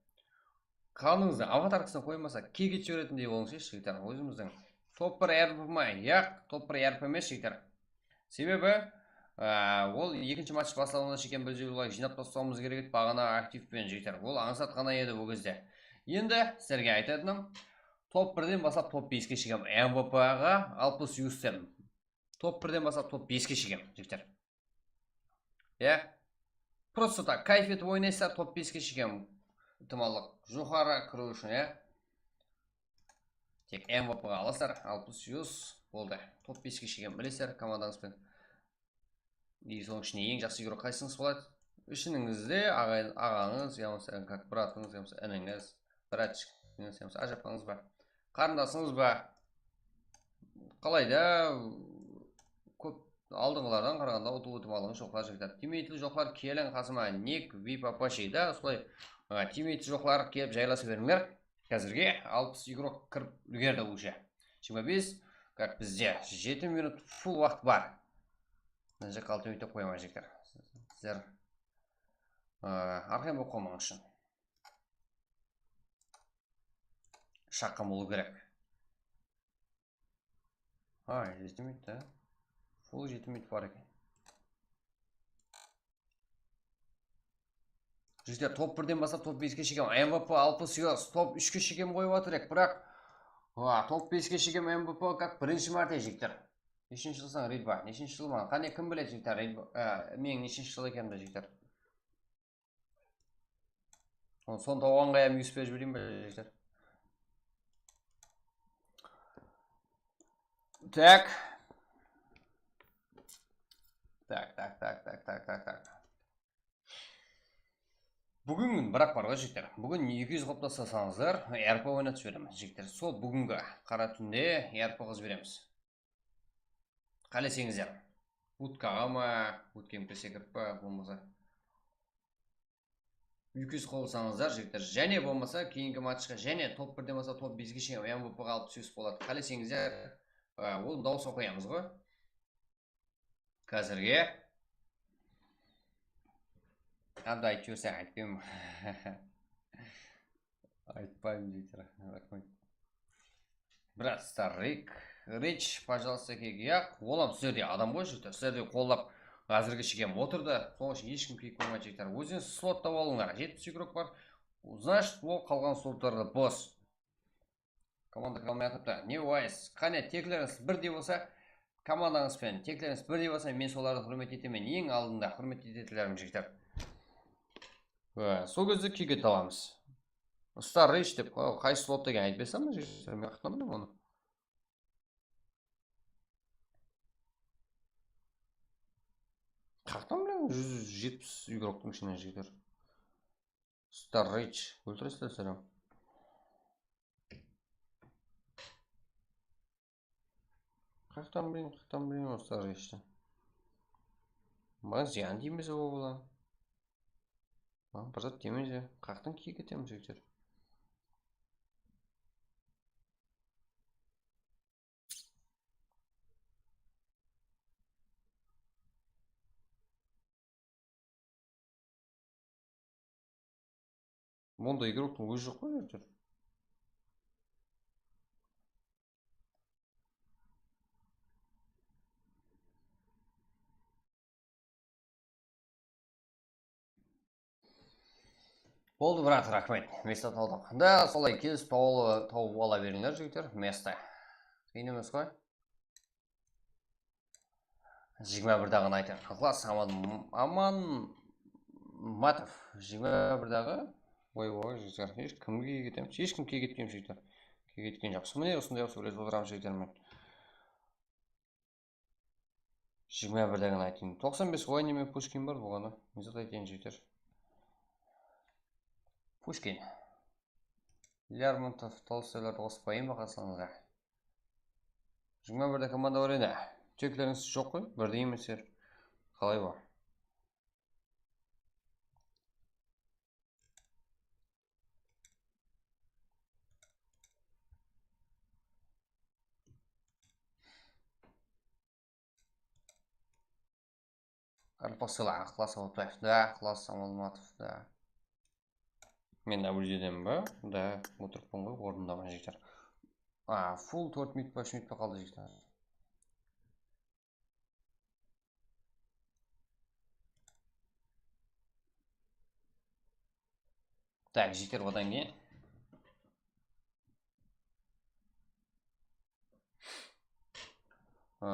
kanalımızdıń avatarkasına qoymasaq, kek etip jiberetindey bolıńız, jigitler. Ózimizdiń top bir R P ma, yaq, top bir R P emes, jigitler. Sebebi, á, ol ekinshi match baslanǵanǵa shekem bir júz layk jıynap taslawımız kerek edi, baǵana aktiv penen, jigitler. Ol ańsat ǵana edi bul gezde. Endi sizlerge aytatınım, top birden baslap top beske shekem M V P ǵa alpıs yuz istedim. Top birden baslap top beske shekem, jigitler. Ya. Просто так, kayf etip oynaysızlar, top beske shekem itimalıq joqarı kiriw ushın, ya. Tek M V P ǵa alasızlar, alpıs yuz boldı. Top beske shekem bilesizler komandańız benen. И sonıń ishinde eń jaqsı igrok qaysıńız boladı? Ishinińizde aǵay-, aǵańız, yamasa как bratıńız, yamasa inińiz, bratchiginiz, yamasa ájapańız ba? Qarındasıńız ba? Qalayda, kóp aldınǵılardan qaraǵanda utıw itimalıǵıńız joqlar, jigitler. Tiymeyti joqlar keliń qasıma, nik, vip, apache da, usılay, a, tiymeyti joqlar kelip jaylasıp berińler. Házirge alpıs igrok kirip úlgerdi уже. Jigirma bes, как bizde, jeti minut full waqıt bar. Mına jaqqa altı minut qoyaman, jigitler. Sizler, a, arqayın bolıp qalmaǵan ushın. Shaqqan bolıw kerek. Ha, jeti minut ta. Full jeti minut bar eken. Jigitler, top birden baslap top beske shekem M V P alpıs yuz, top úshke shekem qoyıp atır edi, biraq, ha, top beske shekem M V P как birinshi márte, jigitler. Neshinshi jılsań, Ridva? Neshinshi jıl ma? Qáne, kim biledi, jigitler, Ridva, e, meniń neshinshi jıl ekenimdi, jigitler? Sonı, sonı tawǵanǵa hám yuspe jibereyin be, jigitler? Tak. Tak, tak, tak. Búgin biraq bar ǵoy, jigitler. Búgin eki júz qılıp taslasańızlar, R P oynatıp jiberemiz, jigitler. Sol búgingi qara túnde R P qılıp jiberemiz. Qáleseńizler. Utkaǵa ma, útken sekirip pa, bolmasa. Úyke qolsańızlar, jigitler. Jáne bolmasa, keyingi matchqa jáne top birden basqa top beske shekem M V P ǵa alıp túsesik boladı. Qáleseńizler, e, ol dawısqa qoyamız ǵoy. Házirge. Hám da aytıp jiberse, aytpayman. Aytpayman, jigitler. Raxmet. Brat, старик, Rich, пожалуйста, kiyik. Olam sizlerdey adam ǵoy, jigitler. Sizlerdey qollap, házirge shekem otırdı. Sonıń ushın hesh kim kiyik qoymaydı, jigitler. Ózińiz slot tawıp alıńlar. Jetpis igrok bar. Значит, ol qalǵan slotlar da bos. Komanda qalmay atırıptı. Ne wise? Qáne, teklerińiz birdey bolsa, komandańız benen teklerińiz birdey bolsa, men solardı húrmet etemen. Eń aldında húrmet etetuǵınlarım, jigitler. Á, sol gezde kiyik ete alamız. Star Rich dep, o, qaysı slot degen aytıp bersem, jigitler, men qaqtan bilem onı. Qaqtan bilem, júz jetpis igroktıń ishinen, jigitler. Star Rich, óltiresizler, sálem. Qaqtan bileyin, qaqtan bileyin, Star Richti. Maǵan zıyan tiymese, o bola. Maǵan bir zat tiymese, qaqtan kiyik etemiz, jigitler. Bunday igroktıń ózi joq ǵoy, jigitler. Boldı, brat, raxmet. Mesto tawdıq. Da, solay kelisip tawılı-, tawıp ala berińler, jigitler. Mesto. Qıyın emes ǵoy. Jigirma bir daǵını aytayıq. Iqlas Aman, Amanmatov. Jigirma bir daǵı. Oy, oy, jigitler. Hesh kim kiyik etemiz? Hesh kim kiyik etpeymiz, jigitler. Kiyik etken joqsız. Mine, usınday qılıp sóylesip otıramız, jigitler, men. Jigirma bir daǵını aytayın. Toqsan bes oy neme Pushkin bar bolǵanı. Ne zat aytayın, jigitler? Pushkin. Lermontov, Tolstoylardı qosıp qoyayın ba qasıńızǵa? Jigirma birde komanda bar edi. Teklerińiz joq ǵoy, birdey emesler. Qalay bu? Qaraqalpaqsılar, Iqlas Abatbaev, da, Iqlas Amalmatov, da. Men W D-den ba? Da, otırıppan ǵoy, ornımdaman, jigitler. A, full tórt minut pa, úsh minut pa qaldı, jigitler. Tak, jigitler, odan keyin. Á,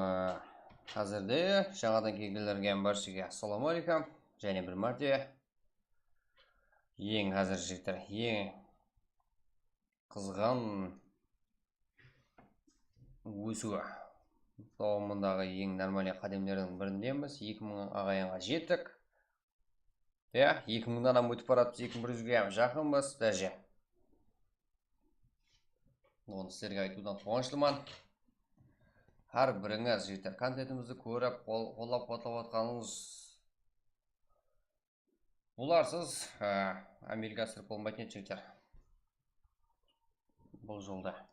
házirde jańadan kelgenlerge hám bárshege assalawma áleykum. Jáne bir márte. Eń házir, jigitler, eń qızǵan ósiwi dawamındaǵı eń normalniy qádemlerdiń birindenbiz. Eki mıń aǵayınǵa jettik. Ya, eki mıńdan hám ótip baratırmız, eki mıń bir júzge hám jaqınbız, dáje. Onı sizlerge aytıwdan quwanıshlıman. Hár birińiz, jigitler, kontentimizdi kórip, qol-, qollap-quwatlap atqanıńız bularsız, á, Amerika asırıp bolmaytın edi, jigitler. Bul jolda.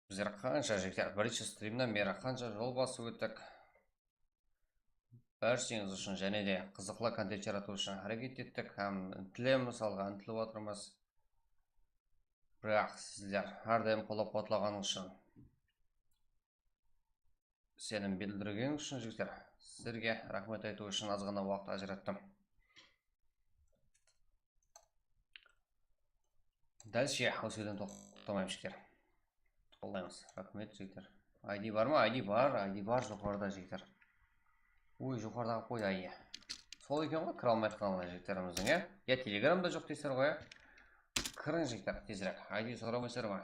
Bizler qansha, jigitler, birinshi strimnen beri qansha jol basıp óttik. Bársheniz ushın jáne de qızıqlı kontent jaratıw ushın háreket ettik hám intilemiz, alǵa intilip atırmız. Biraq sizler hár dayım qollap-quwatlaǵanıńız ushın, isenim bildirgenińiz ushın, jigitler, sizlerge raxmet aytıw ushın azǵana waqıt ajırattım. Dálshe, usı jerden toqtamaymız, jigitler. Qollaymız. Raxmet, jigitler. I D bar ma? I D bar, I D bar joqarıda, jigitler. Oy, joqarıda qoydı I D. Sol eken ǵoy, kire almay atqanlar jigitlerimizdiń, ya? Ya Telegramda joq deysizler ǵoy, ya? Kiriń, jigitler, tezirek. I D soramaysızlar ma?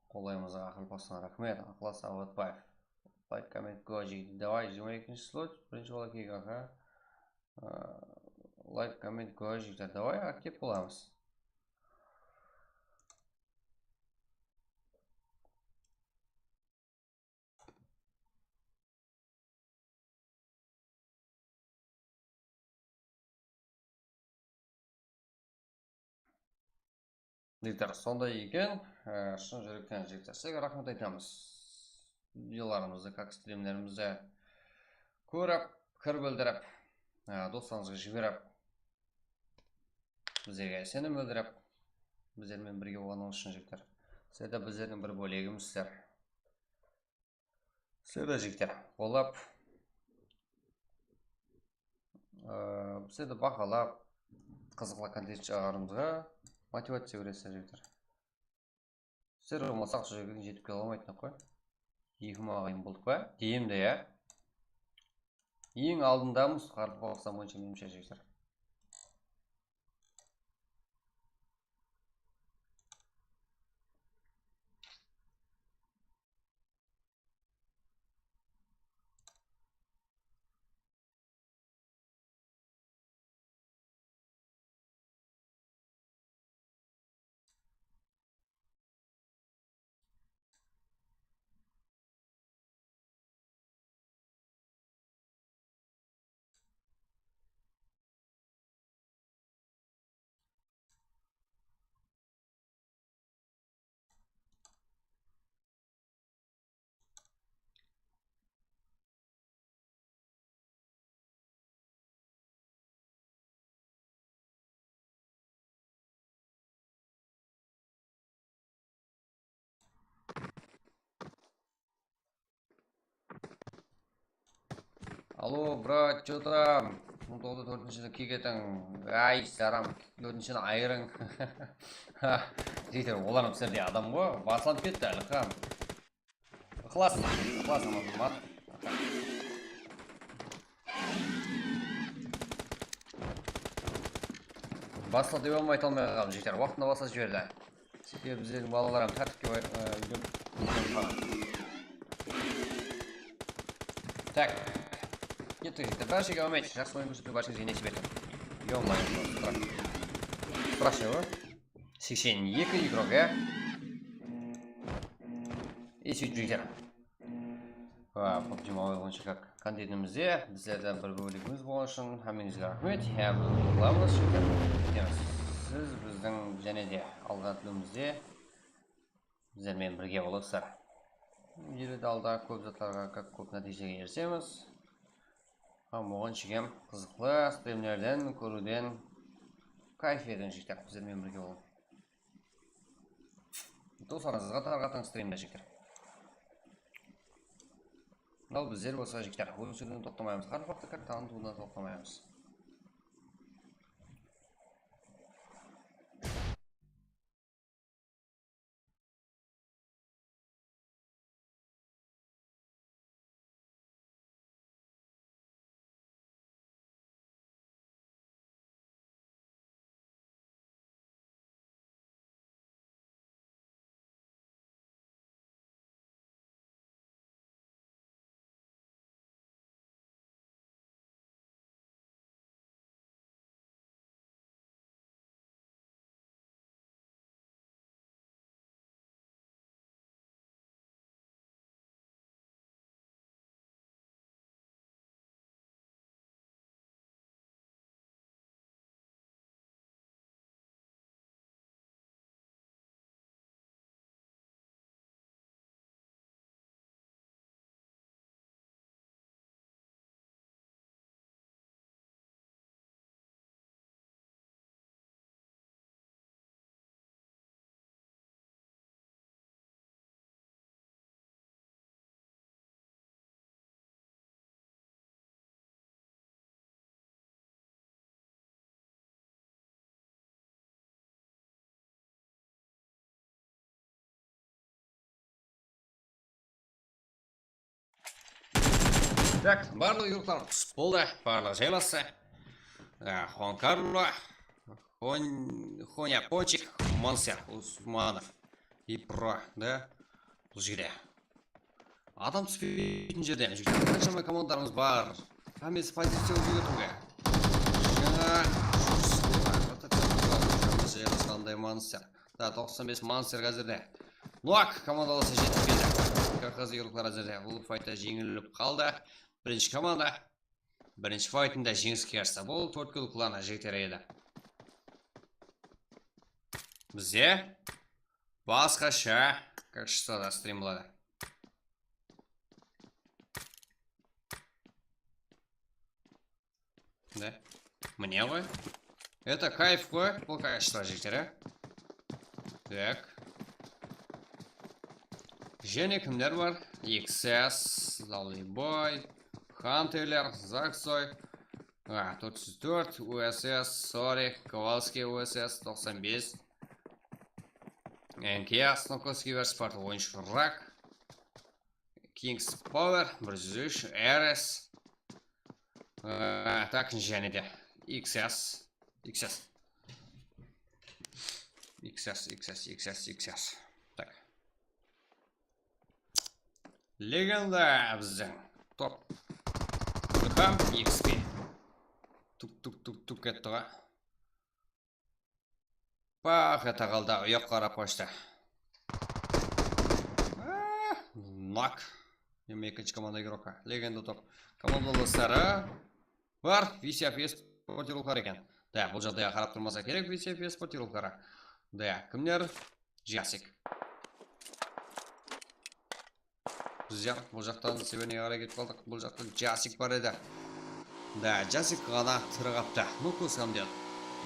Qollaymız, Aqılpaslan, raxmet. Aqlas Awatbaev. Like, comment, go, jigit. Davay, jigirma ekinshi slot, birinshi bola kiyik, aha. Aa, like, comment, go, jigitler. Davay, aktiv bolamız. Jigitler, sonday eken, e, shın júrekten, jigitler, sizlerge raxmet aytamız. Videolarımızdı, kak strimlerimizdi kórip, kir bildirip, e, doslarıńızǵa jiberip, bizlerge isenim bildirip, bizler menen birge bolǵanıńız ushın, jigitler. Sizler de bizlerdiń bir bólegimizsizler. Sizler de, jigitler, qollap, ıı, sizler de bahalap, qızıqlı kontent shıǵarıwımızǵa motivaciya beresizler, jigitler. Sizler bolmasaq, usı jerge jetip kele almaytın aq qoy. Eki mıń aǵayın boldıq pa? Deyim de, ya. Eń aldındamız, Qaraqalpaqstan boyınsha, menimshe, jigitler. Alo, brat, что там? On toǵız tórtinshi kiyik etiń. Ay, saram, tórtinshini ayırıń. Jigitler, olar sizlerdey adam ǵoy. Baslanıp ketti áli, ha. Iqlas, Iqlas, Amanmat. Basla dep almay, ayta almay qaldım, jigitler. Waqtında basla jiberdi. Sebebi bizlerdiń balalar hám tártipke, e, úyrenip qalǵan. Tak. Ketti, ketti. Bárshege áwmet, jaqsı oyın kórsetip, bársheńizge nesip etsin. Ё-моё, страшно. Страшно, a? Seksen eki igrok, a? И sóytip jigitler. Va, PUBG Mobile boyınsha kontentimizde bizlerden bir bólegimiz bolǵanı ushın hámmeńizge raxmet. Ya, búgin qılamız, jigitler. Kútemiz. Siz bizdiń jáne de alǵa tilewimizde bizler menen birge bolasızlar. Ele de alda kóp zatlarǵa, kóp nátiyjelerge erisemiz. Hám oǵan shekem qızıqlı strimlerden kóriwden kayf ediń, jigitler, bizler menen birge bolıń. Doslarıńızǵa tarqatıń strimdi, jigitler. Al, bizler bolsa, jigitler, ósirden toqtamaymız. Hár waqıtta kóp tanıtıwdan toqtamaymız. Tak, barlıq yurtlar túsip boldı, barlıq jaylastı. Á, Juan Karlo, Hon-, Honya Ponchik, Monser, Usmanov, Ipro, da, bul jerde. Adam túspeytin jerden júrgen qanshama komandalarımız bar. Hámmesi poziciya ózgertiwge. Jańa jaylasqanday Monster. Da, toqsan bes Monster házirde. Nok komandalası jetip keldi. Kavkaz yurtlar házirde. Bul faytta jeńilip qaldı. Birinshi komanda birinshi faytında jeńiske astı. Bul Tórtkúl klanı jeter edi. Bizde basqasha качествоda strim boladı. Da. Mine ǵoy. Это кайф ǵoy, bul качество jigitler, á. Tak. Jáne kimler bar? X S, Lollyboy, Hunterler, Zaksoy, a, tórt júz tórt, U S S, Sorry, Kowalskiy U S S, toqsan bes, N K S, Nokovskiy versus Sparta, onınshı Rak. Kings Power, bir júz úsh, R S. Á, tak, jáne de. X S. X S. X S, X S, X S, X S. Tak. Legenda bizden. Top. Ilham X P. Tuk, tuk, tuk, tuk etti ǵoy. Pah, ete qaldı, uyaq qarap qoshti. Ah, nok. Endi ekinshi komanda igrokka. Legenda top. Komanda dostları bar. V C F S portirovkalar eken. Da, bul jaǵdayǵa qarap turmasa kerek V C F S portirovkaları. Da, kimler? Jasik. Bizler bul jaqtan Severniyaǵa qaray ketip qaldıq. Bul jaqta Jasik bar edi. Da, Jasik ǵana tiri qaptı. Ну, ko'rsam dep.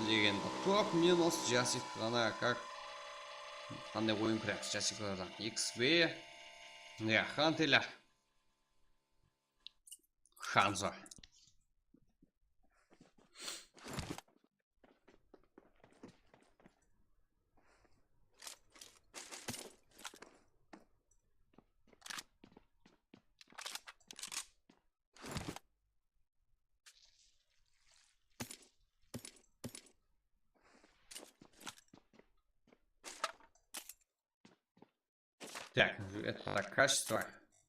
Legenda top minus Jasik ǵana, как? Qanday oyın kuramiz Jasiklardan? X B. Ya, Hunterler. Hanzo. Так, это так, качество.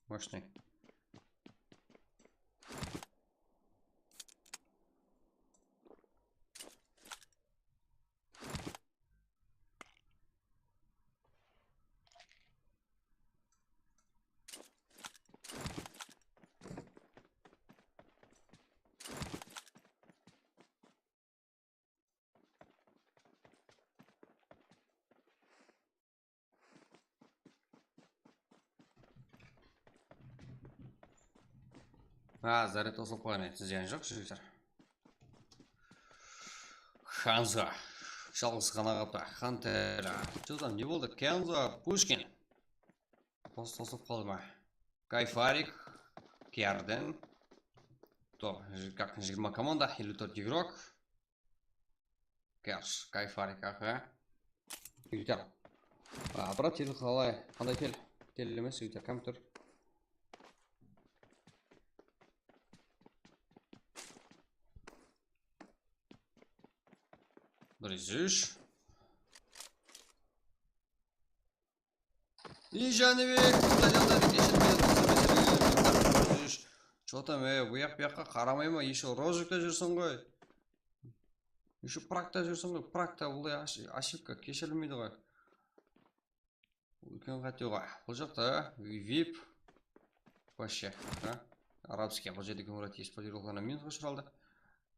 Мощный. Ha, zaret qosılıp qoyǵan edi, zıyan joq, jigitler. Hanzo. Jalǵız ǵana qaptı. Hunter. Что там, ne boldı? Kenzo, Pushkin. Qos-, qosılıp qaldı ma? Kayfarik, Kerden. To, как, jigirma komanda, elliw tórt igrok. Kersh, Kayfarik, aha. Jigitler. A, brat, tel qalay? Qanday tel? Tel emes, jigitler, kompyuter. Bir júz úsh. Ey, Jánibek, Qudaydan da keshirmey, Что там, ey, bu jaq, bu jaqqa qaramay ma? Ещё розыгрышта júrseń ǵoy. Ещё прокта júrseń ǵoy. Прокта bunday osh-, ошибка keshirilmeydi ǵoy. Úlken qáte ǵoy. Bul jaqta vip. Вообще, aha. Арабский, bul jerde kim uradi? Eksplodirlarına minusqa ushıraldı.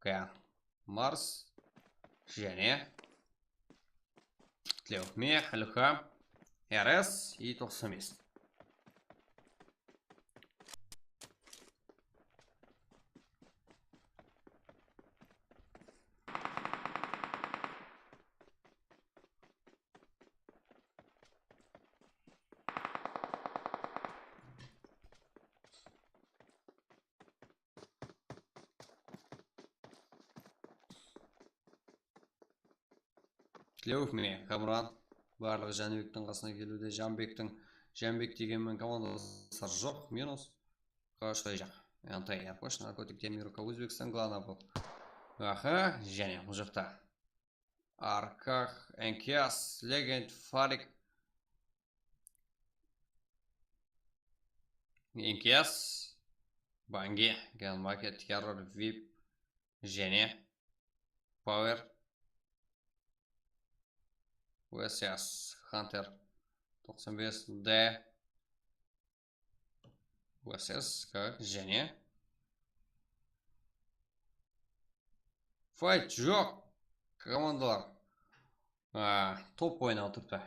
Kayan. Mars. Jáne. Tilewxme, Ilham, R S и toqsan bes. Tilewov, mine, Kamran. Barlıǵı Jánibektiń qasına keliwde, Jánbektiń, Jánbek degen menen komandalastı joq, minus. Qarshılayjaq. Anti-air posh, narkotik, temiruka, Ózbekstan, glavnıy bul. Aha, jáne bul jaqta. Arkaq, Enkiyas, Legend, Farik. Enkiyas, Bangi, Gun Market, Terror, vip, jáne, Power, V S S, Hunter, toqsan bes, D, V S S, jáne. Fight joq, komandalar. A, top oynap atırıptı.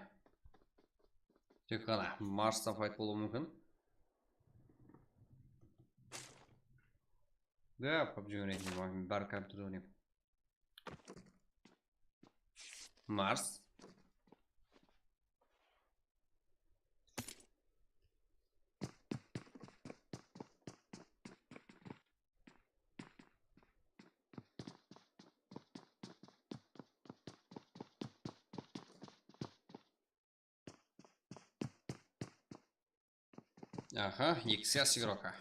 Tek ǵana Marsta fight bolıwı múmkin. Da, PUBG oynaytın, bári kompyuterde oynayman. Mars. Aha, eki siyas igroka.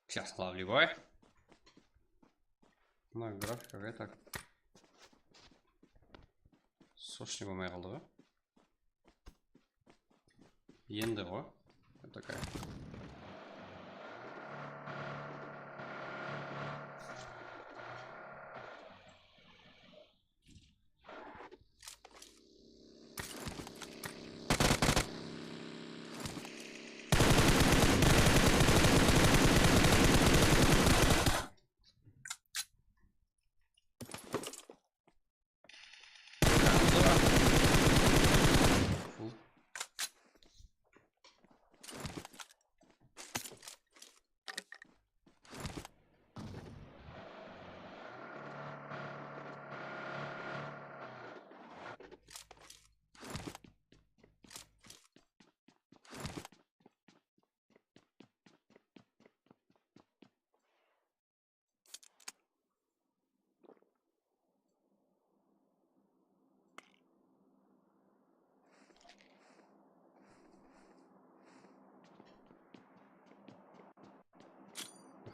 Сейчас, lovely boy. Mına grafika так сочный bolmay qaldı ǵoy. Endi ǵoy. Такая.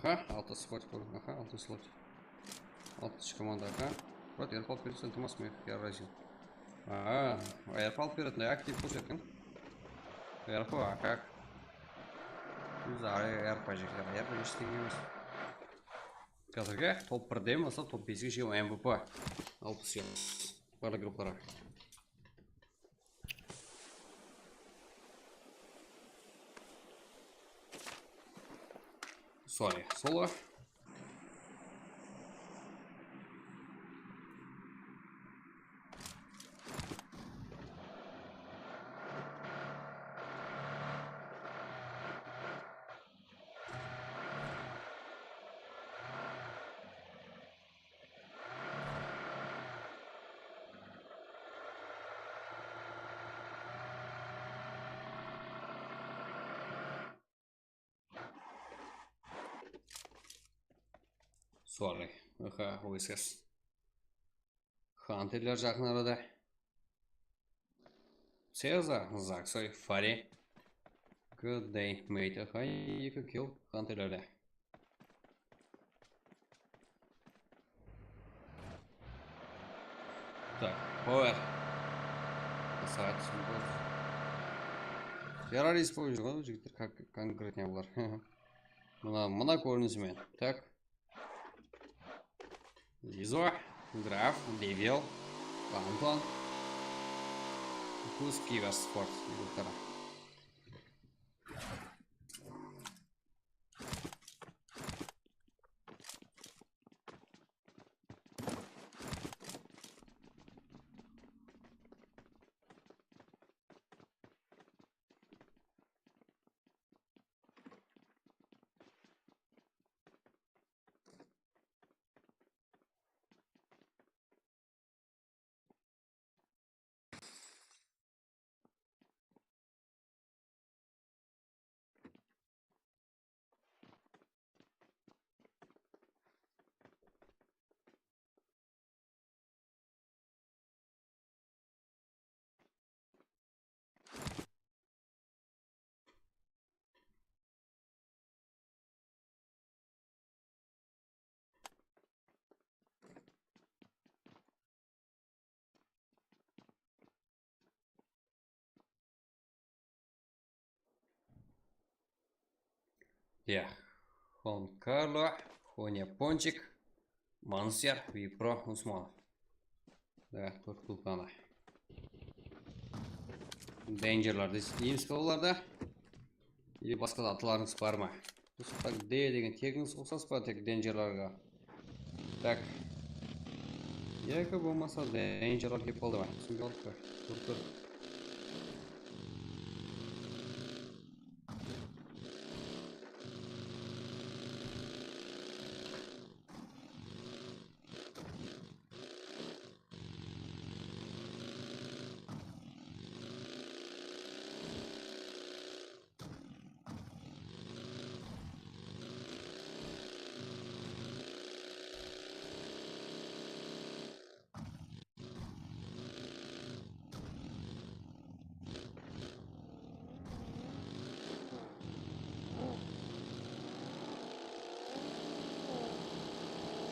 Aha, altı slot koydım. Aha, altı slot. Altınshı komanda, aha. Brat, erpal bersen, Tomas, men yarazın. Aa, erpal beredi, aktiv kórsetken. Erpal, a как? Biz araya erpal jekler, erpal eштеńe emes. Házirge top birden baslap top beske shekem M V P. Alpıs yaş. Barlıq gruppalar. Sorry, solo. Sorry. Aha, O S S. Hunterler jaqın arada. Cezar, Zaksoy, Fari. Good day, mate. Aha, eki kill Hunterlerde. Tak, power. Saat. Terrorist bolıp júr ǵoy, jigitler, kon-, konkretno bular. Mına, mına kórinisi menen. Tak. Zizo, Graf, Devil, Anton. Kuz, Kiver, Sport, jigitler. Ya, Juan Carlo, Xonya Ponchik, Mansiyar, Vipro, Usmonov. Da, tórt klubtanı. Dangerlardı isteymiz ki olarda. Ele basqa da atlarıńız bar ma? Usı tak D degen tegińiz uqsas pa tek dangerlarǵa? Tak. Yaki bolmasa dangerlar kelip qaldı ma? Túsinbey qaldıp pa? Tur, tur.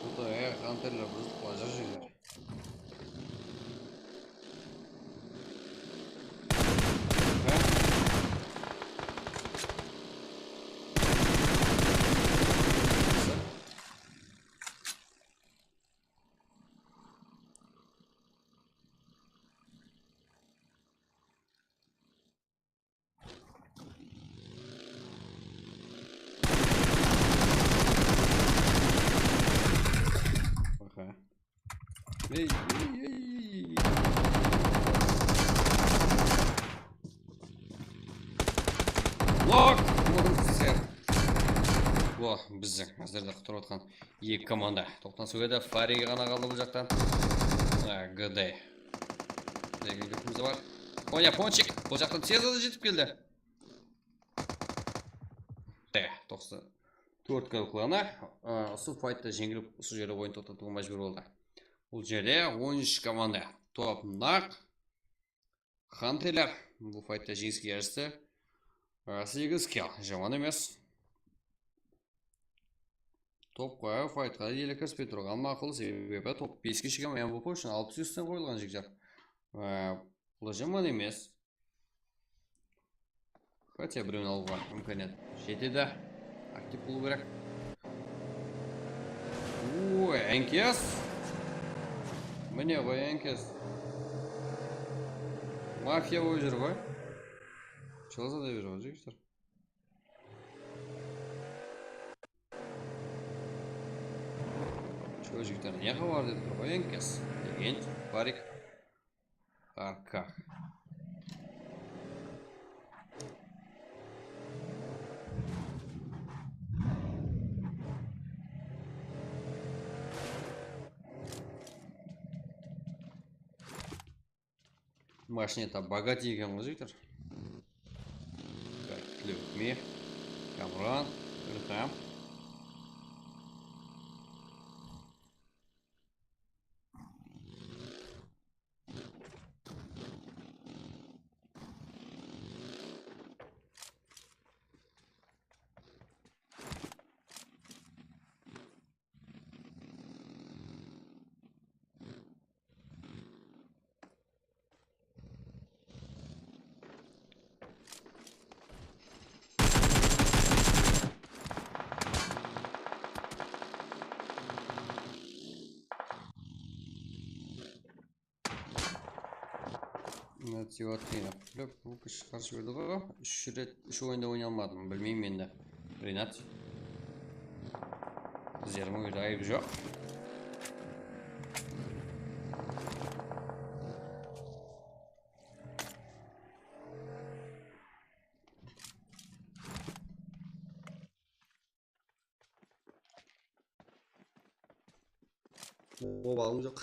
Что-то, эх, Hunterler buzılıp bara júr. Aha. Ey, ey, ey, ey. Lok! Odım ser. O, bizden házirde qutırıp atqan eki komanda. Toqtan sóyedi, Farige ǵana qaldı bul jaqtan. A, G D. Degen gúlimiz bar. Oya, Ponchik, bul jaqtan tez arada jetip keldi. De, toqsan tórt klanı, ı, usı faytta jeńilip, usı jerde oyın toqtatıwǵa májbúr boldı. Bul jerde on úsh komanda. Top naq. Hunterler bul faytta jeńiske erishti. I, segiz kill, jaman emes. Topqa, faytqa ele kirispey turǵan maqul, sebebi top beske shekem M V P ushın alpıs ústten qoyılǵan, jigitler. I, bul jaman emes. Хотя birewin alıwǵa imkaniyat jetedi. Aktiv bolıw kerek. Oy, Enkes. Mine ǵoy, Enkes. Mafiya bolıp júr ǵoy. Chılasa da ber ǵoy, jigitler. Chó, jigitler, ne xabar dep tur ǵoy, Enkes. Legend, Farik. Arka. Mashineta bogati eken ǵoy, jigitler. Так, Tilewkme, Kamran, Ilham. Siyatıyın. Bilip, bu kúsh qarshı berdi ǵo. Úsh ret, úsh oyında oynay almadım. Bilmeymen endi. Rinat. Bizlerdiń oyında ayıp joq. Obalım joq.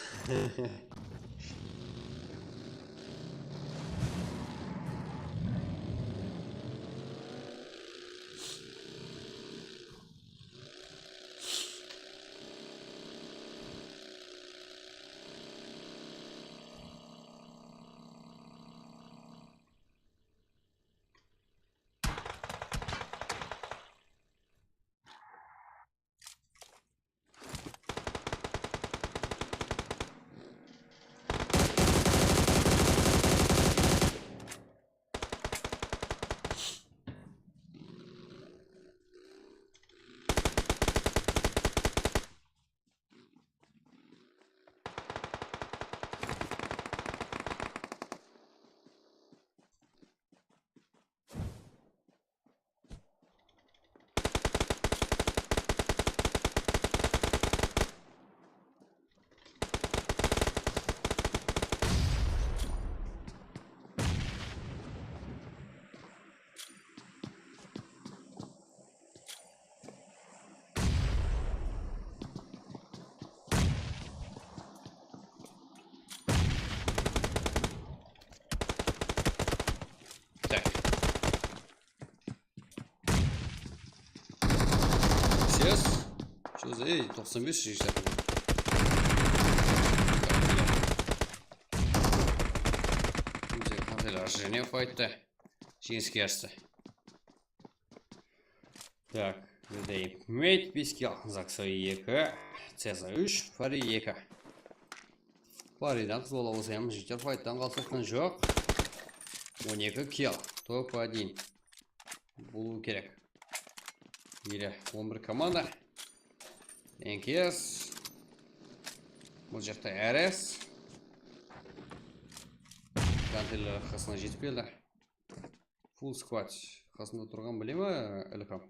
Так. Ses. Что за, ey, toqsan bes jigit. Bizge qanshaylar jene faytta. Jeńiske astı. Так, bizde Meyt bes kill, Zakso eki, Ceza úsh, Fari eki. Faridan qız bola bolsa ham jigitler fayttan qalsaytqan joq. On eki kill, top один. Bolıwı kerek. Ele on bir komanda. N K S. Bul jaqta R S. Gantiller qasına jetip keldi. Full squad. Qasında turǵan bile ma, Ilham?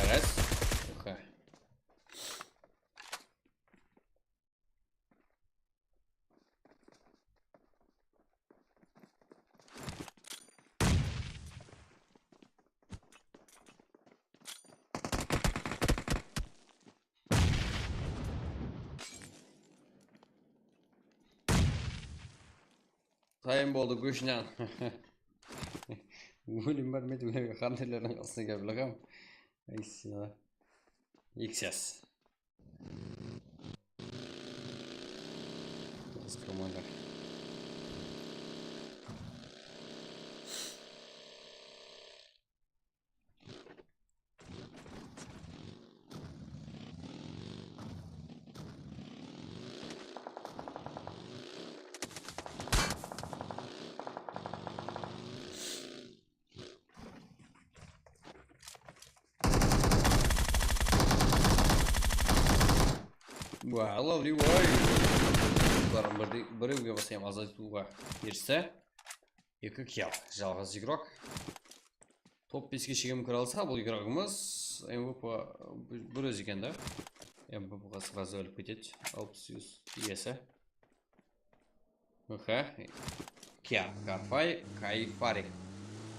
Раз. Уха. Tayın boldı, góshnan. Ólim bar, men de qandelerden qasına kelip laqam. Ey, seni. X S. Qız komanda. Wow, lovely, vay. Bunların birde, birewge basayım, azaytıwǵa erishse. Eki kill, jalǵız igrok. Top beske shekem kire alsa, bul igrogımız M V P bir ózi eken da. M V P ǵa srazı ólip ketedi. Alpıs, júz iyesi. Aha. Kia, Garfay, Kay, Fari.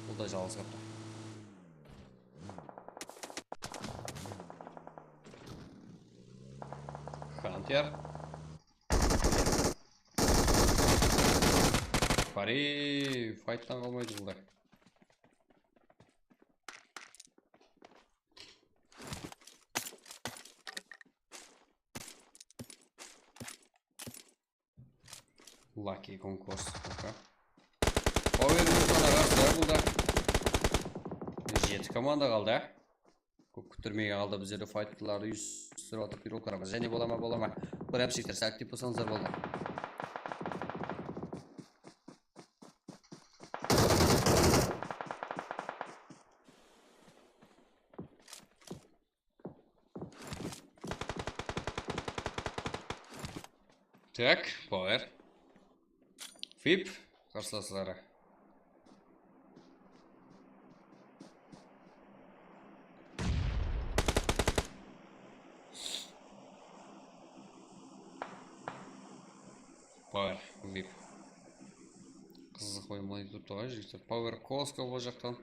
Bul da jalǵız qaptı. Yer. Pare, fayttan qalmaydı bunday. Lucky konkurs. Oka. Power Group'tan aǵar sıra bul da. Jeti komanda qaldı. Kóp kúttirmegen halda bizlerdi faytlardı úyisttirip atırıp, bir okara. Jáne bola ma, bola ma? Bir hám sektirse, aktiv bolsańızlar boldı. Tak, Power. Vip, qarsılasları. Power, Vip. Qızıq oyın turıptı ǵoy, jigitler. Power, Kosko bul jaqtan.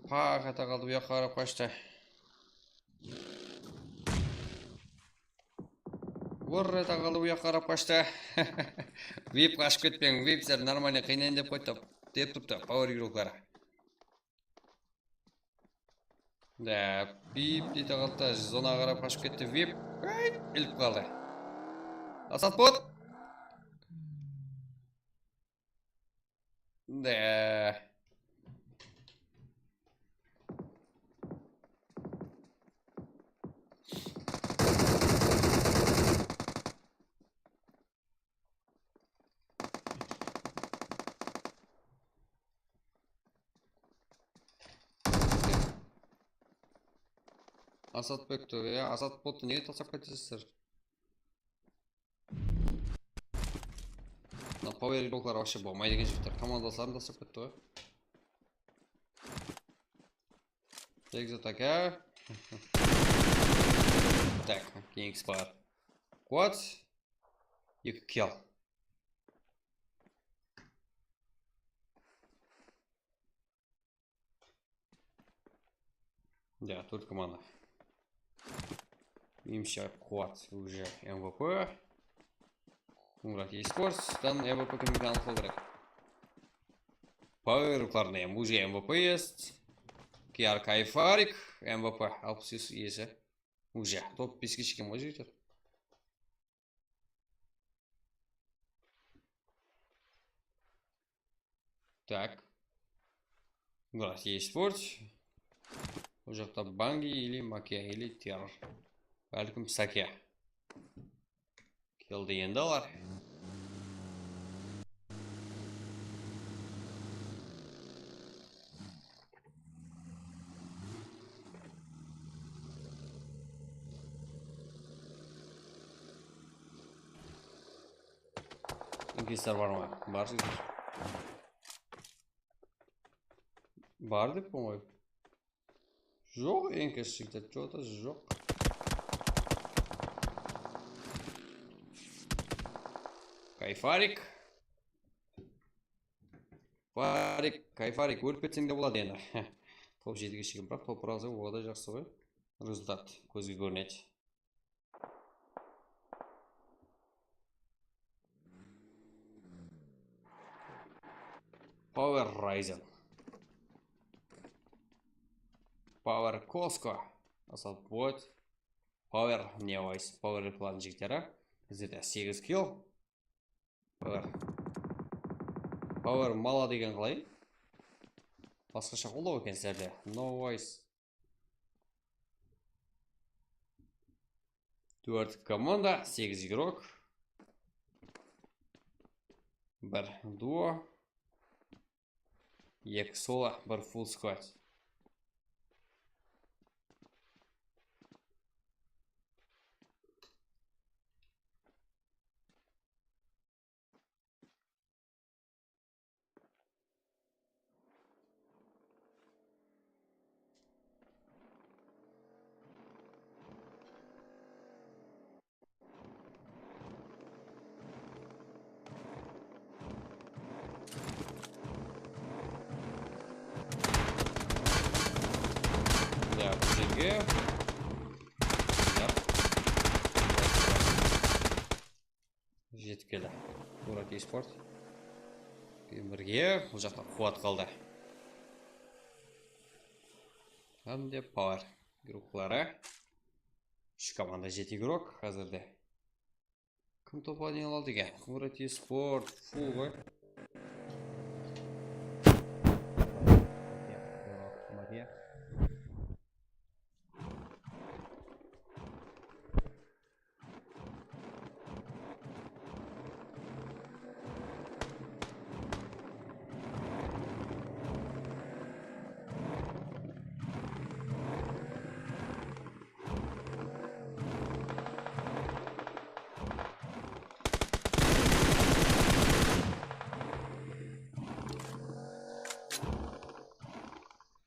Paǵata qaldı, bu jaqqa qarap qashtı. Vırreta qaldı, bu jaqqa qarap qashtı. Vip, qashıp ketpeń, Vip, sizler normalnıy qıynayın dep qoydı, dep turıptı, Power игрокları. Da, Vip deydi qaldı, zonaǵa qarap qashıp ketti, Vip. Ay, ilip qaldı. Asatbot. Da. Asatbekti, ya, Asatbottı nege taslap ketesizler? Mına Power игрокlar вообще bolmaydı eken, jigitler. Komandasların taslap ketti ǵoy. Tek zataka. Tak, keyingisi bar. Quat. Eki kill. Ya, tórt komanda. Menimshe, Quat уже M V P. Murat Esports dan M V P kimnikiń anıqlaw kerek. Power Ukraine уже M V P есть. K R Kayfarik M V P alpıs bes iyesi. Уже top beske shekem ǵoy, jigitler. Так. Murat Esports. Bul jaqta Bangi ili Makia ili Terror. Bálkim Sakia. Keldi endi alar. Inkesler bar ma? Bar, jigitler. Bar dep qoy. Joq, inkes, jigitler, что-то joq. Kayfarik. Farik, Kayfarik, ólip ketseń de boladı endi. Top jetige shekem, biraq top razı, o da jaqsı ǵoy. Rezultat kózge kórinedi. Power Ryzen. Power Costco. Assault Point. Power Neoice. Power Clan jigitleri. Bizlerde segiz kill. Power. Power Mala degen qalay? Basqasha qoldaw eken sizlerde. Neoice. Tórt komanda, segiz игрок. Bir duo. Eki solo, bir full squad. Ya, bizlerge. Ya. Sport. Keyin birge, bul jaqta Quwat qaldı. Hám de Power igrokları. Úsh komanda, jeti igrok házirde. Kim toparın aladı eken? Qumrat Esport, full ǵoy.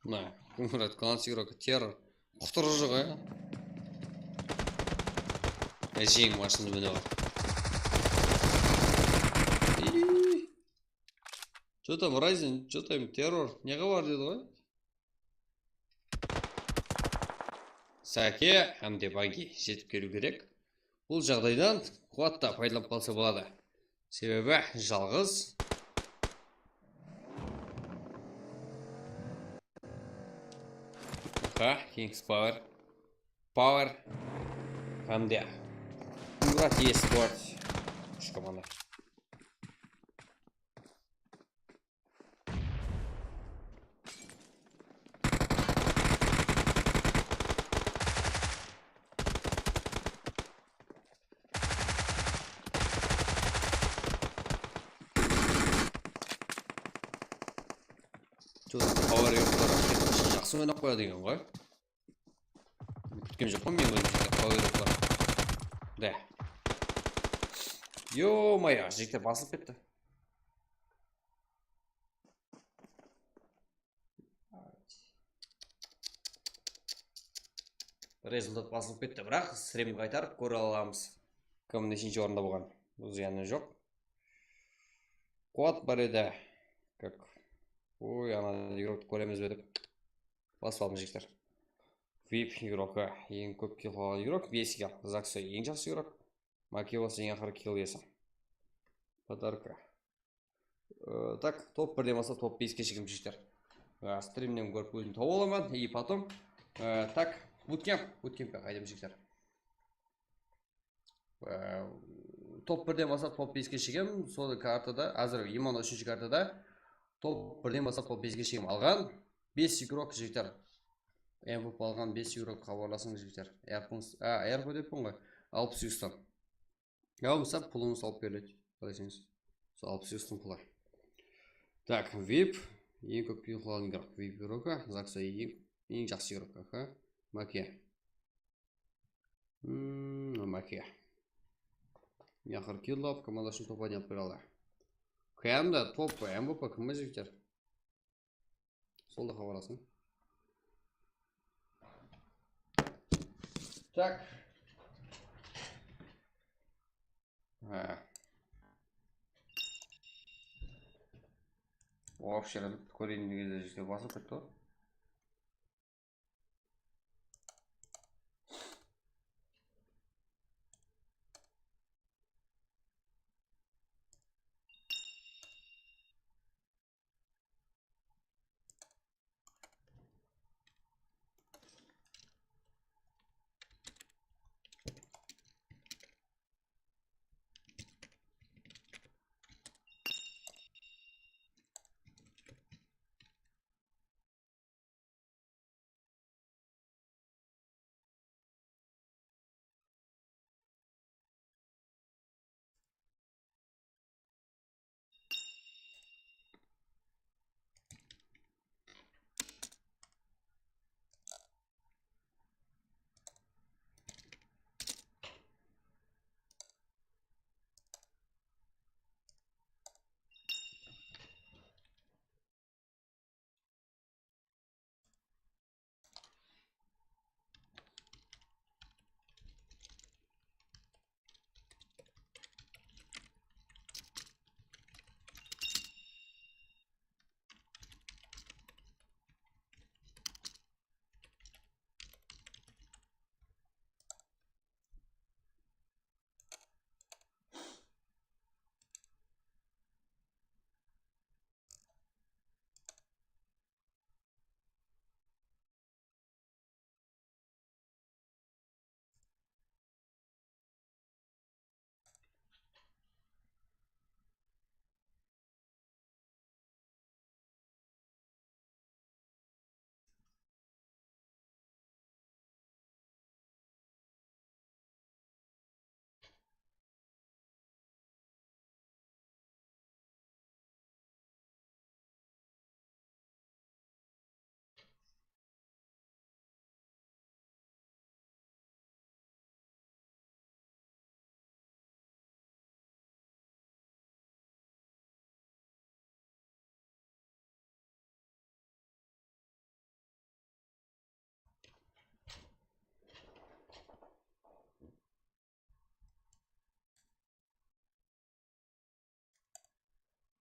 Mına, Qumrat Kanat igrok terror. Qutırıp júr ǵoy. Ájeńim ashıldı mine bar. Чё там, Ryzen, чё там, terror, ne xabar dedi ǵoy. Sáke hám de Bagi jetip keliw kerek. Bul jaǵdaydan Quwat ta paydalanıp qalsa boladı. Sebebi jalǵız. Aha, Kings Power. Power. Hám de Murat Esport. Úsh komanda. Power igroklar jaqsı oynap qoyadı eken ǵoy. Kútkem joq pa men ózim jigitler, Power igroklar. Da. Yo-moyo, jigitler basılıp ketti. Rezultat basılıp ketti, biraq stream qaytarıp kóre alamız. Kim neshinshi orında bolǵan? Bul zıyanı joq. Quwat bar edi. Kak. Oy, ana igroktı kóremiz be dep basıp aldım, jigitler. Vip igrokı, eń kóp kill alǵan igrok, bes kill. Zakso eń jaqsı igrok. Maki bolsa eń aqırǵı kill iyesi. Podarka. Ee, tak, top birden baslap top beske shekem, jigitler. Ee, strimnen kórip ózim tawıp alaman. И потом, ee, tak, bootcamp, bootcampke qaytaman, jigitler. Ee, top birden baslap top beske shekem, sol kartada, házir именно úshinshi kartada top birden baslap top beske shekem alǵan. Bes igrok, jigitler. MVP alǵan bes igrok, xabarlasıń, jigitler. Airpods, a, Airpod deppen ǵoy. Alpıs yustan. Ya bolmasa pulımız alıp beriledi. Qáleseniz. Sol alpıs yustan pulı. Tak, vip. Eń kóp kill alǵan igrok. Vip igroka. Zaksa eń, eń jaqsı igrok. Aha. Make. Hmm, Make. Eń aqırǵı kill alıp, komanda ushın topa ne alıp bere aldı. Kayamda top, MVP kim, jigitler? Sol da xabarlasıń. Tak. Ha. Вообще, kóreyin degende jigitler basılıp ketti ǵoy.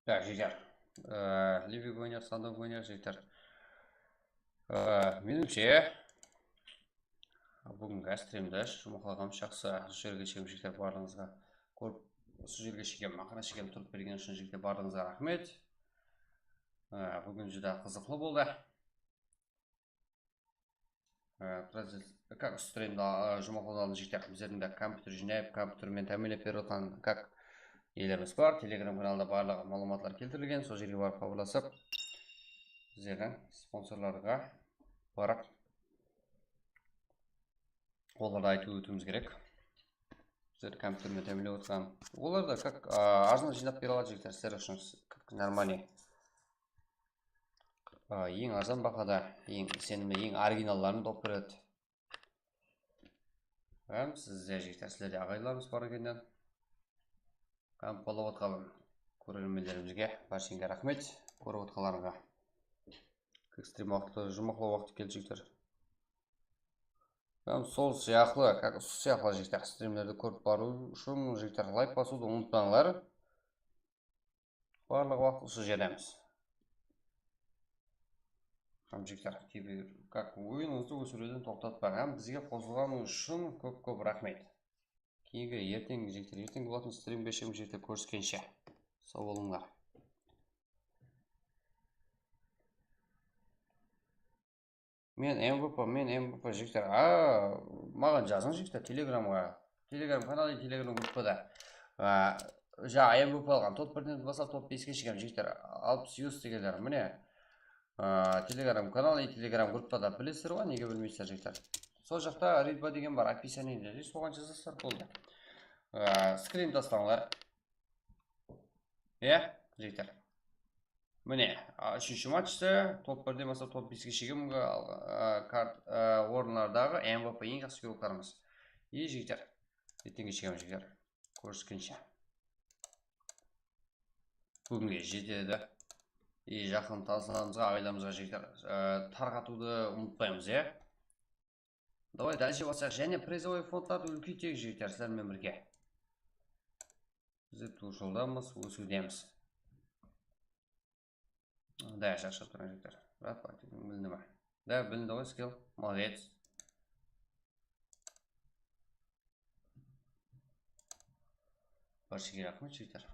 Ya, jigitler. Ee, Living oynayıq, Standing oynayıq, jigitler. Ee, menimshe, búgingi strimdi juwmaqlaǵanımız jaqsı. Usı jerge shekem, jigitler, barlıǵıńızǵa kórip, usı jerge shekem, aqırına shekem turıp bergeni ushın, jigitler, barlıǵıńızǵa raxmet. Ee, búgin júdá qızıqlı boldı. Ee, process, как, strimdi, a, juwmaqlawdan aldın, jigitler, bizlerdiń de kompyuter jıynap, kompyuter menen támiyinlep berip atırǵan, как, nelerimiz bar. Telegram kanalda barlıq maǵlıwmatlar keltirilgen, sol jerge barıp xabarlasıp, bizlerdiń sponsorlarǵa barıp, olardı aytıp ótiwimiz kerek. Bizler kompyuter menen támiyinlep otırǵan. Olar da, как, a, arzan jıynap bere aladı, jigitler, sizler ushın, как, нормальный. A, eń arzan bahada, eń isenimli, eń originalların tawıp beredi. Hám sizler, jigitler, sizler de aǵayinlarımız bar ekenden. Hám qollap atqan kórermenlerimizge, bársheńe raxmet, kórip atqanlarıńa. Strim waqtı, juwmaqlaw waqtı keldi, jigitler. Hám sol sıyaqlı, как, usı sıyaqlı, jigitler, strimlerdi kórip barıw ushın, jigitler, layk basıwdı umıtpańlar. Barlıq waqıt usı jerdemiz. Hám, jigitler, keybi, как, oyınıńızdı ósiriwden toqtatpań. Hám bizge qosılǵanıńız ushın kóp-kóp raxmet. Keyingi erteń, jigitler, erteń bolatın strimge shekem, jigitler, kóriskenshe. Saw bolıńlar. Men M V P, men M V P, jigitler. A, maǵan jazıń, jigitler, Telegramǵa. Telegram kanal, Telegram gruppada. A, ja, M V P alǵan. Top birden baslap top beske shekem, jigitler. Alpıs yus degenler. Mine. A, Telegram kanal, Telegram gruppada, bilesizler ǵoy, nege bilmeysizler, jigitler. Sol jaqta readme degen bar, описаниеде. Soǵan jazasızlar, boldı. A, skrin taslańlar. Iya, jigitler. Mine, a, úshinshi matchta top birden baslap top beske shekem, a, kart, a, orınlardaǵı M V P, eń jaqsı hero-larımız. Ey, jigitler, ertenge shekem, jigitler. Kóriskenshe. Búginge jetedi. Ey, jaqın tanıslarımızǵa, aǵaylarımızǵa, jigitler, a, tarqatıwdı umıtpaymız, iya? Давай, dálshe bassaq, jáne prizovoy fondlardı úlkeyteyik, jigitler, sizler menen birge. Biz de tuwrı joldamız, ósiwdemiz. Da, jaqsı turǵan, jigitler. Rat, bilindi me? Da, bilindi ǵoy, skill. Молодец. Bársheńe raxmet, jigitler.